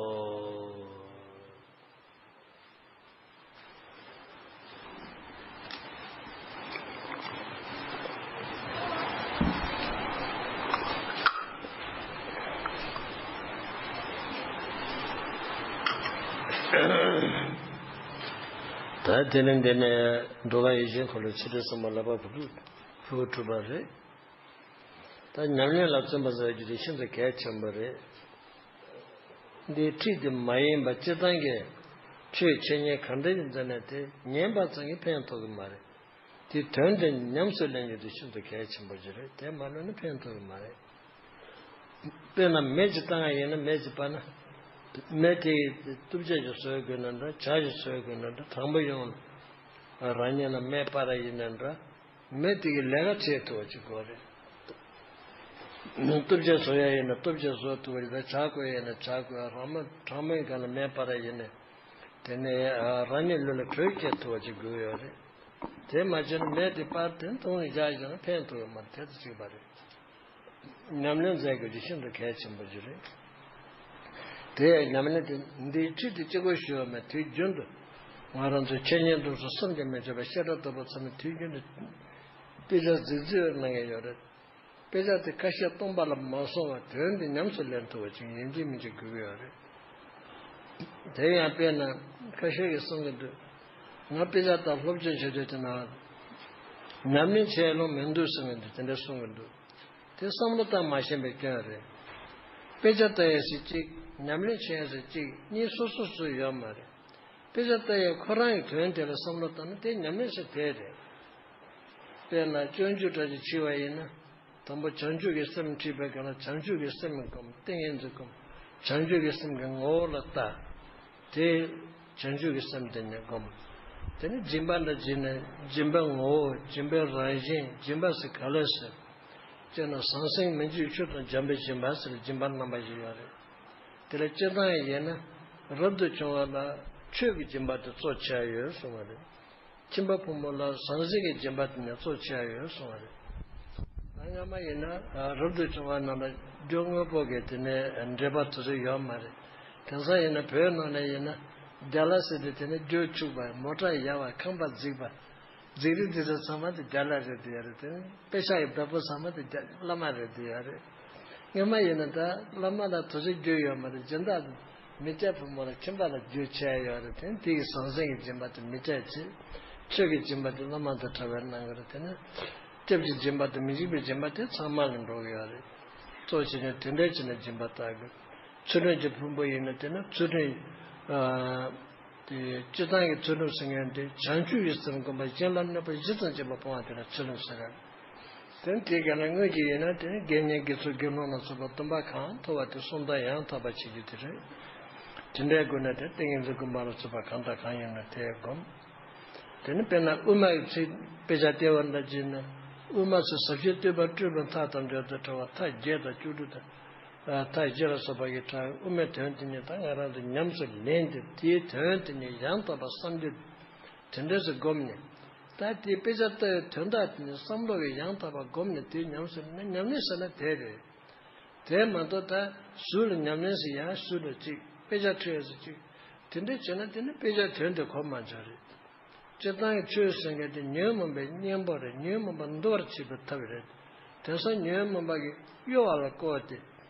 ད་དེ་ནས་འདི་ནས་འགྲོ་བ་ཡིད་བཞིན་འཁོར་ལོའི་ཆོ་འཕྲུལ་ཟབ་མོ་ལེགས་པར་ཕུལ་གྲུབ་པ་རེད། ད་ཉམས་ལེན་ལ་བརྩོན་པ་ཟེར་རྒྱུ་དེ་ཤིན་ཏུ་གལ་ཆེན་པོ་རེད། འདིའི་ཁྲིད་དེ་མ་ཡིན་པ་སྤྱིར་བཏང་གི་ཆོས་འཆད་ཉན་ག་འདྲ་ཞིག་མཛད་ན་དེ་ཉན་པ་ཙམ་གྱིས་ཕན་ཐོགས་ཀྱི་མ་རེད། དེའི་དོན་དེ་ཉམས་སུ་ལེན་རྒྱུ་དེ་ཤིན་ཏུ་གལ་ཆེན་པོ་ཞིག་རེད། དེ་མ་ལོན་ན་ཕན་ཐོགས་ཀྱི་མ་རེད། དཔེར་ན་མེ་ཅིག་བཏང་ཡ་ཡིན་ན། མེ་ཅིག་སྤར་ན། མེ་དེ་གཏུབ་བྱ་ཞིག་བཟོ་དགོས་ན་འདྲ། ཇ་ཞིག་བཟོ་དགོས་ན་འདྲ། དྲང་པོ་ཡོང་ན་རང་ཉིད་ལ་མེ་སྤར་ཡ་ཡིན་ན་འདྲ། མེ་དེ་གིས་ལས་ཀ་བྱེད་ཐུབ་པ་ཅིག་དགོས་རེད། གཏུབ་བྱ་བཟོ་ཡ་ཡིན་ན་གཏུབ་བྱ་བཟོ་ཐུབ་པ་ཅིག་དང་། ཇ་བསྐོལ་ཡ་ཡིན་ན་ཇ་བསྐོལ་ཡ། རང་མ་གྲང་མོའི་སྒང་ལ་མེ་སྤར་ཡ་ཡིན་ན། དེ་ནས་རང་ཉིད་ལུས་ལ་དྲོད་སྐྱེད་ཐུབ་པ་ཅིག་དགོས་ཡོད་རེད། དེ་མ་བྱས་ན་མེ་དེ་སྤར་དེ་འཐུང་ནས་བཞག་བཞག་ན་ཕན་ཐོགས་ཡོད་མ་རེད། དེ་ལྟ་ཅིག་པ་རེད། ཉམས་ལེན་མཛད་དགོས་རྒྱུ་ཤིན་ཏུ་གལ་ཆེན་པོ་ཞིག་རེད། དེ་ཉམས་ལེན་དེ་འདིའི་ཁྲིད་དེ་གཅིག་པོ་ཞུ་བ་མེད། དུས་རྒྱུན་དུ་ང་རང་ཚོའི་འཆད་ཉན་སྡོམ་གསུམ་གྱིས་མི་ཆོད་པའི་བཤད་གྲྭ་ལྟ་བུ་ཚང་མས་དུས་རྒྱུན་དུ་དཔེ་ཆ་གཟིགས་གཟིགས་གནང་གི་ཡོད་རེད། དཔེ་ཆ་དེ་ཁ་བཤད་སྟོང་པ་ལ་མ་སོང་བར་དོན་དེ་ཉམས་སུ་ལེན་ཐུབ་པ་ཅིག་ཡིན་གཅིག་མིན་གཅིག་དགོས་ཀྱི་ཡོད་རེད། དེ་ཡང་དཔེར་ན་ཁ་ཤས་ཀྱིས་གསུང་གི་འདུག་ང་དཔེ་ཆ་ལྟ་སློབ་སྦྱོང་བྱེད་དུས་དེ་ན་ཉམས་ལེན་བྱེད་ལོང་མི་འདུག་གསུང་གི་འདུག་དེ་འདྲ་གསུང་གི་འདུག་དེ་བསམ་བློ་བཏང་མ་ཤེས་པའི་སྐྱོན་རེད། དཔེ་ཆ་ལྟ་ཡས་ཟེར་གཅིག་ཉམས་ལེན་བྱེད་ཡས་ཟེར་གཅིག་གཉིས་སོ་སོ་སོ་ཡོད་མ་རེད། དཔེ་ཆ་ལྟ་ཡས་ཁོ་རང་གི་དོན་དེ་ལ་བསམ་བློ་བཏང་ན་དེ་ཉམས་ལེན་ཟེར་དེ་རེད། དཔེར་ན་སྤྱོད་འཇུག་འདྲ་ཞིག་ཕྱེ་བ་ཡིན་ན། དང་པོ་བྱང་ཆུབ་ཀྱི་སེམས་ཁྲིད་པའི་སྐབས་ལ་བྱང་ཆུབ་ཀྱི་སེམས་སྒོམ། ཏིང་ངེ་འཛིན་སྒོམ། བྱང་ཆུབ་ཀྱི་སེམས་ཀྱི་ངོ་བོ་ལ་ལྟ། དེ་བྱང་ཆུབ་ཀྱི་སེམས་དེ་ནས་སྒོམ། དེ་ནས་སྦྱིན་པ་འདྲ་བྱས་ནས་སྦྱིན་པའི་ངོ་བོ། སྦྱིན་པའི་རང་བཞིན། སྦྱིན་པ་ཟེར་ག་ལ་ཟེར། ཅེ་ན་ཟང་ཟིང་མི་འཇིགས་ཆོས་དང་འཇམ་པའི་སྦྱིན་པ་ཟེར་སྦྱིན་པ་རྣམ་པ་བཞི་ཡོད་རེད། དེ་ལ་སྤྱིར་བཏང་ཡིན་ན་རབ་ཏུ་བྱུང་བ་ལ་ཆོས་ཀྱི་སྦྱིན་པ་དེ་གཙོ་ཆེ་བ་ཡོད་གསུངས་པ་རེད། ཁྱིམ་པ་ཕོ་མོ་ལ་ཟང་ཟིང་གི་སྦྱིན་པ་དེ་ནས་གཙོ་ཆེ་བ་ཡོད་གསུངས་པ་རེད། ད་སྔ་མ་ཡིན་ན་རབ་ཏུ་བྱུང་བ་རྣམས་ལ་རྒྱུ་དངོས་པོ་གི་དེ་ནས་འབྲེལ་པ་དེ་ཚོ་ཡོད་མ་རེད། དེང་སང་ཡིན་ན་བོད་ནང་ནས་ཡིན་ན་རྒྱ་ལ་ཟེར་ཏེ་དེ་ནས་རྒྱུ་ཕྱུག་པ། མོ་ཊ་ཡག་པ། ཁང་པ་རྫིག་པ། རྫིག་རིགས་འདི་ཚོ་ཚང་མ་དེ་རྒྱ་ལ་རེད་དེ་ཡོད་རེད། དེ་ནས་དཔེ་ཆ་ཡི་བདག་པོ་ཚང་མ་དེ་རྒྱ་བླ་མ་རེད་དེ་ཡོད་རེད། སྔོན་མ་ཡིན་ན་ད་བླ་མ་ལ་དུ་ཞིག་རྒྱུ་ཡོད་མ་རེད། སྦྱིན་བདག་མི་སྐྱ་ཕོ་མོ་ལ་ཁྱིམ་པ་ལ་རྒྱུ་ཆེ་ཡོད་རེད། དེ་ནས་དེ་ཡི་ཟང་ཟིང་གི་སྦྱིན་པ་དེ་མི་སྐྱ་ཆེ། ཆོས་ཀྱི་སྦྱིན་པ་དེ་བླ་མ་དང་གྲྭ་པའི་གནང་གི་རེད། དེ་ནས་སྐྱབས་ཀྱི་སྦྱིན་པ་དེ་མི་འཇིགས་པའི་སྦྱིན་པ་དེ་ཚང་མ་ལ་འགྲོ་གི་ཡོད་རེད། གཙོ་ཆེ་ཆུང་དེ་འདྲའི་ཆེ་ན་སྦྱིན་པ་བཏང་དགོས། ཚུལ་ཁྲིམས་ཀྱི་ཕུང་པོ་ཡིན་ན་དེ་ནས་ཚུལ་ཁྲིམས། དེ་སྤྱིར་བཏང་གི་ཚུལ་ཁྲིམས་ཟེར་མཁན་དེ་བྱང་ཆུབ་ཀྱི་སེམས་སྒོམ་པ་གཞན་ལ་གནོད་པ་བཞི་ཙམ་བྱེད་པ་སྤོང་བ་དེ་ལ་ཚུལ་ཁྲིམས་ཟེར་ར། དེ་དེའི་སྒང་ལ་དངོས་ཀྱི་ཡིན་ན་དེ་ནི་དགེ་བསྙེན་དགེ་ཚུལ་དགེ་སློང་ལ་སོགས་པ་སྡོམ་པ་གང་ཐོབ་པ་དེ་གསུམ་དང་ཡང་དག་པར་བྱེད་རྒྱུ་དེ་རེད། དེ་འདྲའི་སྒོ་ནས་དེ་ཏིང་ངེ་འཛིན་སྒོམ་པ་ལ་སོགས་པ་གང་དང་གང་ཡིན་ན་དེ་སྒོམ། དེ་ནི་དཔེར་ན་དབུ་མ་ཡི་ཚིག་དཔེ་ཆ་ལྟེ་བ་འདྲ་བྱས་ན། དབུ་མ་ཚུ་ཟབ་ཆོས་སྟོན་པ་སྤྲུལ་པའི་མཐའ་ཐམས་ཅད་དུ་གྲགས་པ་མཐའ་བརྒྱད་དང་བཅུ་དྲུག་དང་། མཐའ་བཞི་ལ་སོགས་པ་ཡི་གྲགས་དབུ་མའི་དོན་དེ་ཉིད་དང་ང་རང་དུ་ཉམས་སུ་ལེན་ཏེ་དེའི་དོན་དེ་ཉིད་ཡང་དག་པར་བསམ་གྱིས། དེ་འདྲ་ཞིག་བསྒོམས་ནས། ད་དེའི་དཔེ་ཆ་ལྟ་བའི་དོན་དག་དེ་ཉིད་བསམ་བློ་གིས་ཡང་དག་པར་བསྒོམས་ནས་དེའི་ཉམས་སུ་ལེན་ན། ཉམས་ལེན་ཟེར་ན་དེ་རེད། དེ་མ་གཏོགས་ད་ཟུར་ལ་ཉམས་ལེན་ཟེར་ཡང་ཟུར་ལ་གཅིག་དཔེ་ཆ་འཁྲིད་ཟེར་གཅིག་དེ་འདྲ་བྱས་ན་དེ་ནི་དཔེ་ཆ་དོན་དེ་གོ་མ་ཆོད་རེད། སྤྱིར་བཏང་གི་ཆོས་ཟེར་མཁན་དེ་ཉོན་མོངས་པའི་གཉེན་པོ་རེད། ཉོན་མོངས་པ་འདུལ་བར་བྱེད་པའི་ཐབས་རེད། དེང་སང་ཉོན་མོངས་པ་གི་གཡོ་བ་ལ་བཀོལ་ཏེ།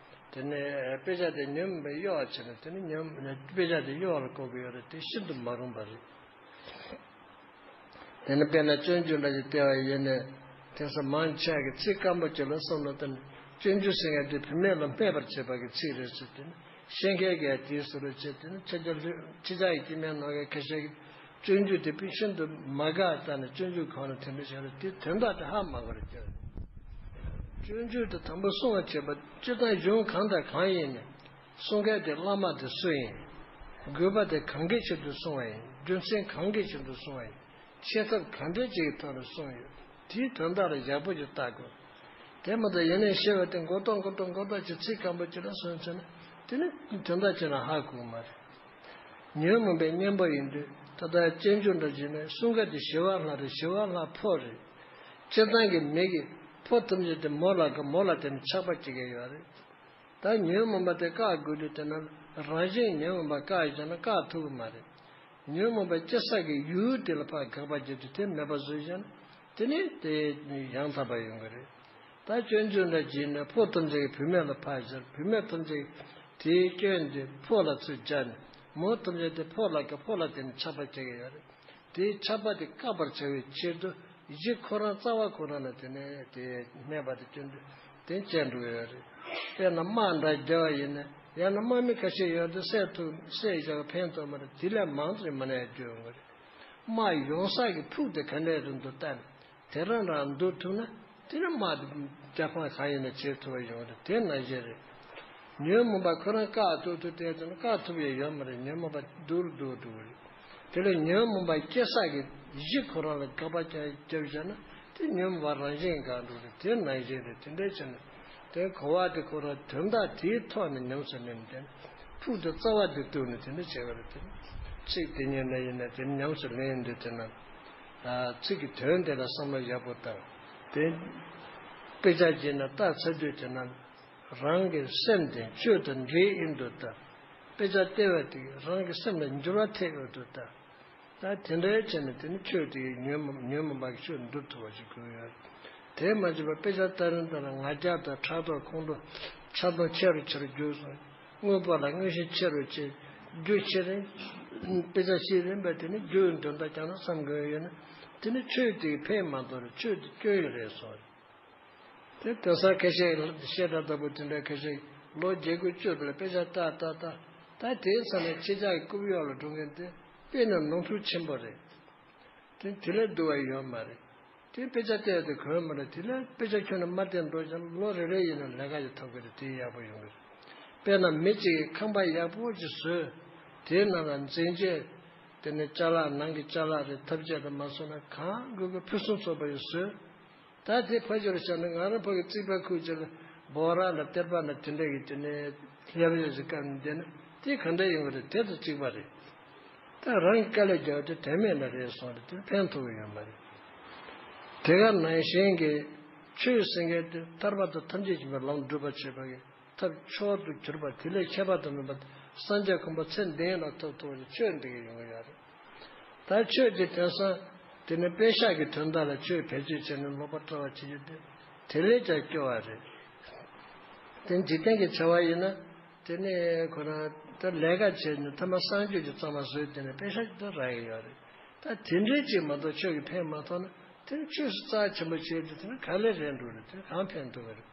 དེ་ནས་དཔེ་ཆ་དེ་ཉོན་མོངས་པའི་གཡོ་བ་བྱས་ན་དེ་ནི་ཉོན་དཔེ་ཆ་དེ་གཡོ་བ་ལ་བཀོལ་གི་ཡོད་རེད། དེ་ཤིན་ཏུ་མ་རུང་བ་རེད། དེ་ནི་དཔེར་ན་སྤྱོད་འཇུག་འདྲ་ཞིག་བལྟས་པ་ཡིན་ནས། དེང་སང་མང་ཆེ་བ་གིས་ཚིག་སྐམ་པོ་ཅིག་ལ་བསམ་བློ་བཏང་ནས་སྤྱོད་འཇུག་ཟེར་མཁན་དེ་བུད་མེད་ལ་སྨད་པར་བྱེད་པ་གི་ཚིག་རེད་ཟེར་ཏེ་ནི་ཤེས་མཁན་གྱིས་དེའི་བཟོ་འདྲ་བྱས་ཏེ་ནི་ཕྱི་རྒྱལ་ལྷོད་ཕྱི་རྒྱལ་གྱི་སྐྱེ་དམན་ནང་གི་ཁ་ཤས་ཀྱིས་སྤྱོད་འཇུག་དེ་དཔེ་ཤིན་ཏུ་མ་དགའ་བཏང་ནས་སྤྱོད་འཇུག་གང་ལ་དེ་འདྲ་བྱས་རེད། དེ་དོན་དག་དེ་ཧ་མ་གོ་རེད་ཀྱང་། སྤྱོད་འཇུག་དེ་དང་པོ་གསུང་བར་བྱེད་པ་སྤྱིར་བཏང་གཞུང་གང་དང་གང་ཡིན་ནས། གསུང་མཁན་དེ་བླ་མ་དེ་སུ་ཡིན། དགོས་པ་དེ་གང་གི་ཆེད་དུ་གསུང་བ་ཡིན། རྒྱུ་མཚན་གང་གི་ཆེད་དུ་གསུང་བ་ཡིན། ཤེས་ཐབས་གང་འདྲ་ཅིག་གི་ཐོག་ནས་གསུངས་ཡོད། དེའི་དོན་དག་ལ་ཡག་པོ་ཞིག་བལྟ་དགོས། དེ་མ་གཏོགས་ཡིན་ནའི་བཤད་པ་དེ་མགོ་ཏོག་མགོ་ཏོག་མགོ་ཏོག་ཅིག་ཚིག་སྐམ་པོ་ཅིག་ལ་སོང་ཚེ་ན། དེ་ནི་དོན་དག་ཅིག་ལ་ཧ་གོ་གི་མ་རེད། ཉོན་མོངས་པའི་གཉེན་པོ་ཡིན་དུས་ད་ལྟ་སྤྱོད་འཇུག་འདྲ་བྱས་ནས་གསུང་མཁན་དེ་ཞི་བ་ལྷ་རེད། ཞི་བ་ལྷ་ཕོ་རེད། སྤྱིར་བཏང་གི་མི་གིས་ཕོ་ཐམས་ཅད་དེ་མོ་ལ་དགའ། མོ་ལ་དེ་ནི་ཆགས་པ་སྐྱེ་གི་ཡོད་རེད། ད་ཉོན་མོངས་པ་དེ་བཀག་དགོས་དུས་དེ་ན་རང་བཞིན་ཉོན་མོངས་པ་བཀག་ཡོད་ཀྱང་ན་བཀག་ཐུབ་ཀྱི་མ་རེད། ཉོན་མོངས་པ་སྐྱེ་ས་གི་ཡུལ་དེ་ལ་ཕར་དགག་པ་བརྒྱབ་དུས་དེ་མེད་པ་བཟོས་ཀྱང་ན་དེ་ནི་དེ་ཡང་དག་པ་ཡོང་གི་རེད། ད་སྤྱོད་འཇུག་འདྲ་བྱས་ནས་ཕོ་ཐམས་ཅད་ཀྱིས་བུད་མེད་ལ་ཕར་སྦྱར། བུད་མེད་ཐམས་ཅད་ཀྱིས་དེའི་སྐྱོན་དེ་ཕོ་ལ་ཚུར་སྦྱར་ནས་མོ་ཐམས་ཅད་དེ་ཕོ་ལ་དགའ། ཕོ་ལ་དེ་ནི་ཆགས་པ་སྐྱེ་གི་ཡོད་རེད། དེའི་ཆགས་པ་དེ་བཀག་པར་བྱ་བའི་ཕྱིར་དུ་གཞི་ཁོ་རང་རྩ་བ་ཁོ་རང་ལ་དེ་ནས་དེ་སྨད་པ་དེ་སྐྱོན་དུ་དེ་བཅད་འགྲོ་གི་ཡོད་རེད། དཔེར་ན་དམག་འདྲ་རྒྱག་པ་ཡིན་ན་ཡང་ན་དམག་མི་ཁ་ཤས་ཡོད་དེ་བསད་ཐུབ། བསད་བཞག་ཕན་ཐོགས་མ་རེད། དེ་ལས་མང་ཙམ་མ་ནས་རྒྱུ་ཡོང་གི་རེད། དམག་ཡོང་ས་གི་ཕུགས་དེ་ག་འདྲས་རེད་འདུག་ལྟ་ནས། དེ་རང་རང་འདུལ་ཐུབ་ན་དེ་ནི་དམག་དེ་རྒྱལ་ཕམ་གང་ཡིན་ན་བྱེད་ཐུབ་པ་ཡོང་རེད། དེ་ནང་བཞིན་རེད། ཉོན་མོངས་པ་ཁོ་རང་བཀག་ཐུབ་ཐུབ་བལྟས་ཙང་བཀག་ཐུབ་ཡ་ཡོད་མ་རེད། ཉོན་མོངས་པ་སྡུག་རུ་སྡུག་འགྲོ་གི་རེད། དེ་ལས་ཉོན་མོངས་པ་སྐྱེ་ས་གི་གཞི་ཁོ་རང་ལ་དགག་པ་རྒྱབ་བཞག་ན་དེ་ཉོན་མོངས་པ་རང་བཞིན་འགག་འགྲོ་གི་རེད། དེ་ནང་བཞིན་རེད། དེ་འདྲ་བྱས་ན་དེ་གོ་བ་དེ་ཁོ་རང་དོན་དག་དེའི་ཐོག་ནས་ཉམས་སུ་ལེན་ཏེ་ཕུགས་དེ་རྩ་བ་དེ་གཏུགས་ནས་དེ་འདྲ་བྱས་པ་རེད། དེ་ཚིག་དེ་ཉིད་ནས་ཡིན་ན་དེ་ཉམས་སུ་ལེན་ཡོང་དུས་དེ་ན། ཚིག་གི་དོན་དེ་ལ་བསམ་བློ་ཡག་པོ་བཏང་། དེ་དཔེ་ཆ་བྱས་ན་ལྟ་ཚར་དུས་དེ་ན་རང་གི་སེམས་དེ་ཆོས་དང་འདྲེས་ཡིན་དུ་ལྟ། དཔེ་ཆ་བལྟས་པ་དེ་རང་གི་སེམས་ལ་འགྱུར་བ་ཐེབས་ཡོད་དུ་ལྟ། ད་དེ་འདྲའི་བྱས་ནས་དེ་ནི་ཆོས་དེ་ཉོན་མོངས་ཉོན་མོངས་པ་གི་ཆོས་འདུལ་ཐུབ་པ་ཞིག་དགོས་ཡོད། དེ་མ་བྱས་པར་དཔེ་ཆ་ལྟ་རིང་ལྟ་རིང་ང་རྒྱལ་དང་ཕྲག་དོག་ཁོང་ཁྲོ་ཆགས་སྡང་ཆེ་རུ་ཆེ་རུ་འགྱུར་སོང་། དངོས་པོ་ལ་དངོས་ཤིང་ཆེ་རུ་ཆེ། རྒྱུ་ཆེ་རིང་། དཔེ་ཆ་ཤེས་རིང་བས་དེ་ནི་རྒྱུའི་དོན་དག་ཀྱང་ན་བསམ་དགོས་ཡོད་ན། དེ་ནི་ཆོས་དེ་ཕན་མ་ཐོགས་རེད། ཆོས་དེ་སྐྱོན་ཡོད་རེད་སོ། དེ་དེང་སང་ཁ་ཤས་བཤད་གྲྭ་ལྟ་བུ་དེ་འདྲ་ཁ་ཤས་ལོ་བརྒྱད་དགུ་བཅུ་དེ་ལ་དཔེ་ཆ་ལྟ་ལྟ་ལྟ། ད་དེའི་མཚམས་ནས་ཁྱེད་ཅག་གི་རྐུབ་གཡོག་ལ་འགྲོ་མཁན་དེ་དཔེ་ནི་ནོར་འཁྲུལ་ཆེན་པོ་རེད། དེ་དེ་ལས་སྡུག་པ་ཡོད་མ་རེད། དེ་དཔེ་ཆ་བལྟས་ཏེ་གོན་མ་རེད། དེ་ལས་དཔེ་ཆ་ཁྱོན་ནས་མ་བལྟས་འགྲོ་ཀྱང་ལོ་རེ་རེ་ཡིན་ན་ལས་ཀ་ཞིག་ཐོབ་ཀྱི་རེད། དེ་ཡག་པོ་ཡོང་གི་རེད། དཔེར་ན་མི་གཅིག་གིས་ཁང་པ་ཡག་པོ་ཅིག་བཟོས། དེའི་ནང་ལ་འཛིན་ཆས་དེ་ནས་ཅ་ལག་ནང་གི་ཅ་ལག་རེད། ཐབ་ཆས་དང་མ་སོང་ན་གང་དགོས་ཀྱི་ཕུན་སུམ་ཚོགས་པ་ཞིག་བཟོས། ད་དེ་ཕ་ཆོས་རེ་བྱས་ན་ང་རང་ཕ་གི་རྩིག་པ་ཁུག་ཅིག་ལ་འབོག་ར་ལ་གཏེར་པ་ལ་དེ་འདྲ་གི་དེ་ནས་ལྷེབ་ལྷེབ་ཅིག་བཀབ་ནས་བསྡད་ན་དེ་ག་འདྲ་ཡོང་གི་རེད། དེ་དང་གཅིག་པ་རེད། ད་རང་གི་དཀའ་ལས་རྒྱག་དེ་དོན་མེད་ལ་རེད་སོང་རེད། དེ་ཕན་ཐོགས་ཀྱི་ཡོད་མ་རེད། དེ་ག་ནང་བཞིན་གྱི་ཆོས་ཟེར་མཁན་དེ་ཐར་པ་དང་ཐམས་ཅད་མཁྱེན་པའི་ལམ་སྒྲུབ་པར་བྱེད་པ་གི་ཐབས་མཆོག་ཏུ་གྱུར་པ་དེ་ལས་ཁྱད་པར་དུ་མེད་པ་སངས་རྒྱས་གོ་འཕང་ཚེ་འདི་ཡང་ལ་ཐོབ་ཐུབ་པ་ཆོས་འདི་གི་ཡོང་གི་ཡོད་རེད། ད་ཆོས་ཀྱི་དོན་བསམ། དེ་ནི་དཔེ་ཤག་གི་དོན་དག་ལ་ཆོས་བེད་སྤྱོད་བྱས་ནས་ལོག་པར་བཀྲལ་བ་བྱེད་རྒྱུ་དེ་དེ་ལས་ཀྱང་སྐྱོ་བ་རེད། དེ་འཇིག་རྟེན་གྱི་བྱ་བ་ཡིན་ན་དེ་ནི་ཁོ་རང་ད་ལས་ཀ་བྱས་ནས་ཐ་མ་གསང་སྤྱོད་ཀྱི་གཙང་མ་བཟོས། དེ་ནི་དཔེ་ཤག་ཅིག་ཏུ་རག་གི་ཡོད་རེད། ད་དེ་འདྲའི་ཅིག་མ་གཏོགས་ཆོས་ཀྱི་ཕན་མ་ཐོགས་ན་དེ་ནི་ཆོས་སུ་རྩ་ཆེན་པོ་བྱས་ཏེ་དེ་ནི་ག་ལས་རན་འགྲོ་རེད། དེ་ནི་གང་ཕན་ཐོགས་ཀྱི་རེད།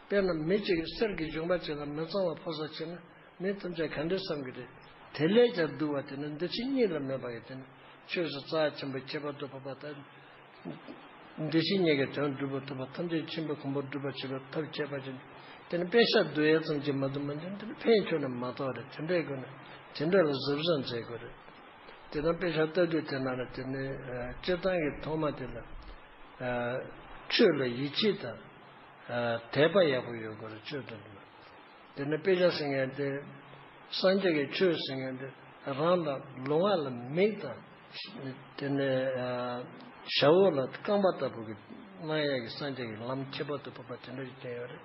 དཔེར་ན་མི་གཅིག་གིས་གསེར་གྱི་འབྱུང་པ་ཅིག་ལ་མི་གཙང་བ་ཕོག་ས་བྱས་ན། མི་ཐམས་ཅད་ག་འདྲ་བསམ་གྱི་རེད། དེ་ལས་ཀྱང་སྡུག་པ་དེ་ནི་འདི་ཕྱི་གཉིས་ལ་མེད་པ་ཡི་དེ་ནི་ཆོས་སུ་རྩ་ཆེན་པོ་ཁྱད་པར་དུ་འཕགས་པ་དང་། འདི་ཕྱི་གཉིས་ཀྱི་དོན་སྒྲུབ་པར་ཐུབ་པ་ཐམས་ཅད་མཁྱེན་པའི་གོ་འཕང་སྒྲུབ་པར་བྱེད་པའི་ཐབས་ཁྱད་པར་ཅན་དེ་ནི་དཔེ་ཤག་བསྡུ་ཡས་ཙམ་གྱིས་མ་གཏོགས་མ་འདི་འདི་ནི་ཕན་ཁྱོན་ནས་མ་ཐོགས་རེད། དེ་འདྲའི་སྒོ་ནས་དེ་འདྲ་ལ་གཟབ་གཟབ་མཛད་དགོས་རེད། དེ་དང་དཔེ་ཤག་ལྟ་དུས་དེ་ནང་ལ་དེ་ནི་སྤྱིར་བཏང་གི་ཐོག་མ་དེ་ལ་ཆོས་ལ་ཡིད་ཆེས་དང་དད་པ་ཡག་པོ་ཡོད་དགོས་རེད། ཆོས་དང་། དེ་ནས་དཔེ་ཆ་ཟེར་མཁན་དེ་སངས་རྒྱས་ཀྱི་ཆོས་ཟེར་མཁན་དེ་རང་ལ་ལུས་ངག་ལ་མིག་དང་། དེ་ནས་ཞབས་འོག་ལ་རྐང་པ་ལྟ་བུ་གི་གནང་ཡས་ཀྱི་སངས་རྒྱས་ཀྱི་ལམ་ཁྱད་པར་དུ་འཕགས་པ་དེ་འདྲ་ཞིག་བསྟན་ཡོད་རེད།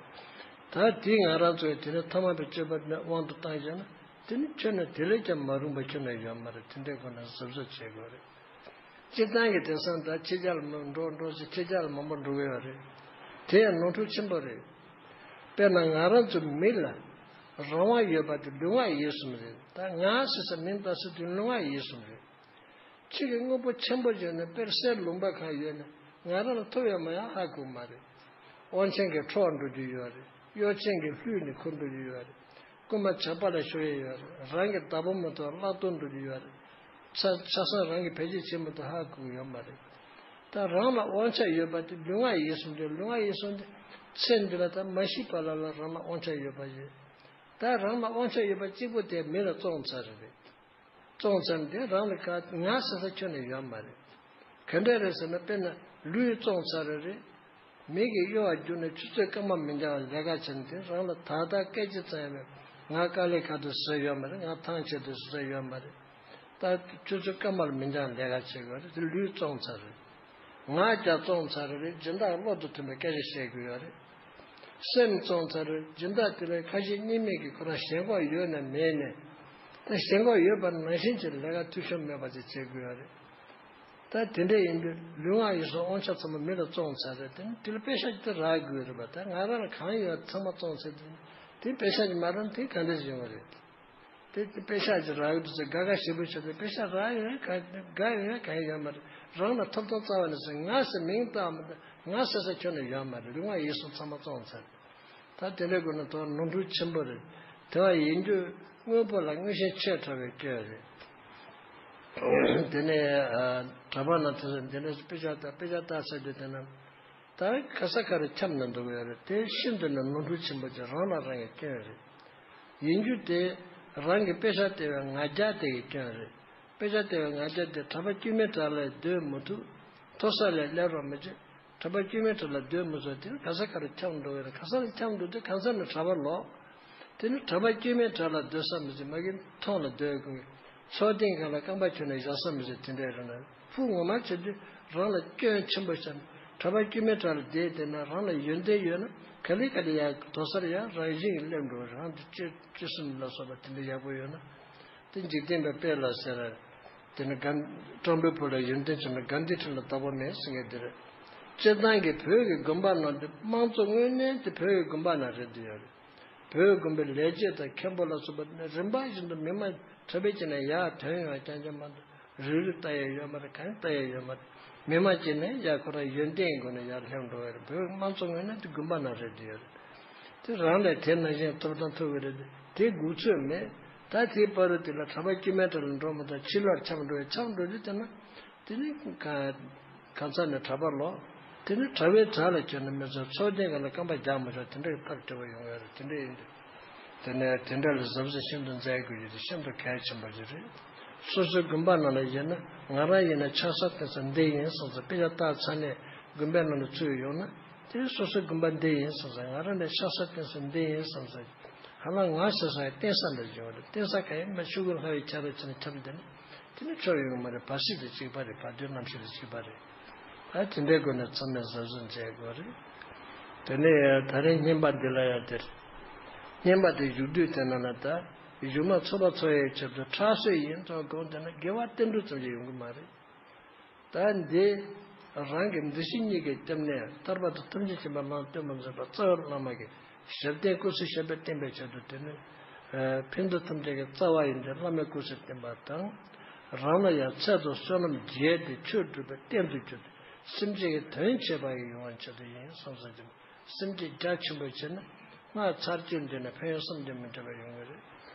ད་དེ་ང་རང་ཚོས་དེ་ནས་ཐ་མལ་པའི་སྤྱོད་པ་ནས་དབང་དུ་བཏང་བྱས་ན་དེ་ནི་ཁྱོན་ནས་དེ་ལས་ཀྱང་མ་རུང་པ་ཁྱོན་ནས་ཡོད་མ་རེད། དེ་འདྲའི་སྒོ་ནས་གཟབ་གཟབ་བྱེད་དགོས་རེད། སྤྱིར་བཏང་གི་དེང་སང་ད་ཕྱི་རྒྱལ་ལ་མ་འགྲོ་འགྲོ་ཟེར་ཕྱི་རྒྱལ་ལ་མང་པོ་འགྲོ་གི་ཡོད་རེད། དེ་ཡང་ནོར་འཁྲུལ་ཆེན་པོ་རེད། དཔེར་ན་ང་རང་ཚོ་མི་ལ་རང་དབང་ཡོད་པ་དེ་ལུས་ངག་ཡིད་གསུམ་རེད། ད་ང་ཟེར་ས་མིང་བཏགས་ས་དེ་ལུས་ངག་ཡིད་གསུམ་རེད། ཕྱི་གི་དངོས་པོ་ཆེན་པོ་བརྗོད་ནས་དཔེར་གསེར་ལུང་པ་གང་ཡོད་ན་ང་རང་ལ་ཐོབ་ཡོད་མ་ཡོད་ཧ་གོ་མ་རེད། དབང་ཆེན་གྱིས་འཕྲོག་འགྲོ་རྒྱུ་ཡོད་རེད། གཡོ་ཅན་གྱིས་བསླུས་ནས་ཁུར་འགྲོ་རྒྱུ་ཡོད་རེད། རྐུན་མ་ཇག་པ་ལ་ཤོར་ཡས་ཡོད་རེད། རང་གི་བདག་པོ་མ་ཐོབ་བརླག་གཏོང་འགྲོ་རྒྱུ་ཡོད་རེད། ཆ་ཆ་ཚང་རང་གིས་བེད་སྤྱོད་བྱེད་མ་ཐུབ་ཧ་གོ་གི་ཡོད་མ་རེད། ད་རང་ལ་དབང་ཆ་ཡོད་པ་དེ་ལུས་ངག་ཡིད་གསུམ་རེད། ལུས་ངག་ཡིད་གསུམ་དེ་ཚེ་འདི་ལ་ད་མ་ཤི་བར་ལ་ལ་རང་ལ་དབང་ཆ་ཡོད་པ་ཡོད། ད་རང་ལ་དབང་ཆ་ཡོད་པ་གཅིག་པོ་དེ་མི་ལ་བཙོང་ཚར་རེད། བཙོང་ཚར་ནས་དེ་རང་ལ་ག་ང་ཟེར་ས་ཁྱོན་ནས་ཡོད་མ་རེད། ག་འདྲ་རེད་ཟེར་ན་དཔེར་ན་ལུས་བཙོང་ཚར་རེད། མིག་གིས་གཡོ་བ་བརྒྱུད་ནས་ཆུ་ཚོད་སྐར་མ་མི་འགྱངས་པར་ལས་ཀ་བྱས་ནས་དེ་རང་ལ་ད་ལྟ་སྐད་ཅིག་ཙམ་ཡང་མེད། ང་དཀའ་ལས་ཁག་དུ་བཟོས་ཡོད་མ་རེད། ང་ཐང་ཆད་དུ་བཟོས་ཡོད་མ་རེད། ད་ཆུ་ཚོད་སྐར་མ་ལ་མི་འགྱངས་ལས་ཀ་བྱེད་དགོས་རེད། དེ་ལུས་བཙོང་ཚར་རེད། ངག་ཀྱང་བཙོང་ཚར་རེད། སྦྱིན་བདག་བློ་དང་མཐུན་པའི་སྐད་ཆ་བཤད་དགོས་ཡོད་རེད། སེམས་བཙོང་ཚར་རེད། སྦྱིན་བདག་དེ་ལ་ཁ་ཞེ་གཉིས་མེད་ཀྱིས་ཁོ་རང་ཞེན་ཁོག་ཡོད་ནས་མེད་ནས། ད་ཞེན་ཁོག་ཡོད་པ་ནང་བཞིན་གྱི་ལས་ཀ་འཐུས་ཤོར་མེད་པ་ཅིག་བྱེད་དགོས་ཡོད་རེད། ད་དེ་འདྲ་ཡིན་དུས་ལུས་ངག་ཡིད་གསུམ་དབང་ཆ་ཚང་མ་མི་ལ་བཙོང་ཚར་རེད། དེ་ནི་དེ་ལ་པེ་ཤག་ཅིག་ད་རག་དགོས་རེད་པ། ད་ང་རང་ལ་གང་ཡོད་ཚང་མ་བཙོང་ཚར་དེ་ནི་དེ་པེ་ཤག་ཅིག་མ་རག་ན་དེ་ག་འདྲ་ཞིག་ཡོང་བ་རེད། དེ་དེ་པེ་ཤག་ཅིག་རག་གི་འདུག་ཟེར་དགའ་དགའ་ཞེ་པོ་བྱས་ཏེ་པེ་ཤག་རག་ཡོད་ན་ག་དགའ་ཡོད་ན་གང་ཡང་ཡོད་མ་རེད། རང་ལ་ཐོབ་ཐང་རྩ་བ་ནས་ཟེར་ང་ཟེར་མིང་བཏགས་མི་འདུག་ང་ཟེར་ས་ཁྱོན་ནས་ཡོད་མ་རེད། ལུས་ངག་ཡིད་གསུམ་ཚང་མ་བཙོང་ཚར། ད་དེ་འདྲའི་སྒོ་ནས་དོ་ནོར་འཁྲུལ་ཆེན་པོ་རེད། དེ་བ་ཡིན་རྒྱུ་དངོས་པོ་ལ་མངོན་ཤེས་ཆེ་དྲགས་པའི་སྐྱོན་རེད། དེ་ནས་གྲྭ་པ་ན་དེ་ཚོ་འདི་འདྲ་དཔེ་ཆ་ལྟ་དཔེ་ཆ་ལྟ་ཟེར་དུས་དེ་ན། ད་ག་ས་ག་རེ་འཁྱམས་ནས་འདུག་ཡོད་རེད། དེ་ཤིན་ཏུ་ནས་ནོར་འཁྲུལ་ཆེན་པོ་ཅིག་རང་ལ་རང་གི་སྐྱོན་རེད། ཡིན་རྒྱུ་དེ་རང་གི་དཔེ་ཆ་ལྟ་བའི་ང་རྒྱལ་དེ་གི་སྐྱོན་རེད། དཔེ་ཆ་ལྟ་བའི་ང་རྒྱལ་དེ་གྲྭ་པ་དཀྱུས་མའི་གྲལ་ལ་སྡོད་མི་ཐུབ། མཐོ་ས་ལ་སླེབས་རོགས་མི་བྱེད། གྲྭ་པ་དཀྱུས་མའི་གྲལ་ལ་སྡོད་མི་ཆོག་དེ་ནི་ག་ས་ག་རེ་འཁྱམས་འགྲོ་གི་རེད། ག་ས་ལ་འཁྱམས་འགྲོ་དུས་གང་ས་ནས་གྲྭ་པ་ལོག་དེ་ནི་གྲྭ་པ་དཀྱུས་མའི་གྲལ་ལ་སྡོད་ས་མི་བྱེད། མ་གི་མཐོ་ལ་སྡོད་དགོས། མཚོ་གཏིང་སྒང་ལ་རྐང་པ་ཁྱོན་ནས་བཞག་ས་མི་བྱེད། དེ་འདྲའི་རེད་ན་ཕུགས་ངོ་མ་བྱེད་དུས་རང་ལ་སྐྱོན་ཆེན་པོ་བཤད་ན་གྲྭ་པ་དཀྱུས་མའི་གྲལ་ལ་བསྡད་བསྡད་ན་རང་ལ་ཡོན་ཏན་ཡོད་ན་ག་ལེ་ག་ལེ་ཡར་དོ་སར་ཡར་རང་བཞིན་གྱིས་སླེབས་འགྲོ་གི་རེད། རང་དེ་སྤྱོད་སྤྱོད་གསུམ་ལ་སོགས་པ་དེ་འདྲ་ཡག་པོ་ཡོད་ན། དེ་འཇིག་རྟེན་པའི་དཔེ་ལ་ཟེར། དེ་ནི་གན་སྤྲང་པོའི་བུ་ལ་ཡོན་ཏན་ཆེ་ན་གན་དྷིའི་ཁྲི་ལ་བདག་པོ་མེད་ཟེར་མཁན་དེ་རེད། སྤྱིར་བཏང་གི་བོད་ཀྱི་དགོན་པ་ནང་དུ་དམངས་གཙོ་དངོས་གནས་དེ་བོད་ཀྱི་དགོན་པ་ནང་རེད་འདུག་ཡོད་རེད། བོད་ཀྱི་དགོན་པའི་ལས་བྱེད་དང་མཁན་པོ་ལ་སོགས་པ་ནི་རིམ་པ་བཞིན་དུ་མི་མང་གྲྭ་པའི་ཁྱིམ་ནས་ཡར་ཐོན་ཡོང་རྐྱང་རྐྱང་མ་གཏོགས་རིག་རིག་ལྟ་ཡས་ཡོད་མ་རེད། གང་ལྟ་ཡས་ཡོད་མ་རེད། མི་མང་གཅིག་ནས་ཡར་ཁོ་རང་ཡོན་ཏན་སྒོ་ནས་ཡར་སླེབས་འགྲོ་བ་རེད། བོད་དམངས་གཙོ་ངོས་ནས་དེ་དགོན་པ་ནང་རེད་འདུག་ཡོད་རེད། དེ་རང་ལས་དེ་ནང་བཞིན་ཐོབ་ཐང་ཐོབ་ཀྱི་རེད། དེ་སྒུག་ཚོད་མེད། ད་དེའི་བར་དུ་དེ་ལ་གྲྭ་པ་དཀྱུས་མའི་གྲལ་ལ་འགྲོ་མ་ཐག་ཕྱི་ལོགས་འཁྱམས་འགྲོ་ཡ། འཁྱམས་འགྲོ་དུས་དེ་ན་དེ་ནི་ག་གང་ས་ནས་གྲྭ་པ་ལོག་དེ་ནི་གྲྭ་བའི་གྲྭ་ལ་བྱོན་ན་མི་ཚོ་ཚོགས་ཆེན་སྒང་ལ་རྐང་པ་རྒྱག་མ་ཆོག། དེ་འདྲའི་སྟབས་བདེ་བ་ཡོང་ཡོད་རེད། དེ་འདྲ་ཡིན་དུས། དེ་ནས་དེ་འདྲ་ལ་གཟབ་གཟབ་ཤིན་ཏུ་མཛད་དགོས་རྒྱུ་དེ་ཤིན་ཏུ་གལ་ཆེན་པོ་ཞིག་རེད། སོ་སོའི་དགོན་པ་ནང་ལ་ཡིན་ན། ང་རང་ཡིན་ན་ཕྱག་ས་དེང་སང་འདི་ཡིན་བསམ་ཚེ་དཔེ་ཆ་བལྟས་ཚར་ནས་དགོན་པའི་ནང་ལ་ཚུད་ཡོང་ན། དེ་སོ་སོའི་དགོན་པ་འདི་ཡིན་བསམ་ཚེ། ང་རང་ནི་ཕྱག་ས་དེང་སང་འདི་ཡིན་བསམ་ཚེ། ཧ་ལམ་ང་ཟེར་ས་ཡི་རྟེན་ས་འདྲ་བྱུང་བ་རེད། རྟེན་ས་གང་ཡིན་མིན་ཆོས་གོས་ལྷ་བའི་ཆས་ར་བྱས་ནས་འཁྱམས་བསྡད་ན། དེ་ནི་ཆོ་ཡོང་མ་རེད། བར་སྲིད་དེ་གཅིག་པ་རེད། བར་དོའི་རྣམ་ཤེས་དེ་གཅིག་པ་རེད། ད་དེ་འདྲའི་སྒོ་ནས་ཚང་མས་གཟབ་གཟབ་མཛད་དགོས་རེད། དེ་ནས་ད་རེས་བསྙེན་པ་འདི་ལ་ཡང་དེར། བསྙེན་པ་དེ་བཞུགས་དུས་དེ་ན་ལ་ད། གཞུག་མ་ཚོགས་པ་འཚོགས་ཡའི་ཆེད་དུ་ཁྲག་གསོལ་ཡིན་ཙང་དགོངས་ཏེ་ན་དགེ་བ་བསྟན་འགྲོ་ཙམ་ཞིག་ཡོང་གི་མ་རེད། ད་འདི་རང་གི་འདུ་ཤེས་གཉིས་ཀྱི་སྟེང་ནས་ཐར་པ་དང་ཐམས་ཅད་མཁྱེན་པ་ལམ་སྟོན་པ་མཛད་པ་རྩ་བའི་བླ་མ་གི་ཞབས་བརྟན་སྐུ་ཚེ་ཞབས་པད་བརྟན་པའི་ཆེད་དུ། དེ་ནི་ཕན་བདེ་ཐམས་ཅད་ཀྱི་རྩ་བ་ཡིན་ཏེ་བླ་མའི་སྐུ་ཚེ་བརྟན་པ་དང་། རང་ལ་ཡང་ཚེ་དང་བསོད་ནམས་རྒྱས་ཏེ་ཆོས་སྒྲུབ་པའི་རྟེན་དུ་གྱུར་ཏེ་སེམས་ཅན་གྱི་དོན་བྱེད་པ་ཡི་ཡོང་བའི་ཆེད་དུ་ཡིན་བསམ་ས་ཀྱང་། སེམས་བསྐྱེད་རྒྱ་ཆེན་པོ་བྱས་ན་སྔར་ཚར་གཅོད་འདི་ནས་ཕན་ཡོན་བསམ་གྱིས་མི་ཁྱབ་པ་ཡོང་གི་རེད།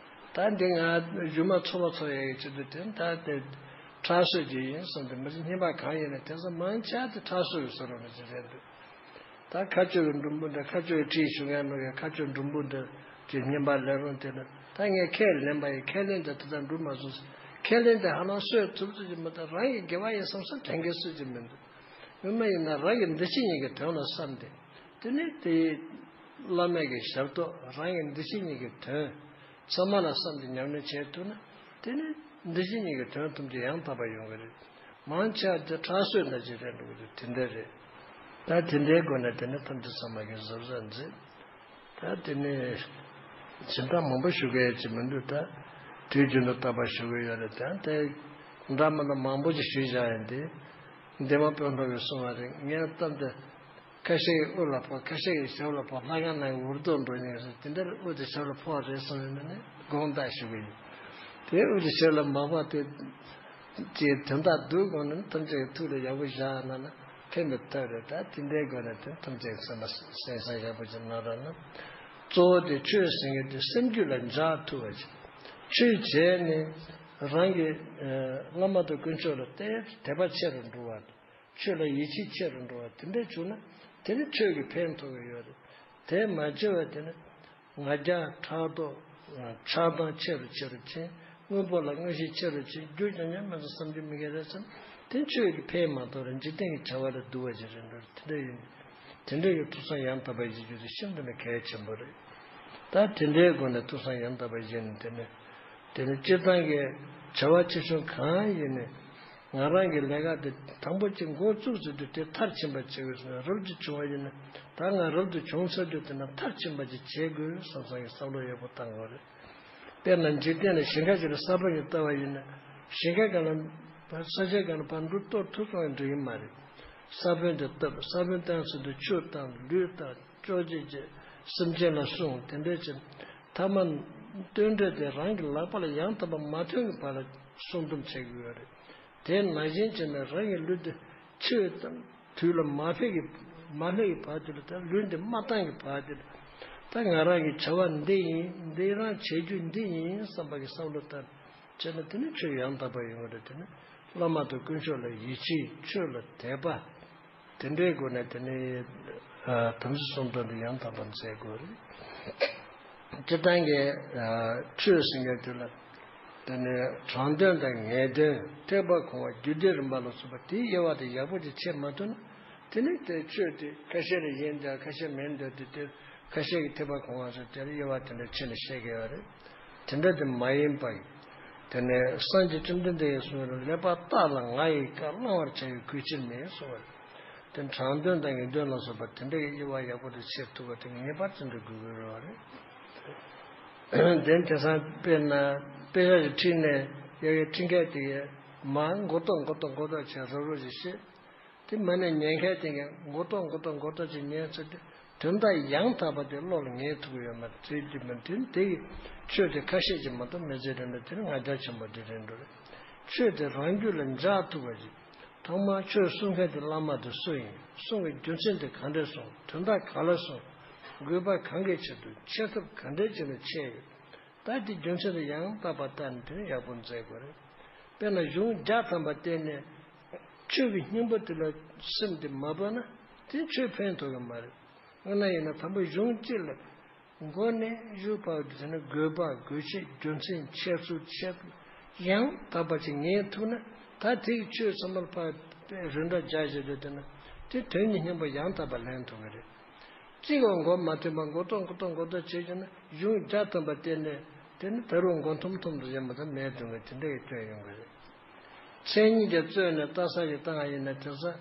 ད་འདི་ང་གཞུག་མ་ཚོགས་པ་འཚོགས་ཡས་ཀྱི་ཆེད་དུ་དེ་ད་དེ་ཁྲག་གསོལ་གྱི་ཡིན་བསམ་སྟེ། མི་ཚེ་བསྙེན་པ་གང་ཡིན་ན་དེང་སང་མང་ཆེ་བ་དེ་ཁྲག་གསོལ་བའི་བཟོ་འདྲ་ཅིག་རེད་འདུག། ད་མཁའ་སྤྱོད་ཀྱི་འབྲུམ་བུ་འདྲ། མཁའ་སྤྱོད་ཀྱི་ཁྲིད་ཞུ་མཁན་ནོ་ཡ་མཁའ་སྤྱོད་འབྲུམ་བུ་འདྲ་ཅིག་བསྙེན་པ་ལེན་རུང་དེ་ལ་ད་ངས་ཁས་ལེན་པ་ཡིན། ཁས་ལེན་དེ་ད་ལྟ་འགྲུབ་མ་སོང་ཟེར། ཁས་ལེན་དེ་ཧ་ལམ་གསོས་ཐུབ་ཚོད་ཀྱི་མི་འདུག། རང་གི་དགེ་བ་ཡིན་བསམ་བསམ་དྲན་གྱི་སྲིད་ཀྱི་མི་འདུག། སྔོན་མ་ཡིན་ན་རང་གི་འདི་ཕྱི་གཉིས་ཀྱི་དོན་ལ་བསམ་སྟེ། དེ་ནས་དེའི་བླ་མའི་གི་ཞབས་ཏོག་རང་གི་འདི་ཕྱི་གཉིས་ཀྱི་དོན་ཚང་མ་ལ་བསམ་སྟེ་ཉམས་ལེན་བྱེད་ཐུབ་ན། དེ་ནས་འདི་ཕྱི་གཉིས་ཀྱི་དོན་ཐམས་ཅད་ཡང་དག་པ་ཡོང་གི་རེད། མང་ཆེ་བ་དེ་ཁྲག་གསོལ་ནང་བཞིན་རེད་འགྲོ་གི་རེད། དེ་འདྲ་རེད། ད་དེ་འདྲའི་སྒོ་ནས་དེ་ནས་ཐམས་ཅད་ཚང་མ་གི་གཟབ་གཟབ་མཛད། ད་དེ་ནས་སྦྱིན་བདག་མང་པོ་ཞུ་གི་ཡོད་ཀྱི་མི་འདུག། ད་དུས་རྒྱུན་དུ་རྟག་པར་ཞུ་གི་ཡོད་རེད། ད་དེ་འདྲ་མི་འདྲ་མང་པོ་ཞིག་ཞུས་བཞག་ཡིན་ཏེ། འདན་མ་དཔོན་སློབ་ཀྱིས་གསུངས་པ་རེད། ངའི་གཏམ་དེ་ཁ་ཤས་ཀྱི་དབུ་ལ་ཕོག། ཁ་ཤས་ཀྱི་ཞབས་ལ་ཕོག། ལྷ་ཁང་ནང་གི་འུར་རྡོ་འགྲོ་ཉེན་ཟེར། དེ་འདྲར་དབུ་དེ་ཞབས་ལ་ཕོག་རེད་གསུངས་ཡོད་ན་ནི་དགོངས་དག་ཞུ་གི་ཡིན། དེ་དབུ་དེ་ཞབས་ལ་མ་ཕོག་དེ། ཅེས་དོན་དག་སྡུག་དགོངས་ནས་ཐམས་ཅད་ཀྱི་ཐུགས་ལ་ཡག་པོ་བཞག་གནང་ན་ཕན་པའི་ཐབས་རེད། ད་དེ་འདྲའི་སྒོ་ནས་དེ་ཐམས་ཅད་ཚང་མ་གསན་བསམ་ཡག་པོ་ཅིག་གནང་རོགས་གནང་། གཙོ་བོ་དེ་ཆོས་ཟེར་མཁན་དེ་སེམས་རྒྱུད་ལ་འཇགས་ཐུབ་པ་ཅིག། ཆོས་བྱས་ནས་རང་གི་ཨ་བླ་མ་དང་དཀོན་མཆོག་ལ་དད་དད་པ་ཆེ་རུ་འགྲོ་བ། ཆོས་ལ་ཡིད་ཆེས་ཆེ་རུ་འགྲོ་བ་དེ་འདྲ་བྱུང་ན། དེ་ནི་ཆོས་ཀྱི་ཕན་ཐོགས་ཀྱི་ཡོད་རེད། དེ་མ་བྱས་པ་དེ་ནི་ང་རྒྱལ་ཕྲག་དོག་ཆགས་སྡང་ཆེ་རུ་ཆེ་རུ་ཕྱིན། དངོས་པོ་ལ་མངོན་ཤེས་ཆེ་རུ་ཕྱིན། རྒྱུ་ཅང་ཉམས་མ་ཚོ་བསམ་རྒྱུ་མི་འགལ་རེད་བསམ། དེ་ཆོས་ཀྱི་ཕན་མ་གཏོགས་རེད། འཇིག་རྟེན་གྱི་བྱ་བ་ལ་སྡུག་པ་ཅིག་རེད་འགྲོ། དེ་འདྲ་ཡིན། དེ་འདྲ་ཡི་ཐུགས་བསམ་ཡང་དག་པ་བཞེས་རྒྱུ་དེ་ཤིན་ཏུ་ནས་གལ་ཆེན་པོ་རེད། ད་དེ་འདྲའི་སྒོ་ནས་ཐུགས་བསམ་ཡང་དག་པ་བཞེས་ནས། དེ་ནས་དེ་ནི་སྤྱིར་བཏང་གི་བྱ་བ་ཆེ་ཆུང་གང་ཡིན་ནས། ང་རང་གི་ལས་ཀ་དེ་དང་པོ་གཅིག་འགོ་བཙུགས་ཟེར་དུས་དེ་མཐར་ཕྱིན་པ་བྱེད་དགོས་ཟེར། རབ་ཏུ་བྱུང་བ་ཡིན་ན་ད་ང་རབ་ཏུ་བྱུང་ཚར་དུས་དེ་ན་མཐར་ཕྱིན་པ་ཅིག་བྱེད་དགོས་བསམ་བསམ་གྱི་བསམ་བློ་ཡག་པོ་བཏང་དགོས་རེད། དཔེར་ན་འཇིག་རྟེན་ལ་ཞིང་ཁ་ཞིག་ལ་ས་བོན་ཞིག་བཏབ་པ་ཡིན་ན། ཞིང་ཁ་སྒང་ལ་ས་ཆའི་སྒང་ལ་ཕར་འགྲོ་གཏོར་ཐུབ་སོང་ཡང་འགྲིག་གི་མ་རེད། ས་བོན་དེ་བཏབ། ས་བོན་བཏང་ཚུན་དུ་ཆུ་བཏང་། ལུད་བཏང་། ཅོག་ཅེ་བྱས། སེམས་ཅན་ལ་སྲུང་། དེ་འདྲ་བྱས། ཐ་མ་བསྟོད་འགྲོས་དེ་རང་གི་ལག་པ་ལ་ཡང་དག་པར་མ་ཐོན་གྱི་བར་ལ་སྲུང་སྡོམ་བྱེད་དགོས་ཡོད་རེད། དེ་ནང་བཞིན་བྱས་ནས་རང་གི་ལུས་འདི་འཆི་བའི་དུས་ལ་མ་ཕེབས་ཀྱི་མ་སླེབས་ཀྱི་བར་དུ་ལ། ད་ལུས་འདི་མ་བཏང་གི་བར་དུ་ལ། ད་ང་རང་གི་བྱ་བ་འདི་ཡིན། འདི་རང་བྱེད་རྒྱུ་འདི་ཡིན་བསམ་པ་གི་བསམ་བློ་བཏང་བྱས་ན། དེ་ནི་ཆོས་ཡང་དག་པ་ཡོང་གི་རེད། དེ་ནི་བླ་མ་དང་དཀོན་མཆོག་ལ་ཡིད་ཆེས། ཆོས་ལ་དད་པ། དེ་འདྲའི་སྒོ་ནས་དེ་ནི་ཨ་དམ་ཚིག་སྲུང་སྟངས་དེ་ཡང་དག་པ་མཛད་དགོས་རེད། སྤྱིར་བཏང་གི་ཨ་ཆོས་ཟེར་མཁན་དེ་ལ་དེ་ནི་དྲང་དོན་དང་ངེས་དོན། ཐེག་པ་གོང་འོག་རྒྱུད་སྡེ་རིམ་པ་ལ་སོགས་པ་དེའི་དབྱེ་བ་དེ་ཡག་པོ་ཅིག་ཕྱེ་མ་ཐུབ་ན། དེ་ནི་དེ་ཆོས་དེ་ཁ་ཤས་ལ་ཡིན་འདོད། ཁ་ཤས་མིན་འདོད། དེ་དེ་ཁ་ཤས་ཀྱི་ཐེག་པ་གོང་འོག་སོགས་དེར་དབྱེ་བ་དེ་འདྲ་ཕྱེ་ནས་བཤད་ཀྱི་ཡོད་རེད། དེ་འདྲ་དེ་མ་ཡིན་པ། དེ་ནས་སངས་རྒྱས་བཅོམ་ལྡན་འདས་ཀྱིས་གསུངས་པའི་ཀླད་པ་རྟགས་ལ་ང་ཡི་བཀའ་བླང་བར་བྱ་བའི་གུས་ཕྱིར་མིན་གསུངས་པ་རེད། དེ་དྲང་དོན་དང་ངེས་དོན་ལ་སོགས་པ་དེ་འདྲ་ཡི་དབྱེ་བ་ཡག་པོ་དེ་ཕྱེ་ཐུབ་པ་དེ་ངེས་པར་དེ་འདྲ་དགོས་ཀྱི་ཡོད་རེད། དེ་དེང་སང་དཔེར་ན་དཔེ་ཆ་ཞིག་ཁྲིད་ནས་ཡ་གི་ཁྲིད་མཁན་དེ་གིས་མར་མགོ་ཏོག་མགོ་ཏོག་མགོ་ཏོག་བྱས་རོབ་རོབ་ཅིག་བཤད། དེ་མ་ནས་ཉན་མཁན་དེ་གིས་མགོ་ཏོག་མགོ་ཏོག་མགོ་ཏོག་ཅིག་ཉན་ཚར་དུས་དོན་དག་ཡང་དག་པ་དེ་བློ་ལ་ངེས་ཐུབ་ཀྱི་ཡོད་མ་རེད། དེ་དེ་མིན་དེ་དེ་གི་ཆོས་དེ་ཁ་ཤས་ཅིག་མ་གཏོགས་མི་ཚེ་རིང་ལ་དེ་ནི་ང་རྒྱལ་ཆེན་པོ་དེ་རེད་འགྲོ་རེད། ཆོས་དེ་རང་རྒྱུད་ལ་འཇགས་ཐུབ་པ་ཅིག། ཐོག་མར་ཆོས་གསུང་མཁན་དེ་བླ་མ་དེ་སུ་ཡིན། གསུང་གི་རྒྱུ་མཚན་དེ་ག་འདྲས་གསུངས། དོན་དག་ག་ལ་གསུངས། དགོས་པ་གང་གི་ཆེད་དུ། འཆད་ཐབས་ག་འདྲས་བྱས་ནས་འཆད་ཡོད། ད་དེ་རྒྱུ་མཚན་དེ་ཡང་དག་པར་བལྟས་ནས་དེ་ནི་ཡག་པོ་མཛད་དགོས་རེད། དཔེར་ན་གཞུང་བརྒྱ་ཐམ་པ་བལྟས་ནས་ཆོས་ཀྱི་སྙིང་པོ་དེ་ལ་སེམས་དེ་མ་ཕབ་ན། དེ་ཆོས་ཕན་ཐོགས་ཀྱི་མ་རེད། སྔོན་ན་ཡིན་ན་དང་པོ་གཞུང་གཅིག་ལ། མགོ་ནས་མཇུག་བར་དུ་བྱས་ན་དགོས་པ་དགོས་ཆེད་རྒྱུ་མཚན་འཆད་ཚུལ་འཆད་ཡང་དག་པ་ཅིག་ངེས་ཐུབ་ན། ད་དེ་གི་ཆོས་ཚང་མར་ཕར་རིགས་འདྲ་སྦྱར་བྱས་ཏེ་བསྡད་ན། དེ་དོན་གྱི་སྙིང་པོ་ཡང་དག་པ་ལེན་ཐུབ་ཀྱི་རེད། གཅིག་ག་མགོ་མ་ཐོན་པར་མགོ་ཏོག་མགོ་ཏོག་མགོ་ཏོག་བྱས་བྱས་ན། གཞུང་བརྒྱ་ཐམ་པ་བལྟས་ནས་དེ་ནི་ད་རུང་མགོ་འཐོམ་འཐོམ་དུ་བྱས་མ་ཐག་མེད་དུ་ངེས་དེ་འདྲ་ཡི་སྐྱོན་ཡོང་གི་རེད། མཚན་ཉིད་ཀྱི་རྩོད་ནས་ལྟ་ས་ཞིག་བཏང་བ་ཡིན་ན། དེང་སང་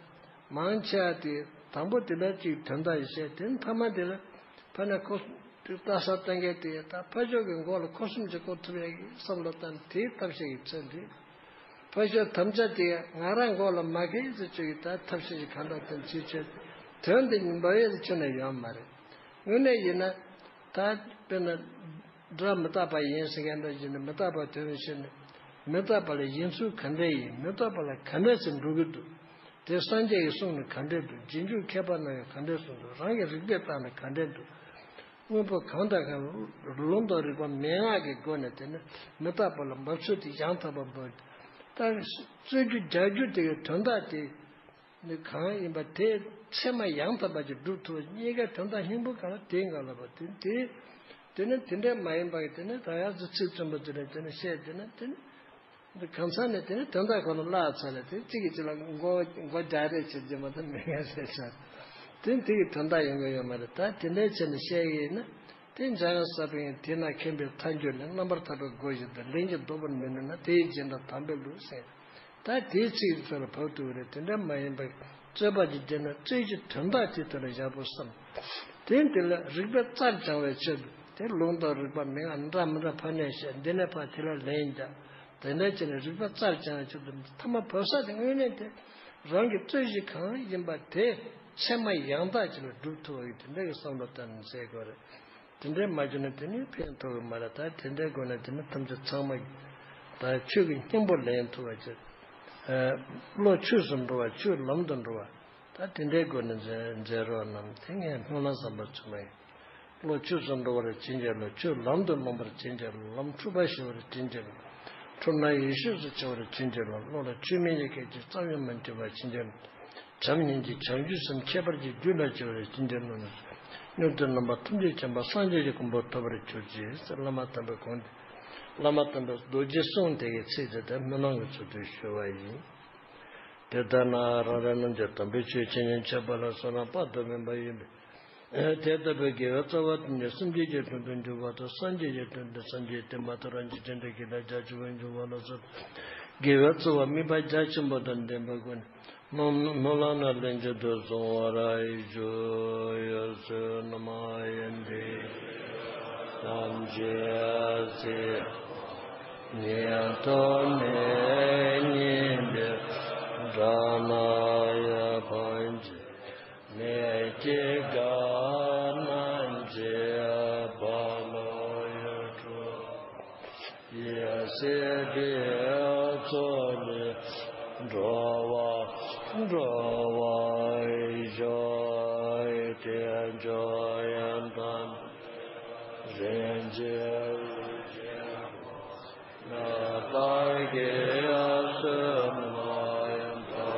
མང་ཆེ་བ་དེ་དང་པོ་དེ་ལ་གཅིག་དོན་དག་ཡིན་བཤད། དེ་ནི་མཐའ་མ་དེ་ལ་ཕ་ན་ཁོ་ལྟ་ས་ལྟ་མཁན་དེ་ད་ཕ་ཕྱོགས་ཀྱི་མགོ་ལ་ཁོ་གསུམ་གྱི་སྐོར་ཐུབ་ཡག་གི་བསམ་བློ་བཏང་། དེའི་ཐབས་ཤེས་ཀྱི་ཚད་འདི། ཕ་ཤོད་དམ་བཅའ་དེ་ང་རང་མགོ་ལ་མ་ཁེལ་ཟེར་ཆོག་གི། ད་ཐབས་ཤེས་ཀྱི་གང་འདྲ་དེ་བྱེད་ཆོག། དོན་དེ་ཉིན་པ་ཡོད་ཟེར་ཆོག་ན་ཡོད་མ་རེད། དངོས་གནས་ཡིན་ན། ད་དཔེར་ན་སྒྲ་མི་རྟག་པ་ཡིན་ཟེར་མཁན་འདྲ་ཞིག་ནི། མི་རྟག་པ་དོན་བྱེད་ནི། མི་རྟག་པ་ལ་ཡིན་ཚུལ་ག་འདྲ་ཡིན། མི་རྟག་པ་ལ་ག་འདྲ་ཟེར་འགྲོ་གི་འདུག། དེ་སངས་རྒྱས་ཀྱི་གསུང་ནི་ག་འདྲ་འདུག། རྗེས་འཇུག་མཁས་པ་རྣམས་ཀྱིས་ག་འདྲ་གསུངས་འདུག། རང་གི་རིགས་པས་བརྟགས་ན་ག་འདྲ་འདུག། དངོས་པོ་གང་དང་གང་ལུང་དང་རིགས་པ་མན་ངག་གི་སྒོ་ནས་དེ་ནི་མི་རྟག་པ་ལ་འབབ་ཚུལ་དེ་ཡང་དག་པ་འབབ། ད་རྩོད་རྒྱུ་རྒྱག་རྒྱུ་དེ་གི་དོན་དག་དེ་ནི་གང་ཡིན་པ་དེ་ཚད་མ་ཡང་དག་པ་ཅིག་སྒྲུབ་ཐུབ་པ། གཉིས་ཀ་དོན་དག་སྙིང་པོ་གང་ལ་དེ་འགའ་ལ་བ་དེ་དེ་དེ་ནི་དེ་འདྲ་མ་ཡིན་པ་གི་དེ་ནི་ད་ཡང་ཚིག་ཚིག་བཙུན་པ་དེ་ནི་དེ་ནི་བཤད་དེ་ནི་དེ་ནི། འདི་གང་ཟག་ནི་དེ་ནི་དོན་དག་ཁོ་ན་བརླག་ཚར་ལ། དེ་གཅིག་གིས་གཅིག་ལ་མགོ་མགོ་རྒྱག་རེས་བྱེད་རྒྱུ་མ་གཏོགས་མེད་ངེས་ཟེར་ཆ། དེ་དེ་གི་དོན་དག་ཡོང་གི་ཡོད་མ་རེད། ད་དེ་འདྲའི་ཆ་ནས་བཤད་ཀྱི་ཡིན་ན། དེ་འཇམ་དབྱངས་གསལ་བའི་དེ་ན་མཁྱེན་པའི་མཐའ་འཁྱོལ་ནས། རྣམ་པར་ཐར་པའི་སྒོ་བཞི་དང་། ལན་གྱིས་ལྡོག་པར་མི་ནུས་ན། དེ་ཡི་རྗེས་འབྲང་དམ་པའི་ལུགས་ཟེར། ད་དེའི་ཚིག་གི་ཚོད་ལ་བབས་ཐུབ་ཀྱི་རེད། དེ་འདྲ་མ་ཡིན་པར་རྩོད་པ་ཅིག་བྱས་ན། རྩོད་ཀྱི་དོན་དག་དེ་དོན་ལ་ཡག་པོ་བསམ། དེ་འདི་ལ་རིགས་པས་རྩར་སྦྱང་བའི་ཆེད་དུ། དེ་ལུང་དང་རིགས་པ་མན་ངག་འདྲ་མི་འདྲ་ཕར་ནས་བཤད། འདི་ནས་ཕར་དེ་ལ་ལན་རྒྱག། དེ་འདྲ་བྱས་ནས་རིགས་པ་རྩར་སྦྱང་བའི་ཆེད་དུ། མཐའ་མ་བབས་ས་དེ་དངོས་གནས་དེ་རང་གི་རྩོད་གཞི་གང་ཡིན་པ་དེ་ཚད་མ་ཡང་དག་ཅིག་ལ་སྒྲུབ་ཐུབ་པ་ཡི་དེ་འདྲ་གི་བསམ་བློ་བཏང་ནས་མཛད་དགོས་རེད། དེ་འདྲ་མ་བྱུང་ན་དེ་ནི་ཕན་ཐོགས་ཀྱི་མ་རེད། ད་དེ་འདྲའི་སྒོ་ནས་དེ་ནི་ཐམས་ཅད་ཚང་མ་ད་ཆོས་ཀྱི་སྙིང་པོ་ལེན་ཐུབ་པ་བྱེད། བློ་ཆོས་སུ་འགྲོ་བ། ཆོས་ལམ་དུ་འགྲོ་བ། ད་དེ་འདྲའི་སྒོ་ནས་མཛད་མཛད་རོགས་གནང་། དེ་ངས་སྨོན་ལམ་བསམ་པ་ཚུལ་མ་ཡིན། བློ་ཆོས་སུ་འགྲོ་བར་བྱིན་གྱིས་རློབས། ཆོས་ལམ་དུ་སློང་བར་བྱིན་གྱིས་རློབས། ལམ་འཁྲུལ་པ་ཞི་བར་བྱིན་གྱིས་རློབས། འཁྲུལ་སྣང་ཡེ་ཤེས་སུ་འཆར་བར་བྱིན་གྱིས་རློབས། བློ་ལ་ཆོས་མིན་ཡེ་ཤེས་ཀྱི་རྩ་བའི་མུན་འཁྲུལ་པ་བྱིན་གྱིས་རློབས། བྱམས་སྙིང་རྗེ་བྱང་ཆུབ་སེམས་ཁྱད་པར་གྱི་རྒྱུད་ལ་སྐྱེ་བར་བྱིན་གྱིས་རློབས། མྱུར་དུ་རྣམ་པ་ཐམས་ཅད་མཁྱེན་པ་སངས་རྒྱས་ཀྱི་གོ་འཕང་ཐོབ་པར་གྱུར་ཅིག་ཟེར། བླ་མ་དམ་པའི་དགོངས་དེ། བླ་མ་དམ་པའི་རྡོ་རྗེའི་གསུང་དེ་གི་ཚིག་དེ་དག་སྨོན་ལམ་གྱི་ཚུལ་དུ་ཞུ་བ་ཡིན། དེ་ལྟར་ན་རང་རང་རྣམས་ཀྱང་དམ་པའི་ཆོས་ཇི་སྙེད་མཆིས་པ་ལ་སོགས་རྣམ་པར་དག་པ་ཡིན་པས། དེ་ལྟ་བུའི་དགེ་བའི་རྩ་བ་དེ་ཉིད་སེམས་ཅན་གྱི་དོན་དུ་འགྱུར་བ་དང་། སངས་རྒྱས་ཀྱི་དོན་དུ་སངས་རྒྱས་བསྟན་པ་དང་རང་གཞན་ཕྱི་འབྲེལ་གྱི་ལས་རྒྱ་ཆེ་བར་འགྱུར་བ་ལ་སོགས་པའི་དགེ་བའི་རྩ་བ་དམིགས་པ་རྒྱ་ཆེན་པོ་དང་ལྡན་པའི་སྒོ་ནས་སྨོན་ལམ་ནང་ལྷན་ཅིག་ཏུ་བཟུང་བར་ཞུ། ཡང་སོ་ནམ་ཡིན་ཏེ། ཐམས་ཅད་ཀྱི་ཉེ་དུ་མེད་ཉིད་དེ། དགྲ་ན་ཡང་ཕན་ཕྱིར་མི་སྐྱེ་དགའ་རྣམས་ཀྱི་དཔལ་ལོ་ཡི་འགྲོ། ཡེ་ཤེས་ཀྱི་མཚོ་ལས་འགྲོ་བ་སྒྲོལ་བར་ཤོག། དལ་འབྱོར་ཡང་དག་རིན་ཆེན་གཟི་བརྗིད་ནི། ལྟ་བ་ཡང་སོ་ནམ་ཡིན་ཏེ།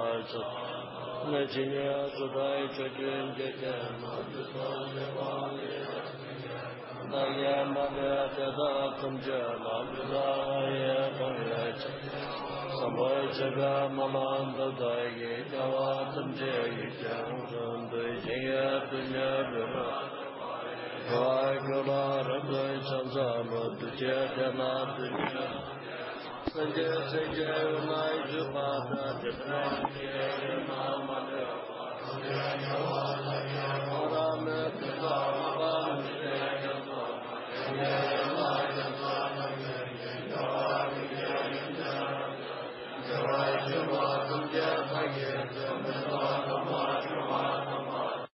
ནས་ཇི་སྙེད་སུ་དག་ཆོས་ཀྱི་འཇིག་རྟེན་ན། བདག་གིས་མ་ལུས་དེ་དག་ཐམས་ཅད་ལ། ཕྱག་འཚལ་ལོ། ཡི་དམ་ལས་བྱུང་བའི་བསམ་པ་ཆེན་པོའི་སྨོན་ལམ་འདི་དག་གིས། དགེ་བ་ཐམས་ཅད་ཀྱི་རྒྱུ་ཡང་དུ་བྱས་ཏེ། སྡུག་བསྔལ་ཕུང་པོའི་འཁོར་ལོ་རབ་ཏུ་འཇོམས་པ་ལ། འདུ་བྱེད་དེ་ན་འདུ་བྱེད་སངས་རྒྱས་སྲས་ཀྱི་དབུས་ན་བཞུགས་པ་དང་། དེ་ལྟར་སངས་རྒྱས་ཀྱི་ནང་མ་